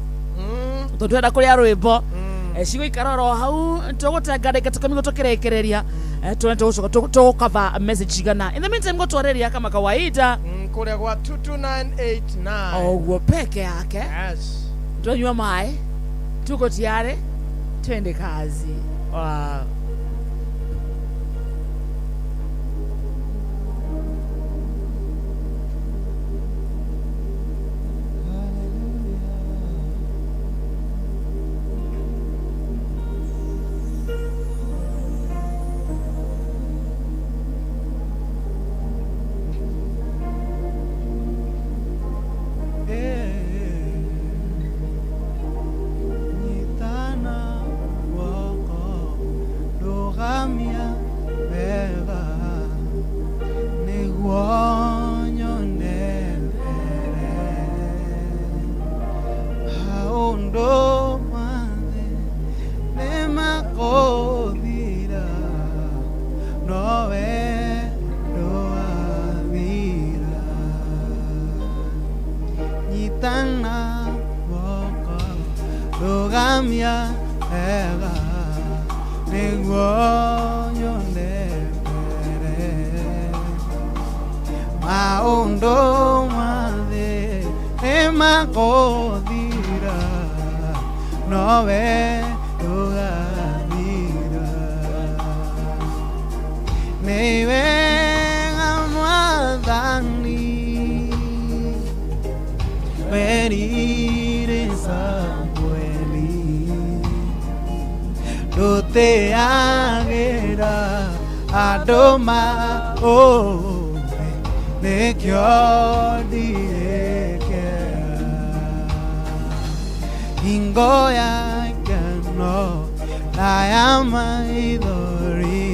tondũ twenda kũrĩa rwĩmbo, cigũikara oro hau tũgũtenga ndagĩka 10 tũkĩrĩkĩrĩria, tuone tũgũcoka tũgũcover message cigana. In the meantime, gũtwarĩria kama kawaida Kũrĩa gwa 22989. Oguo peke yake. Yes. Twanyua maĩ, tuko tayari, twende kazi. Wow. Nyitana guoko rũgamia wega nĩguo nyone mbere maũndũ mothe nĩmakũthira nowe ndũgathira. Nyitana guoko rũgamia wega nĩguo nyone mbere maũndũ mothe nĩmakũthira nowe ndũgathira. Nĩ wega Mwathani werire Samueli ndũteagĩra andũ maũthĩ nĩkĩo ndirĩkĩra hingo ya ikeno na ya maithori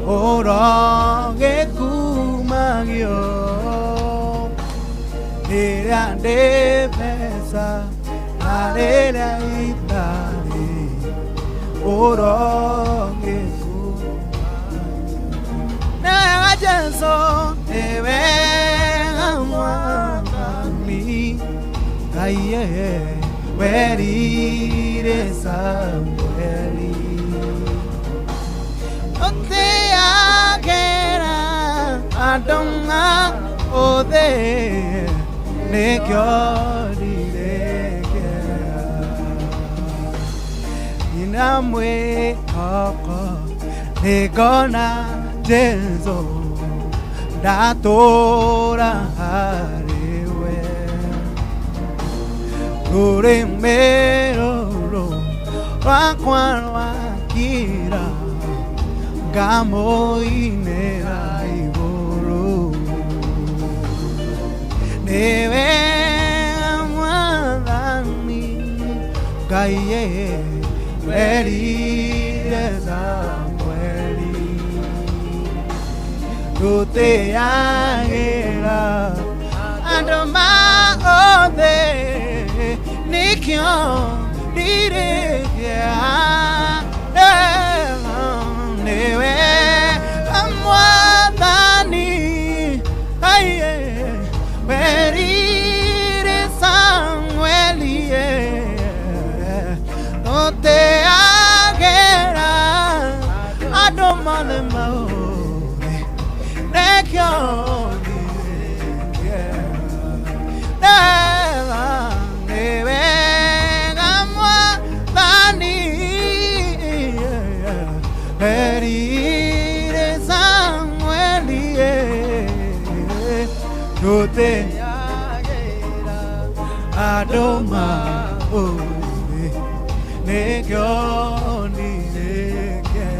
ũrogĩkumagio rĩrĩa ndĩ mbeca na rĩrĩa itarĩ ũrogĩkumagio. Nĩ wega Jesũ, nĩ wega Mwathani Ngai werire Samueli ũtĩagĩra andũ othe nĩkĩo ndirekera nina mwĩhoko nĩngona Jesũ ndatũra harĩ we rũrĩmĩ rũrũ rwakwa rwakira ngamũinĩra igũrũ. Nĩ wega Mwathani Ngai werire Samueli ndũteagĩra andũ othe nĩkĩo ndirĩkia. Nĩ wega Mwathani Ngai werire Samueli ndũteagĩra andũ mothe maũthĩ nĩkĩo ndirĩkia. Nĩ wega Mwathani werire Samueli ndũteagĩra andũ maũthĩ nĩkĩo ndirĩkia.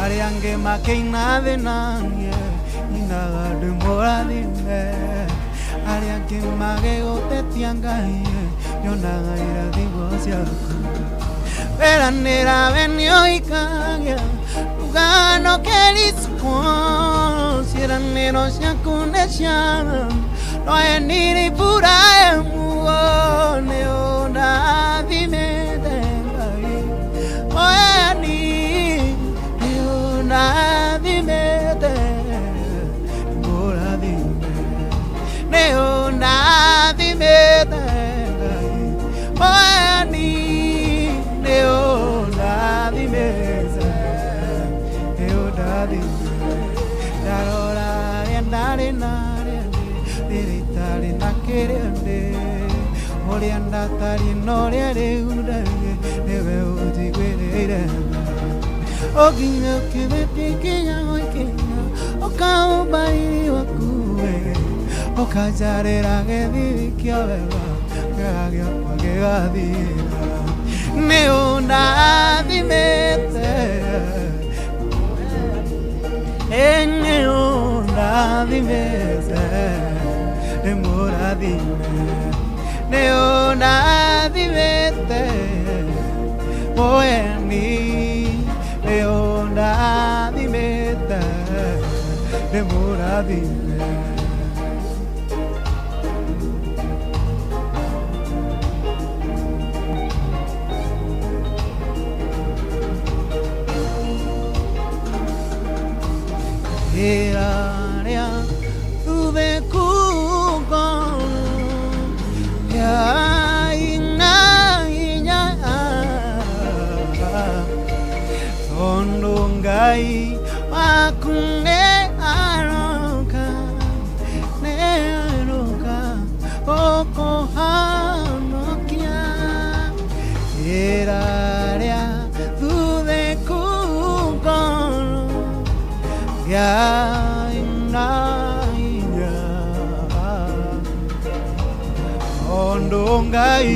Arĩa angĩ makĩina thĩ naniĩ nyinaga ndĩ mũrathime arĩa Angĩ magĩgũtetia Ngai nyonaga irathimo ciaku. Weranĩra we nĩũhikagia rũgano kĩricũkwo ciĩranĩro ciaku nĩ cia noenire Iburahĩmu nĩ ũndathimĩte Ngai oeni nĩ ũndathimĩte mũrathime nĩ ũndathimĩte Ngai oeni nĩ ũndathimĩte nĩ ũndathimĩte ndarora arĩa ndarĩ na arĩa ndĩ rĩrĩa itarĩ na kĩrĩa ndĩ ũrĩa ndatariĩ na ũrĩa rĩu ndariĩ nĩwe ũnjiguĩrĩire tha ũnginya ũkĩrĩtie nginya gũikinya ũkaũmba riri waku we ũkanjarĩra gĩthithi kĩa wega kĩega gĩakwa gĩgathira nĩ ũndathimĩte nĩ ũndathimĩte nĩ mũrathime nĩ ũndathimĩte moeni nĩ ũndathimĩte nĩ mũrathime. Ĩrarĩa thutheku ngoro ya ina inya tondũ Ngai waku nĩ aroka nĩ aroka gũkũhonokia ĩrarĩa thutheku ngoro ya ina inya tondũ Ngai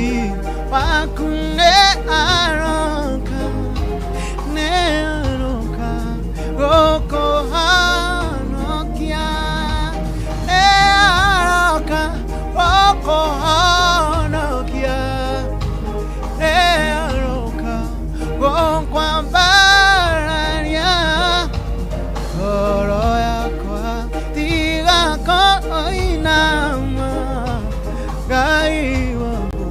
waku nĩ aroka nĩ aroka gũkũhonokia nĩ aroka gũkũhonokia nĩ aroka gũkwambararia ngoro yakwa tiga kũinama Ngai waku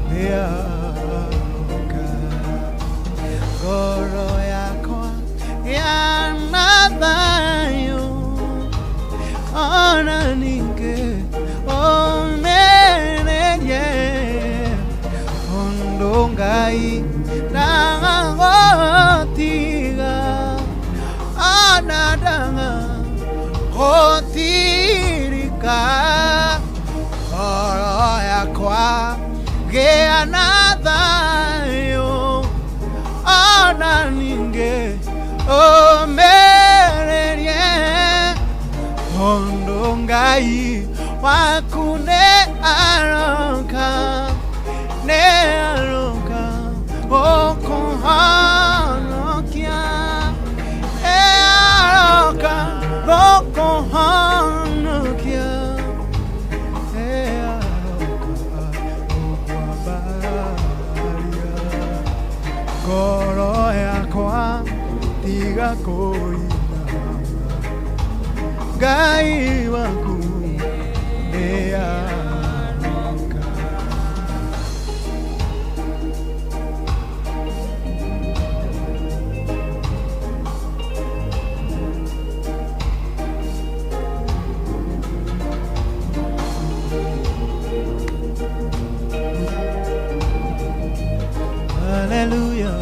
nĩ aroka ngoro yakwa yana thayũ ona ningĩ ũmĩrĩrie ũndũ Ngai ndagagũtiga ona ndagagũtirika ngoro yakwa gĩa na thayũ ona ningĩ ũmĩrĩrie tondũ Ngai waku nĩ aroka nĩ aroka gũkũhonokia nĩ aroka gũkũhonokia nĩ aroka gũkwambararia ngoro yakwa tiga kũinama Ngai waku nĩ aroka. Hallelujah.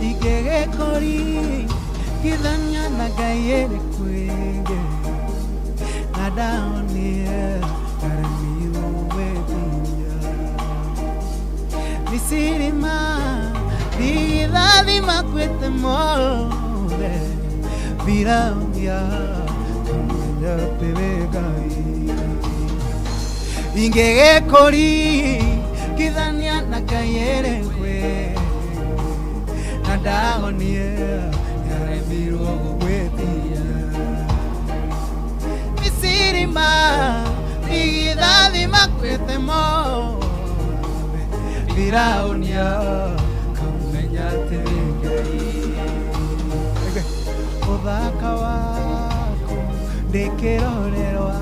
Ingĩgĩkori githania na Ngai ĩrĩkũ ĩngĩ na ndaonire ndaremirwo gwĩtiria Misiri marigithathi makuĩte mothe Firaũni akamenya atĩ wĩ Ngai Ingĩgĩkori githania na Ngai ĩrĩkũ ĩngĩ na ndahonie. Yaremirwo gũgwĩtia Misiri marigithathi makuĩte mothe Firaũni akamenya atĩ wĩ Ngai. Ũthaka waku ndĩkĩrorerwa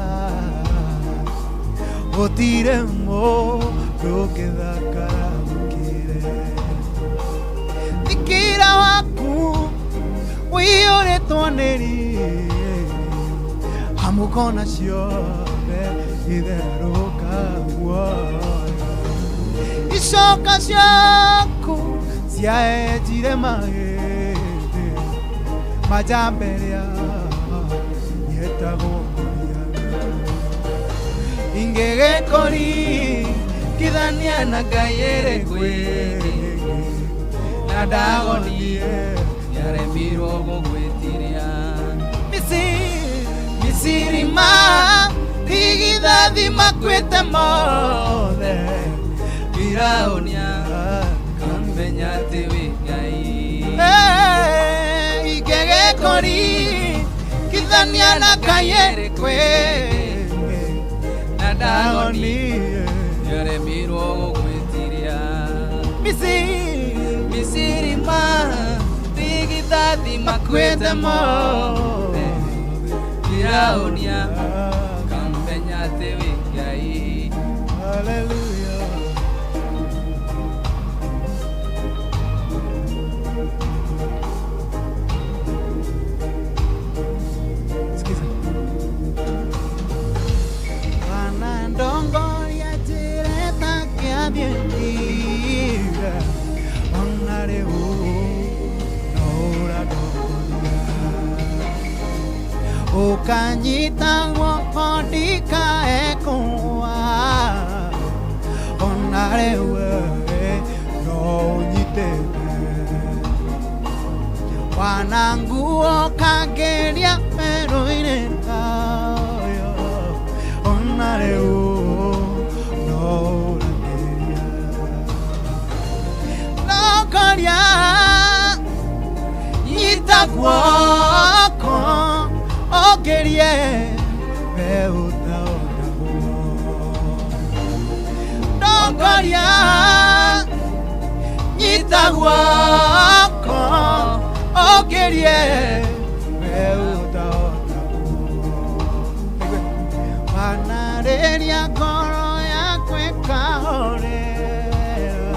gũtirĩ mũndũ ũngĩthakara gũkĩre. Thikĩra waku ũiyũrĩtwo nĩ riri hamuko ciothe itherũka muoyo. Icoka ciaku ciaenjire mahĩndĩ majamberia yetagwo Goliathi. Ingĩgĩkũringithania na Ngai ĩrĩkũ ĩngĩ na Ndagoni yaremirwo gũgwĩtiria Misiri marigithathi makuĩte mothe Firaũni akamenya atĩ wĩ Ngai. Ingĩgĩkũringithania na Ngai ĩrĩkũ ĩngĩ na Ndagoni yaremirwo gũgwĩtiria Misiri marigithathi makuĩte mothe Firaũni akamenya atĩ wĩ Ngai. Hallelujah. Sikiza. Wanandongoria njĩra ĩtakĩathiĩkire ona rĩu no ũrandongoria ũkanyita guoko ndikae kũgũa ona rĩu no ũnyitĩte wananguo kangeria werũ-inĩ tayo ona rĩu no ũrangeria ndongoria nyita guoko ongerie we ũtaonagwo ndongoria nyita guoko ongerie we ũtaonagwo wanarĩria ngoro yakwa ĩkahorera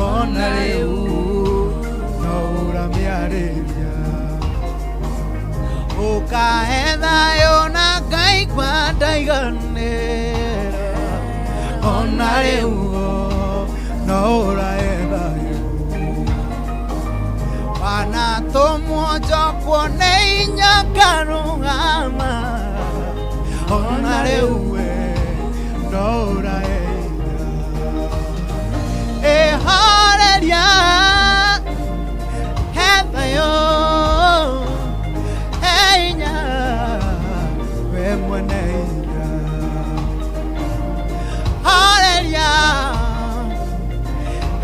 ona rĩu no ũramĩarĩria ũkahe thayũ na ngaigua ndaiganĩra ona rĩu no ũrahe thayũ wanatũmwo njokwo nĩ inya ngarũgama ona rĩu we no ũrahe inya ĩhoreria he thayũ he inya we mwene inya horeria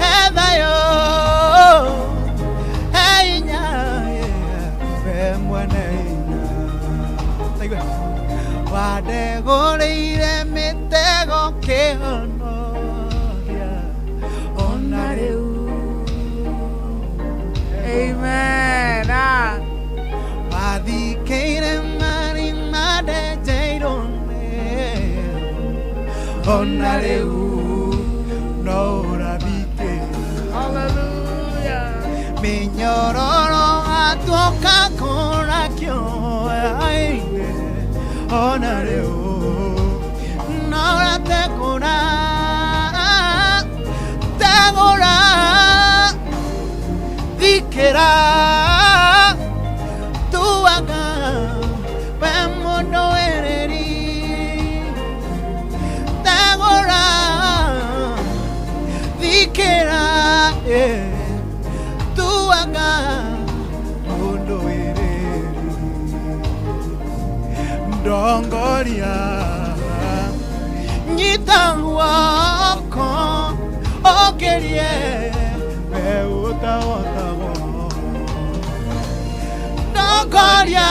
he thayũ he inya we mwene inya. Taigua. Wandegũrĩire mĩtego kĩhonoria ona rĩu. Amen. Wathikĩire marima ndenjeirwo nĩo ona rĩu no ũrathikĩra. Hallelujah. Mĩnyororo atuoka kũra kĩoya-inĩ ona rĩu no ũrategũra tegũra thikĩra tuaga we mũndũ wĩrĩri tegũra thikĩra tuaga mũndũ wĩrĩri ndongoria nyita guoko ongerie we ũtahotagwo Dongoria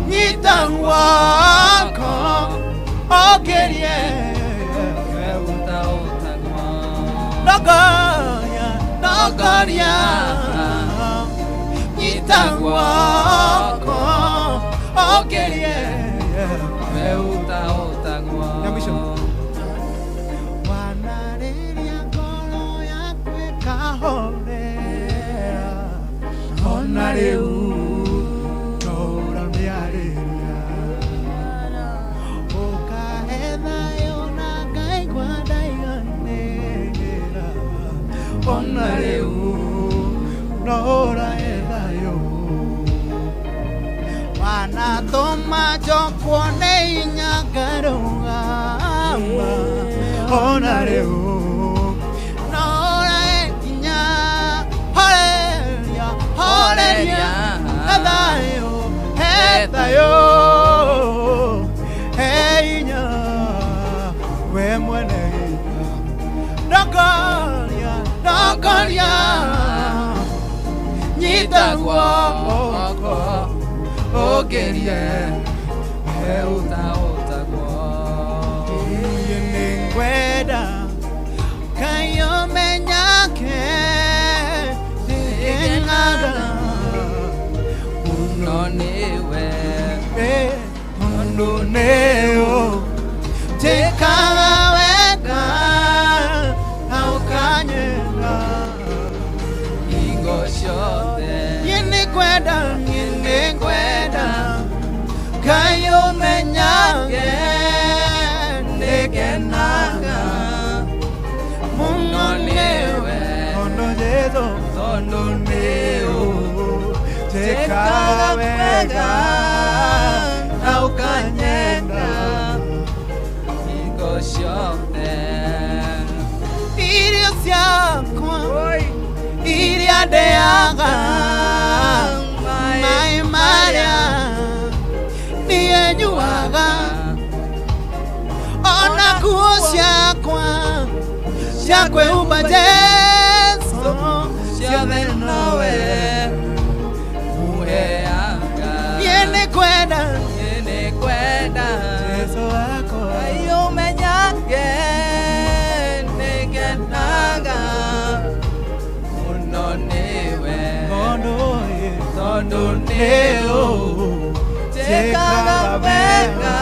Nyita guoko Okerie Dongoria Dongoria Nyita guoko Okerie Ya mwisho Wanarĩria ngoro yaku ĩkahorera Ona rĩu tũramĩarĩria Ũkahe thayũ na ngaigua ndaiganĩra Ona rĩu no ũrahe thayũ Wanatũma njokwo nĩ hinya ngarũgama Ona rĩu no ũrahe hinya Horeria, horeria He thayũ, he thayũ He hinya, we mwene hinya Ndongoria, ndongoria Nyita guoko Okerie Niĩ nĩngwenda Ngai ũmenyake Nĩngenaga Mũno nĩwe Tondũ nĩũnjĩkaga wega Na ũkanyenda hingo ciothe Niĩ nĩngwenda, niĩ nĩngwenda Ngai ũmenyage Nĩngenaga Mũno nĩwe Tondũ Jesũ Tondũ nĩũnjĩkaga wega Na ũkanyenda hingo ciothe Irio ciakwa iria ndĩaga Maĩ marĩa niĩ nyuaga Ona nguo ciakwa cia kwĩhumba Jesũ ciothe nowe ũheaga Niĩ nĩngwenda Niĩ nĩngwenda Jesũ wakwa Ngai ũmenyage nĩngenaga mũno nĩwe Tondũ tondũ nĩũnjĩkaga wega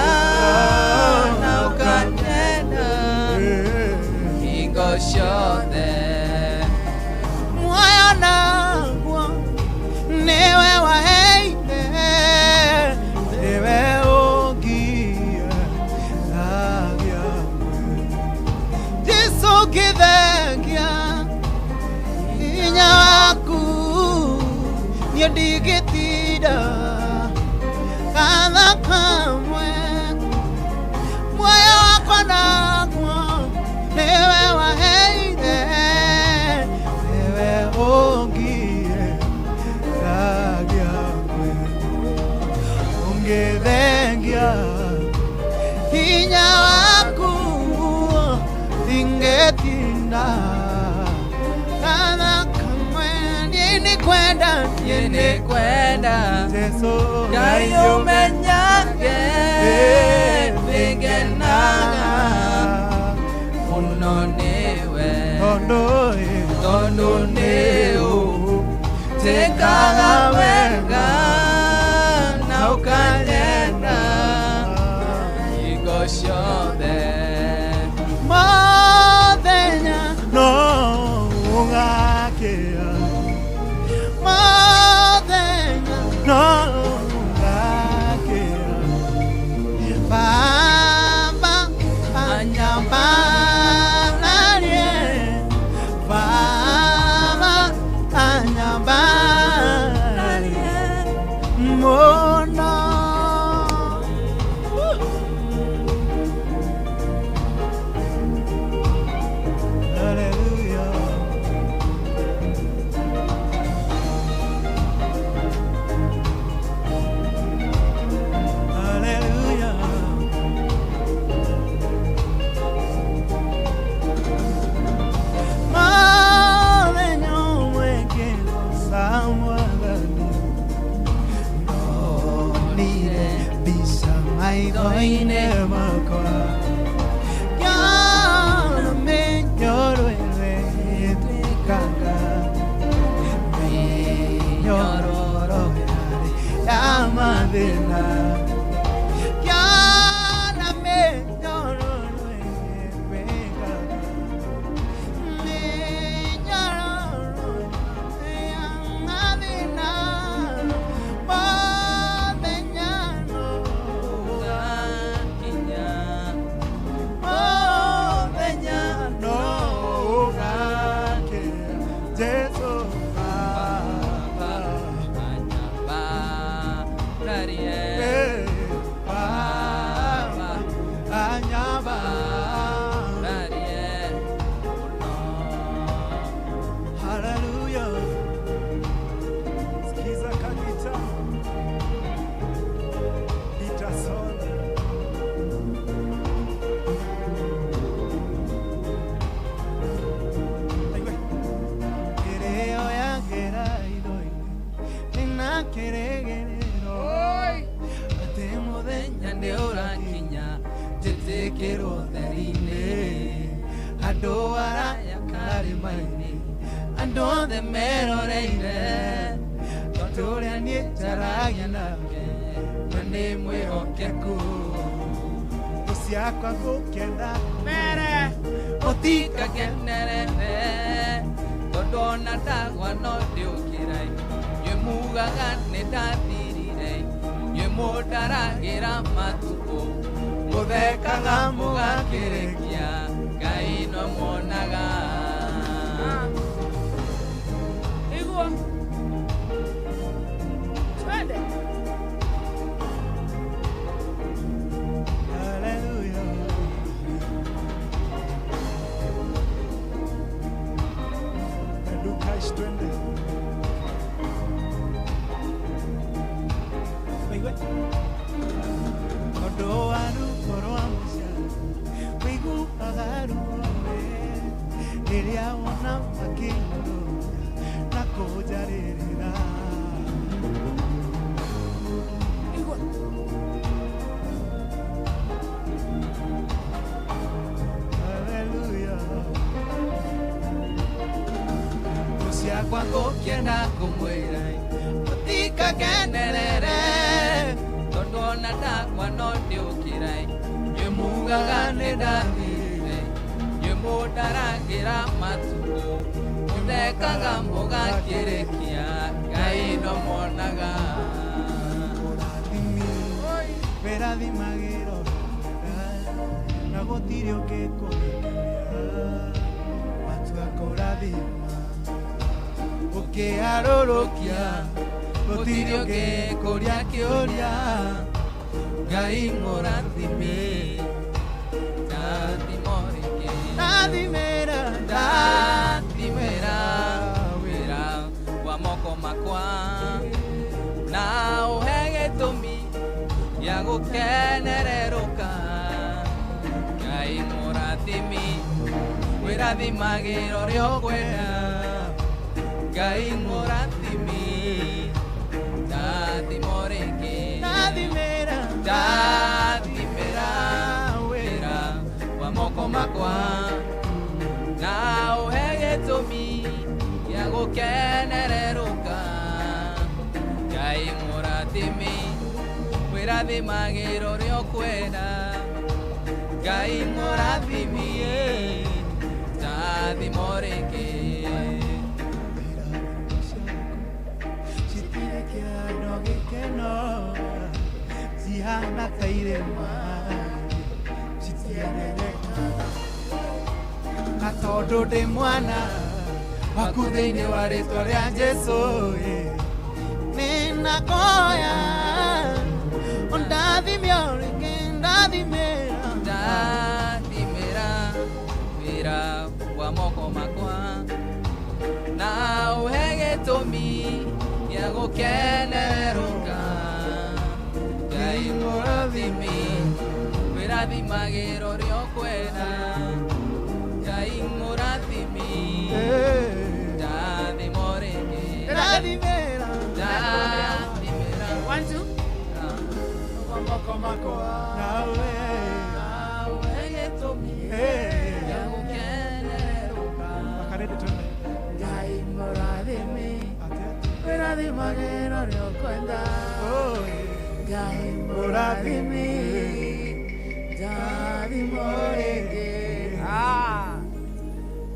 na ũkanyenda hingo ciothe Muoyo naguo nĩwe waheire nĩwe ũngiethagia Jesũ ngĩthengia hinya waku niĩ ndingĩtinda gatha kamwe muoyo wakwa naguo nĩwe waheire nĩwe ũngiethagia ũngĩthengia hinya waku ingĩtinda gatha kamwe niĩ nĩngwenda niĩ nĩngwenda Jesũ Ngai ũmenyage nĩngenaga mũno nĩwe tondũ tondũ nĩũnjĩkaga wega na ũkanyenda hingo ciothe Mũthenya no ũgakĩa Mũthenya no ũgakĩa Baba anyambararie Baba anyambararie Ndĩronire mbica maitho-inĩ makwa Ngĩona mĩnyoro ĩrĩa ĩtuĩkaga Mĩnyororo yarĩ ya mathĩna Ngĩona mĩnyororo ĩrĩa ĩtuĩkaga Mĩnyororo ya mathĩna Mũthenya no ũgakinya Mũthenya no ũgakinya Jesu Baba Anyabararie Baba Anyabararie Hallelujah. Sikiza kagita Peterson. Aigua. Kĩrĩo yangĩra itho-inĩ nĩna kĩrĩgĩrĩro atĩ mũthenya nĩ ũrakinya njĩtĩkĩrwo theri-inĩ andũ araya karĩma-inĩ andũ othe meroreire tondũ ũrĩa niĩ njaragia nake na nĩ mwĩhokeku thũ ciakwa gũkenda mere mũtikakenerere tondũ ona ndagwa no ndĩũkĩre inyuĩ mugaga nĩ ndathirire inyuĩ mũndaragĩra matukũ mũthekaga mũgakĩrĩkia Ngai no muonaga Igua. Twende. Hallelujah. Edukash twende. Aigua. Tondũ wa ruo rwa mũciari wĩiguaga ruo we rĩrĩa wona makĩnyũrũria na kũnjarĩrĩra Igua. Hallelujah. Thũ ciakwa ngũkĩenda kũmwĩra mũtikakenerere tondũ ona ndagwa no ndĩũkĩre inyuĩ mugaga nĩ ndathirire inyuĩ mũndaragĩra matukũ mũthekaga mũgakĩrĩkia Ngai no muonaga Ũrathimi wĩrathimagĩrwo na gũtirĩ ũngĩkũrekeria matua kũrathima ũkĩarũrũkia gũtirĩ ũngĩkũria kĩũria Ngai mũrathime ndathimo rĩngĩ Ndathimĩra ndathimĩra wĩra wa moko makwa na ũhe gĩtũmi gĩa gũkenererũka Ngai mũrathimi wĩrathimagĩra ũrĩa ũkwenda Ngai mũrathimi ndathimo rĩngĩ Ndathimĩra ndathimĩra wĩra wa moko makwa na ũhe gĩtũmi gĩa gũkenererũka Ngai mũrathimi wĩrathimagĩra ũrĩa ũkwenda Ngai mũrathimi ndathimo rĩngĩ citirĩ kĩano gĩkeno cihana ta irĩma citiamenyekaga na tondũ ndĩ mwana waku thĩinĩ wa rĩtwa rĩa Jesũ nĩnakoya ũndathime o rĩngĩ ndathimĩra ndathimĩra wĩra wa moko makwa na ũhe gĩtũmi gĩa gũkenerũka Ngai mũrathimi wĩrathimagĩra ũrĩa ũkwenda Ngai mũrathimi ndathimo rĩngĩ Ndathimĩra ndathimĩra 1 2. moko makwa nawe nawe gĩtũmi gĩa gũkenerũka Makarĩndĩ twende. Ngai mũrathime wĩrathimagĩra ũrĩa ũkwenda Ngai mũrathime ndathimo rĩngĩ. Ah,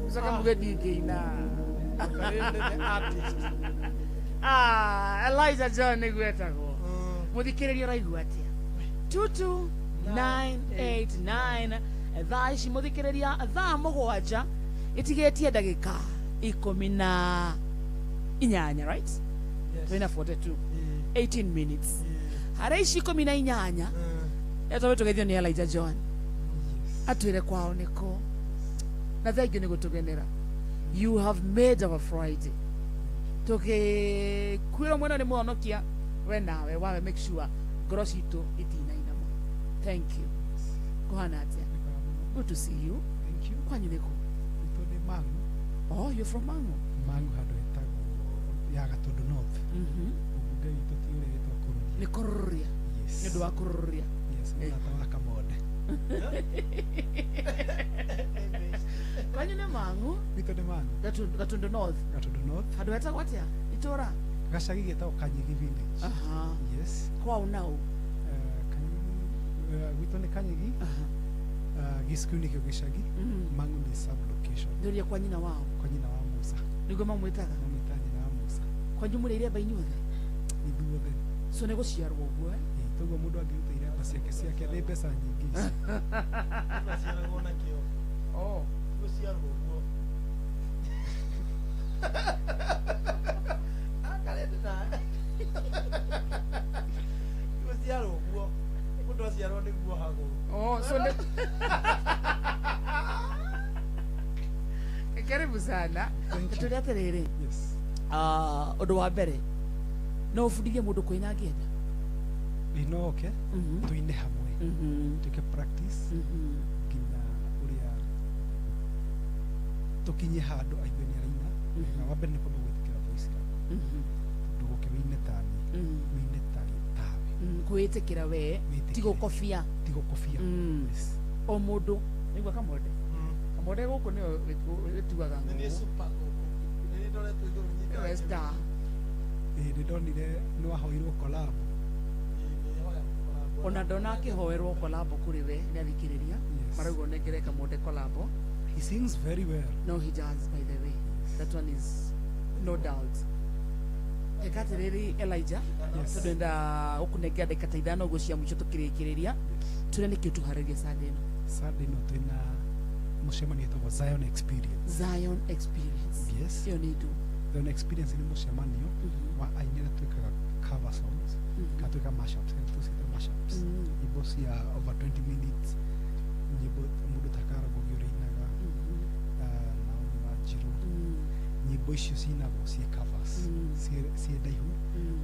ũcoke muge ndingĩina. Ah, Elijah John nĩguo etagwo. Mũthikĩrĩria ũraigua atĩa? 22989 thaa ici mũthikĩrĩria thaa 7 ĩtigĩtie ndagĩka 18, right? Twĩna 42 18 minutes harĩa ici 18 etwabe tũgeithio nĩ Elijah John atwĩre kwao nĩkũ na thengio nĩ gũtũgenera. You have made our Friday. Tũgĩkwĩrwo mwena nĩ mũhonokia we nawe wawe make sure ngoro citũ itinainama. Thank you. Kũhana atĩa? Good to see you. Thank you. Kwanyu nĩkũ? Gwitũ nĩ Mang'u. Oh, you're from Mang'u. Mang'u handũ hetagwo ya Gatũndũ North. Mũmbunge witũ ti ũrĩa wĩtagwo Kũrũria. Nĩ Kũrũria. Yes. Nĩ ũndũ wa Kũrũria. Yes, mũrata wa Kamonde. Kwanyu nĩ Mang'u? Gwitũ nĩ Mang'u. Gatũndũ North. Gatũndũ North. Handũ hetagwo atĩa? Itũra? Gacagi getagwo Kanyigi Village. Aha. Yes. Kwao nau? Kanyigi, gwitũ nĩ Kanyigi. Gĩcigo nĩkĩo gĩcagi. Mang'u nĩ sub location. Nĩũria kwa nyina wao? Kwa nyina wa Musa. Nĩguo mamwĩtaga? Mamwĩtaga nyina wa Musa. Kwanyu mũrĩ iremba inyuothe? Ithuothe. So nĩ gũciarwo ũguo eh? Ĩĩ, toguo mũndũ angĩruta iremba ciake ciake nĩ mbeca nyingĩ ici. Aciaragwo nakĩo. Oh. Gũciarwo ũguo. Akarĩte nawe. Gũciarwo ũguo. Mũndũ aciarwo nĩguo ohagwo. Oh, so nĩ Karibu sana. Tũrĩ atĩrĩrĩ. Yes. Ũndũ wa mbere no ũbundithie mũndũ kũina angĩenda? Ĩĩ no oke tũine hamwe tuĩke practice nginya ũrĩa tũkinye handũ aigue nĩ araina. Na wa mbere nĩ kwamba gwĩtĩkĩra voice yaku. Ndũgoke wĩine tani, wĩine tawe. Kwĩĩtĩkĩra we ti gũkobia. Ti gũkobia. Yes. O mũndũ nĩguo Kamonde. Kamonde gũkũ nĩwe wĩtuaga Nĩ niĩ ng'ũngũ. super gũkũ. Nĩ niĩ ndoretwo igũrũ nyita. Nĩwe star. Ĩĩ nĩ ndonire nĩ wahoirwo collab. Ona ndona akĩhoerwo kolabo kũrĩ we nĩ athikĩrĩria marauga ũnengere Kamonde kolabo. He sings very well. No, he does, by the way. That one is no doubt. Reka atĩrĩrĩ Elijah, Yes. tondũ enda gũkũnengera ndagĩka ta 5 ũguo cia mũico tũkĩrĩkĩrĩria tũrĩa nĩkĩo tũharĩrie Sunday ĩno. Sunday ĩno twĩna mũcemanio wĩtagwo Zion Experience. Zion Experience. Yes. Ĩyo nĩ ndũ. Zion Experience nĩ mũcemanio wa aini arĩa twĩkaga cover songs kana twĩkaga mashups, kana tũciĩta mashups. Nyĩmbo cia over 20 minutes, nyĩmbo mũndũ ta Karangũgĩ ũrĩa ainaga, Naomi Wanjiru. Nyĩmbo icio cinagwo ciĩ covers, ciĩ ndaihu,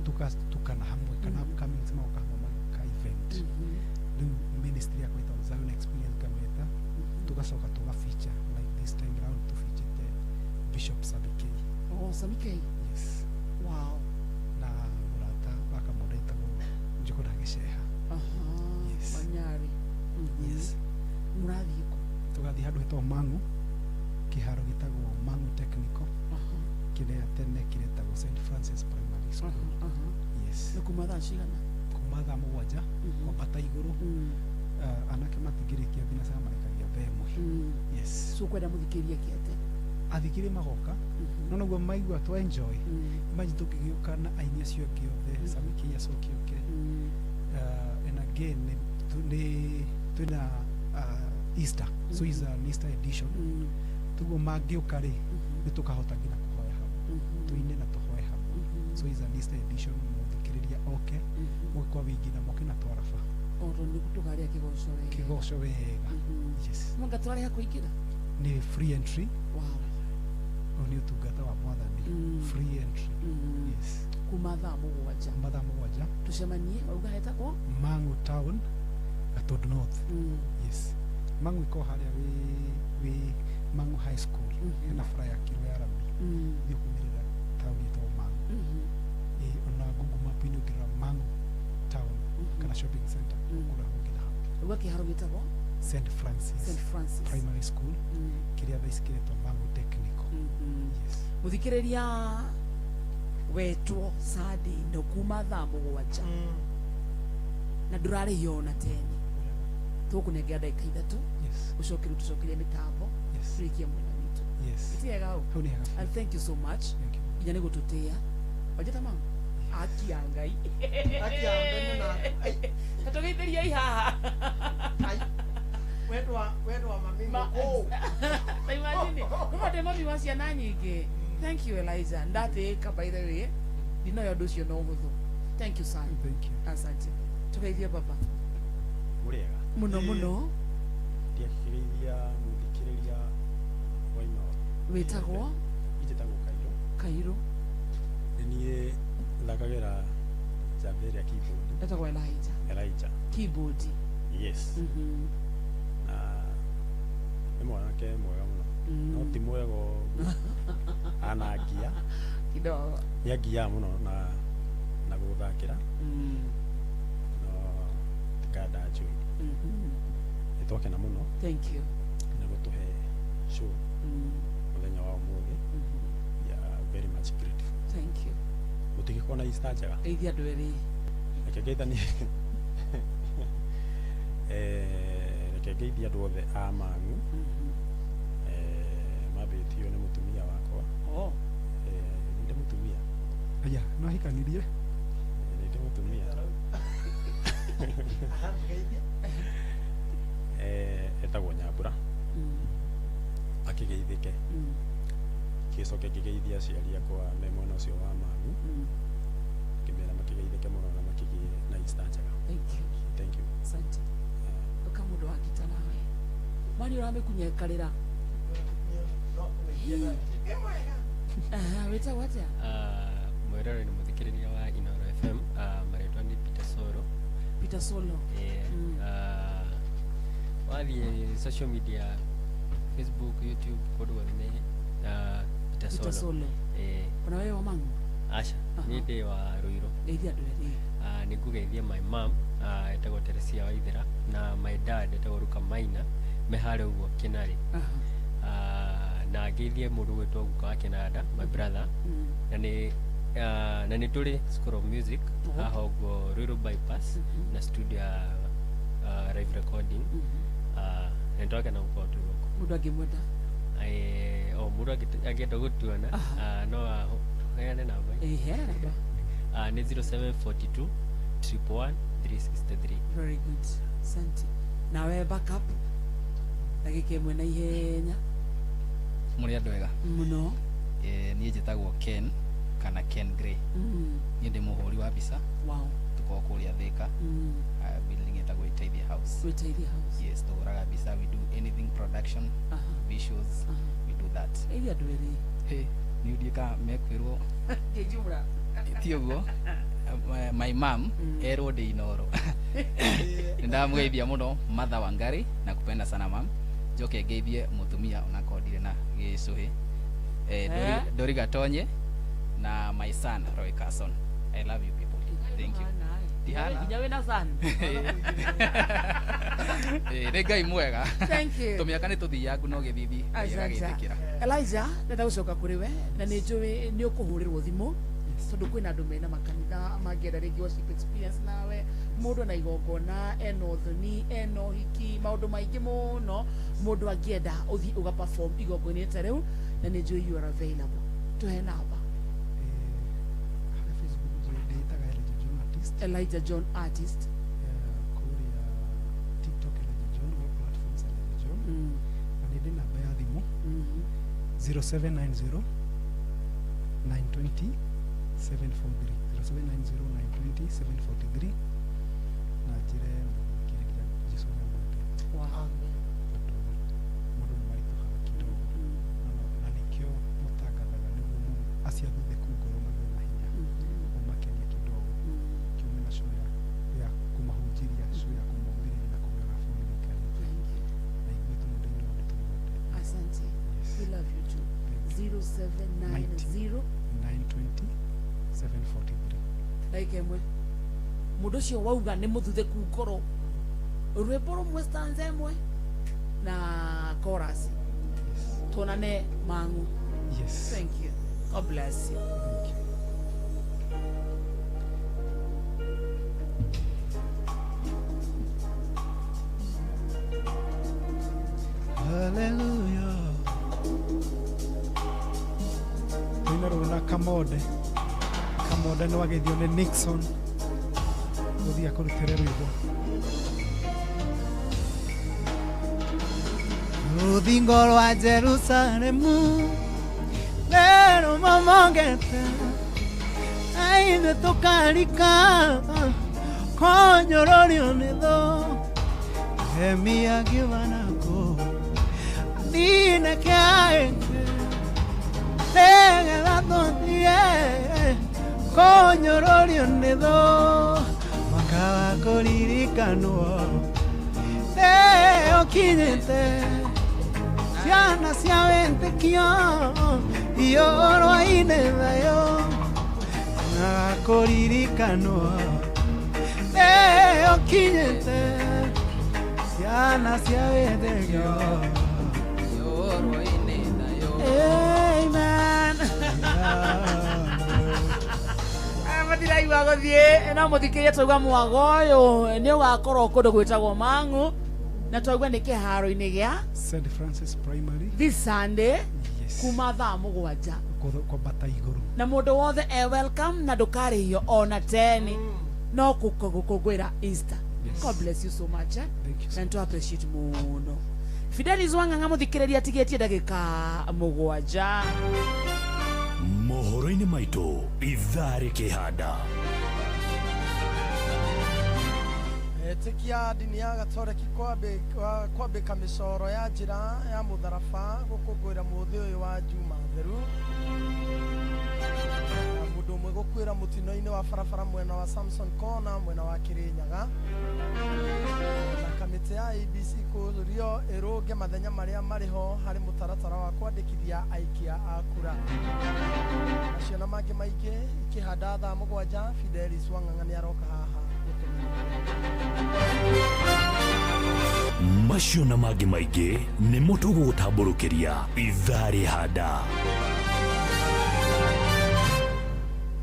tũgatukana hamwe kana upcomings magoka hamwe magoka event. Rĩu ministry yakwa ĩtagwo Zion Experience ngamĩta, tũgacoka tũga feature like this time round tũfeaturete Bishop Samikei. Oh, Samikei. Yes. Wow. Na mũrata wa Kamonde etagwo Njũgũna Gĩceha. Aha. Yes. Manyari. Yes. Mũrathiĩ kũ? Tũgathiĩ handũ hetagwo Mang'u, kĩharo gĩtagwo Mang'u Technical, kĩrĩa tene kĩretagwo St Francis Primary School. Yes. Nĩ kuma thaa cigana? Kuma thaa 7 kwambata igũrũ. Anake matingĩrĩkia thinacara marĩkagia thaa 1. Yes. So kwenda mũthikĩrĩrie kĩate? Athikĩrĩria magoka no noguo maigua twa enjoy. Imagine tũngĩgĩũka na aini acio angĩ othe, Samikei acoke oke. And again nĩ twĩna Easter, so is an Easter edition. Toguo mangĩũka rĩ nĩ tũkahota nginya kũhoya hamwe, tũine na tũhoe hamwe. So is an Easter edition, mũthikĩrĩria oke moke kwa wĩingĩ na moke na twaraba. O tondũ tũkarĩa kĩgoco wega. Kĩgoco wega. Yes. Mwanga tũrarĩha kũingĩra? Nĩ free entry. Wow. Ũyũ nĩ ũtungata wa mwathani. Free entry. Yes. Kuma thaa 7. Kuma thaa 7. Tũcemanie wauga hetagwo? Mang'u Town, Gatũndũ North. Yes. Mang'u iko harĩa wĩ Mang'u High School. Hena bara ya Kĩrũ ya rami. Thiĩ kumĩrĩra taũni ĩtagwo Mang'u. Ĩĩ, ona Google Map-inĩ ũngĩrora Mang'u Town kana shopping center Gũkũra nginya hau. Rĩu kĩharo gĩtagwo St Francis. St Francis Primary School, kĩrĩa thaa ici kĩretwo Mangu Technical. Yes. Mũthikĩrĩria, wetwo Sunday no kuma thaa 7 na ndũrarĩhio ona teni, tũkũnengera ndagĩka 3. Yes. Ũcoke rĩu tũcokerie mĩtambo. Yes. Tũrĩkie mwena witũ. Yes. Ti hega hau? Hau nĩ hega biũ. And thank you so much nginya nĩ gũtũtĩa wanjĩta mama akia Ngai. Akia Ngai na na tũgeithĩriei haha. Wendwa mami mũkũũ. Ta imagine kuma ndĩ mami wa ciana nyingĩ. Thank you, Elijah, ndatĩĩka. By the way, ndinoya ũndũ ũcio no ũhũthũ. Thank you, son. Thank you. Asante. Tũgeithie baba. Mũrĩega? Mũno mũno. Ndiakĩgeithia mũthikĩrĩria wa Inooro. Wĩtagwo? Njĩtagwo Kairũ. Kairũ. Nĩ niĩ thakagĩra njamba ĩrĩa keyboard. Etagwo Elijah. Elijah. Keyboard. Yes. Na nĩ mwanake mwega mũno, no ti mwega ũguo anangia. Kidogo. Nĩ angiaga mũno na gũthakĩra, no tikanda njũĩ. Nĩ twakena mũno Thank you. nĩ gũtũhe show mũthenya wa ũmũthĩ. We are very much grateful. Thank you. Mũtigĩkorwo na Easter njega. Geithia andũ erĩ. Reke ngeithanie, reke ngeithie andũ othe a Mang'u. Mambĩtio nĩ mũtumia wakwa. Oh. Nĩ ndĩ mũtumia. Aya, no ahikanirie. Nĩ ndĩ mũtumia. Etagwo Nyambura. Akĩgeithĩke. Gĩcoke ngĩgeithia aciari akwa me mwena ũcio wa Mang'u, ngĩmera makĩgeithĩke mũno na makĩgĩe na Easter njega. Thank you. Thank you. Asante. Ũka mũndũ wa ngita nawe mwani ũramĩkunyekarĩra. Wĩtagwo atĩa? Mwĩrore nĩ mũthikĩrĩria wa Inooro FM. Marĩtwa nĩ Peter Soro. Peter Solo. Wathiĩ social media, Facebook, YouTube, kũndũ guothe nĩ Peter Solo. Peter Solo. Ona wewe wa Mang'u? Aca, niĩ ndĩ wa Ruiru. Geithia andũ erĩ. Nĩ ngũgeithia my mom, etagwo Teresia Waithera, na my dad etagwo Ruka Maina, me harĩa ũguo Kĩnarĩ. Na ngeithie mũndũ ũgwĩtwo guka wa Kĩnanda, my brother, na nĩ tũrĩ School of Music haha ũguo Ruiru bypass, na studio ya live recording. Na nĩtwakena gũkorwo twĩ gũkũ. Mũndũ angĩmwenda? O mũndũ angĩenda gũtuona, no aheane namba. Heana namba. Nĩ 0742 111 363. Very good. Asante. Nawe backup ndagĩka 1 na ihenya. Mũrĩ andũ ega? Mũno. Niĩ njĩtagwo Ken kana Ken Gray. Niĩ ndĩ mũhũri wa mbica. Wow. Tũkoragwo kũrĩa Thĩka, building ĩtagwo Iteithia House. Iteithia House. Yes, tũhũraga mbica, we do anything production, visuals, we do that. Geithia andũ erĩ. Hey, nĩ ndiĩ kana mekwĩrwo. Ngĩnjura. Ti ũguo. My mom erwo ndĩ Inooro. Nĩ ndamũgeithia mũno, Martha Wangari, na kupenda sana mam. Njoke ngeithie mũtumia onakorwo ndirĩ na gĩcũhĩ, Dori Gatonye, na my son Roy Carson. I love you people. Thank you. Ndihana. Nginya wĩna son. Nĩ Ngai mwega. Thank you. Tũmĩaka nĩ tũthiangu no gĩthithi Asante. agagĩtĩkĩra. Elijah, ndenda gũcoka kũrĩ we na nĩ njũĩ nĩ ũkũhũrĩrwo thimũ tondũ kwĩna andũ mena makanitha mangĩenda rĩngĩ worship experience nawe, mũndũ na igongona, ena ũthoni, ena ũhiki, maũndũ maingĩ mũno mũndũ angĩenda ũthiĩ ũga perform igongona ta rĩu, na nĩ njũĩ you are available. Tũhe namba. Harĩa Facebook ndĩĩtaga Elijah John Artist. Elijah John Artist. Kũrĩa TikTok Elijah John, all platforms Elijah John. Na nĩ ndĩ namba ya thimũ 0790 920 743, 0790 920 743, na njĩre mũthikĩrĩria Jesũ nĩamwendete. Wow. Tondũ mũndũ nĩ maritũhaga kidogo. Na nĩkĩo mũtangathaga nĩguo acio athuthĩku ngoro magĩe na hinya, ũmakenie kidogo. Kĩo mena show ya kũmahunjĩria, show ya kũmomĩrĩria na kũmera bũrũri wĩikarĩte. Na ithuĩ tũmũndũ Inooro nĩ tũmwendete. Asante. We love you too. 0790 920 743. Ndagĩka 1 mũndũ ũcio wauga nĩ mũthuthĩku ngoro. Rwĩmbo rũmwe stanza ĩmwe na chorus. Tuonane Mang'u. Yes. Thank you. God bless you. Thank you. Hallelujah. Twina rũna Kamode. Kamode nĩ wageithio nĩ Nixon gũthiĩ akũrutĩre rwĩmbo. Rũthingo rwa Jerusalemu rero mamongete aithe tũkarika konyororio nĩ thũ Nehemia akiuga nine kĩaĩke nĩgetha tũthiĩ konyororio nĩ thũ mwaka wa kũririkanwo nĩ ũkinyĩte ciana cia wĩtĩkio iyũrwa-inĩ thayũ na kũririkanwo nĩ ũkinyĩte ciana cia wĩtĩkio. Amen. Matiraigua gũthiĩ no mũthikĩrie twauga mwago ũyũ nĩ ũgakorwo kũndũ gwĩtagwo Mang'u na twaigua nĩ kĩharo-inĩ gĩa St Francis Primary this Sunday. Yes. Kuma thaa 7 kwambata igũrũ na mũndũ wothe e welcome na ndũkarĩhio ona 10 no gũkũngũĩra Easter. Yes. God bless you so much. Eh? Thank you so na nĩtũ appreciate mũno. Fidelis Wang'ang'a mũthikĩrĩria atigĩtie ndagĩka 7. Mohoro-inĩ maitũ ithaa rĩkĩhanda. Etikia ndini ya Gatoreki kwambĩka mĩcoro ya njĩra ya mũtharaba gũkũngũĩra mũthĩ ũyũ wa Juma Theru. Na mũndũ ũmwe gũkuĩra mũtino-inĩ wa barabara mwena wa Samson Corner mwena wa Kĩrĩnyaga. Na kamĩtĩ ya ABC kũrio ĩrũnge mathenya marĩa marĩ ho harĩ mũtaratara wa kwandĩkithia aikia a kura. Macio na mangĩ maingĩ ikĩhanda thaa 7 Fidelis Wang'ang'a nĩ aroka haha. Macio na mangĩ maingĩ nĩmo tũgũgũtambũrũkĩria ithaa rĩhanda.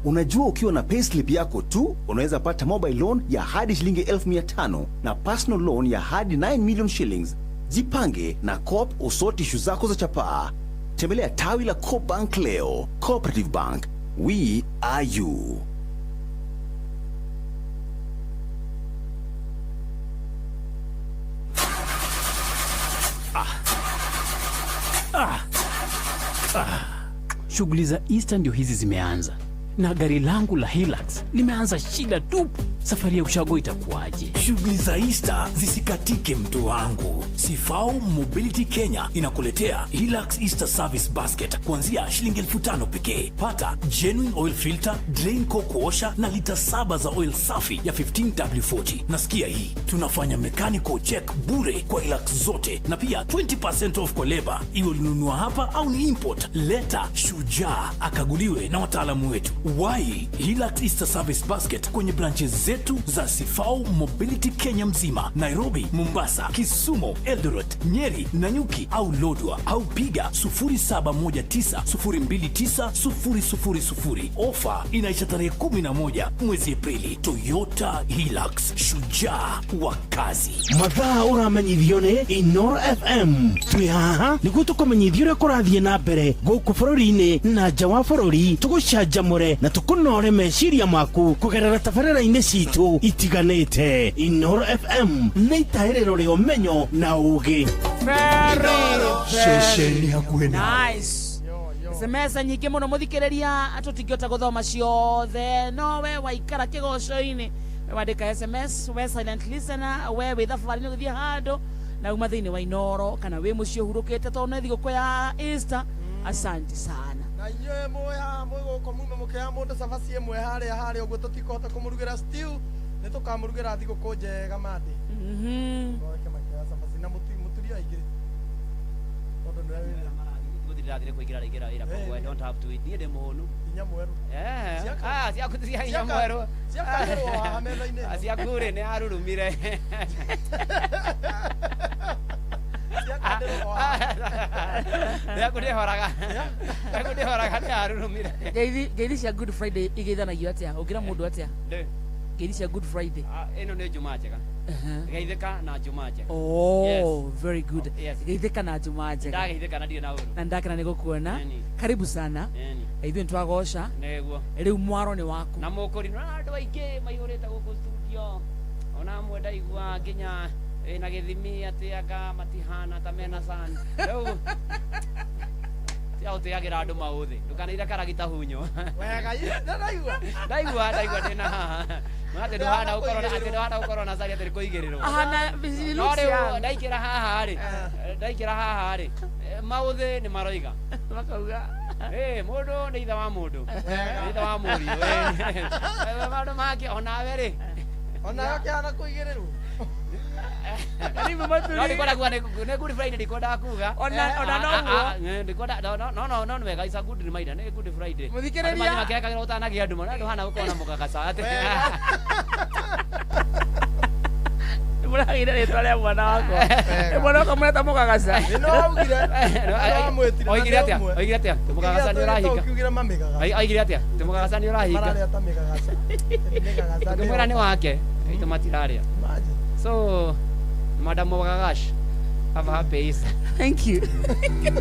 Unajua ukiwa na payslip yako tu unaweza pata mobile loan ya hadi shilingi 1500 na personal loan ya hadi 9 million shillings. Jipange na Coop usoti ishu zako za chapaa. Tembelea tawi la Coop Bank leo. Cooperative Bank, we are you. Shughuli za Easter ndio hizi zimeanza na gari langu la Hilux limeanza shida tupu. Safari ya ushago itakuwaje? Shughuli za Easter zisikatike mtu wangu. Sifao Mobility Kenya inakuletea Hilux Easter Service Basket kuanzia shilingi 5000 pekee. Pata genuine oil filter, drain coke washer na lita 7 za oil safi ya 15W40. Nasikia hii, tunafanya mechanical check bure kwa Hilux zote na pia 20% off kwa labor. Iwe ulinunua hapa au ni import, leta shujaa akaguliwe na wataalamu wetu. Wai Hilux Easter Service Basket kwenye branches zetu za Sifao Mobility Kenya mzima, Nairobi, Mombasa, Kisumu, Eldoret, Nyeri, Nanyuki au Lodwar, au piga 0719029000. Ofa inaisha tarehe 11 mwezi Aprili. Toyota Hilux, shujaa wa kazi. Mathaa ũramenyithio nĩ Inoro FM. Twĩ haha nĩguo tũkũmenyithia ũrĩa kũrathiĩ na mbere gũkũ bũrũri-inĩ na nja wa bũrũri, tũgũcanjamũre na tũkũnore meciria maku kũgerera tabarĩra-inĩ citũ itiganĩte. Inoro FM nĩ itahĩrĩro rĩa ũmenyo na ũũgĩ. Ceceni hakuhĩ nawe. Nice. SMS nyingĩ mũno mũthikĩrĩria tũtingĩhota gũthoma ciothe no we waikara kĩgoco-inĩ we wandĩka SMS we silent listener we wĩ thabarĩ-inĩ ũgĩthiĩ handũ na uma thĩinĩ wa Inoro kana wĩ mũciĩ ũhurũkĩte tondũ nĩ thigũkũ ya Easter. Asante sana. Na inyuĩ mwĩ haha mwĩ gũkũ mume mũkĩoya mũndũ cabaci ĩmwe harĩa harĩa ũguo tũtikũhota kũmũrugĩra stew nĩ tũkamũrugĩra thigũkũ njega mande. Moke makĩoya cabaci na mũturia aingĩ tondũ nĩwe wĩna Ndĩrathiĩ kũingĩra raingĩra wĩra, koguo I don't have to eat. Niĩ ndĩ mũhũnu. Hinya mwerũ. Ah, ciaku ti cia hinya mwerũ. Ciakandĩrwo haha metha-inĩ. Ah, ciaku rĩ nĩ arurumire. Ciakandĩrwo haha. Ciaku ndĩhoraga. Ciaku ndĩhoraga, nĩ arurumire. Ngeithi cia Good Friday igeithanagio atia? Ũngĩra mũndũ atia? Ndĩ. Ngeithi cia Good Friday. Ah, ĩno nĩ Njuma njega. Geithĩka na Njuma njega. Oh, Yes. very good. Yes. Geithĩka na Njuma njega. Ndageithĩka na ndirĩ na ũru. Na ndakena nĩ gũkuona. Ĩni. Karibu sana. Ĩni. Ithuĩ nĩtwagoca. Nĩguo. Rĩu mwaro nĩ waku. Na mũkũri na andũ aingĩ maihũrĩte gũkũ studio, ona amwe ndaigua nginya ĩna gĩthimi atĩ anga matihana ta mena san rĩu tia ũtĩagĩra andũ maũthĩ, ndũkanaire karagita hunyo. Wega, ndaigua. Ndaigua ndĩna haha atĩ ndũhana gũkorwo atĩ ndũhana gũkorwo na cari atĩ nĩ kũigĩrĩrwo. Ahana no rĩu ndaingĩra haha rĩ, ndaingĩra haha rĩ, maũthĩ nĩ maroiga. Makauga. Ĩ mũndũ nĩ ithe wa mũndũ, nĩ ithe wa mũriũ. Maũndũ mangĩ onawe rĩ. Onawe ũkĩhana kũigĩrĩrwo. Karibu Maturi. No ndikwenda kuga nĩ Good Friday, ndikwendaga kuga. Ona noguo. Ndikwenda, no no no no, nĩ wega, it's a good reminder, nĩ Good Friday. Mũthikĩrĩria. Andũ mathiĩ makĩrekagĩra ũtanagĩa nduma, no ndũhana gũkorwo na mũgagaca atĩ. Mũragĩire rĩtwa rĩa mwana wakwa. Nĩ mwana wakwa mũreta mũgagaca. Ĩno augire. Amwĩtire. Oigire atĩa? Oigire atĩa? Tĩ mũgagaca nĩ ũrahinga. Ũkiugire mamĩgagaca. Oigire atĩa? Tĩ mũgagaca nĩ ũrahinga. Mararĩa ta mĩgagaca. Mĩgagaca. Ũngĩmwĩra nĩ wake, itũ matirarĩa. Imagine. So, Madam Wagagash, have a happy Easter. Thank you.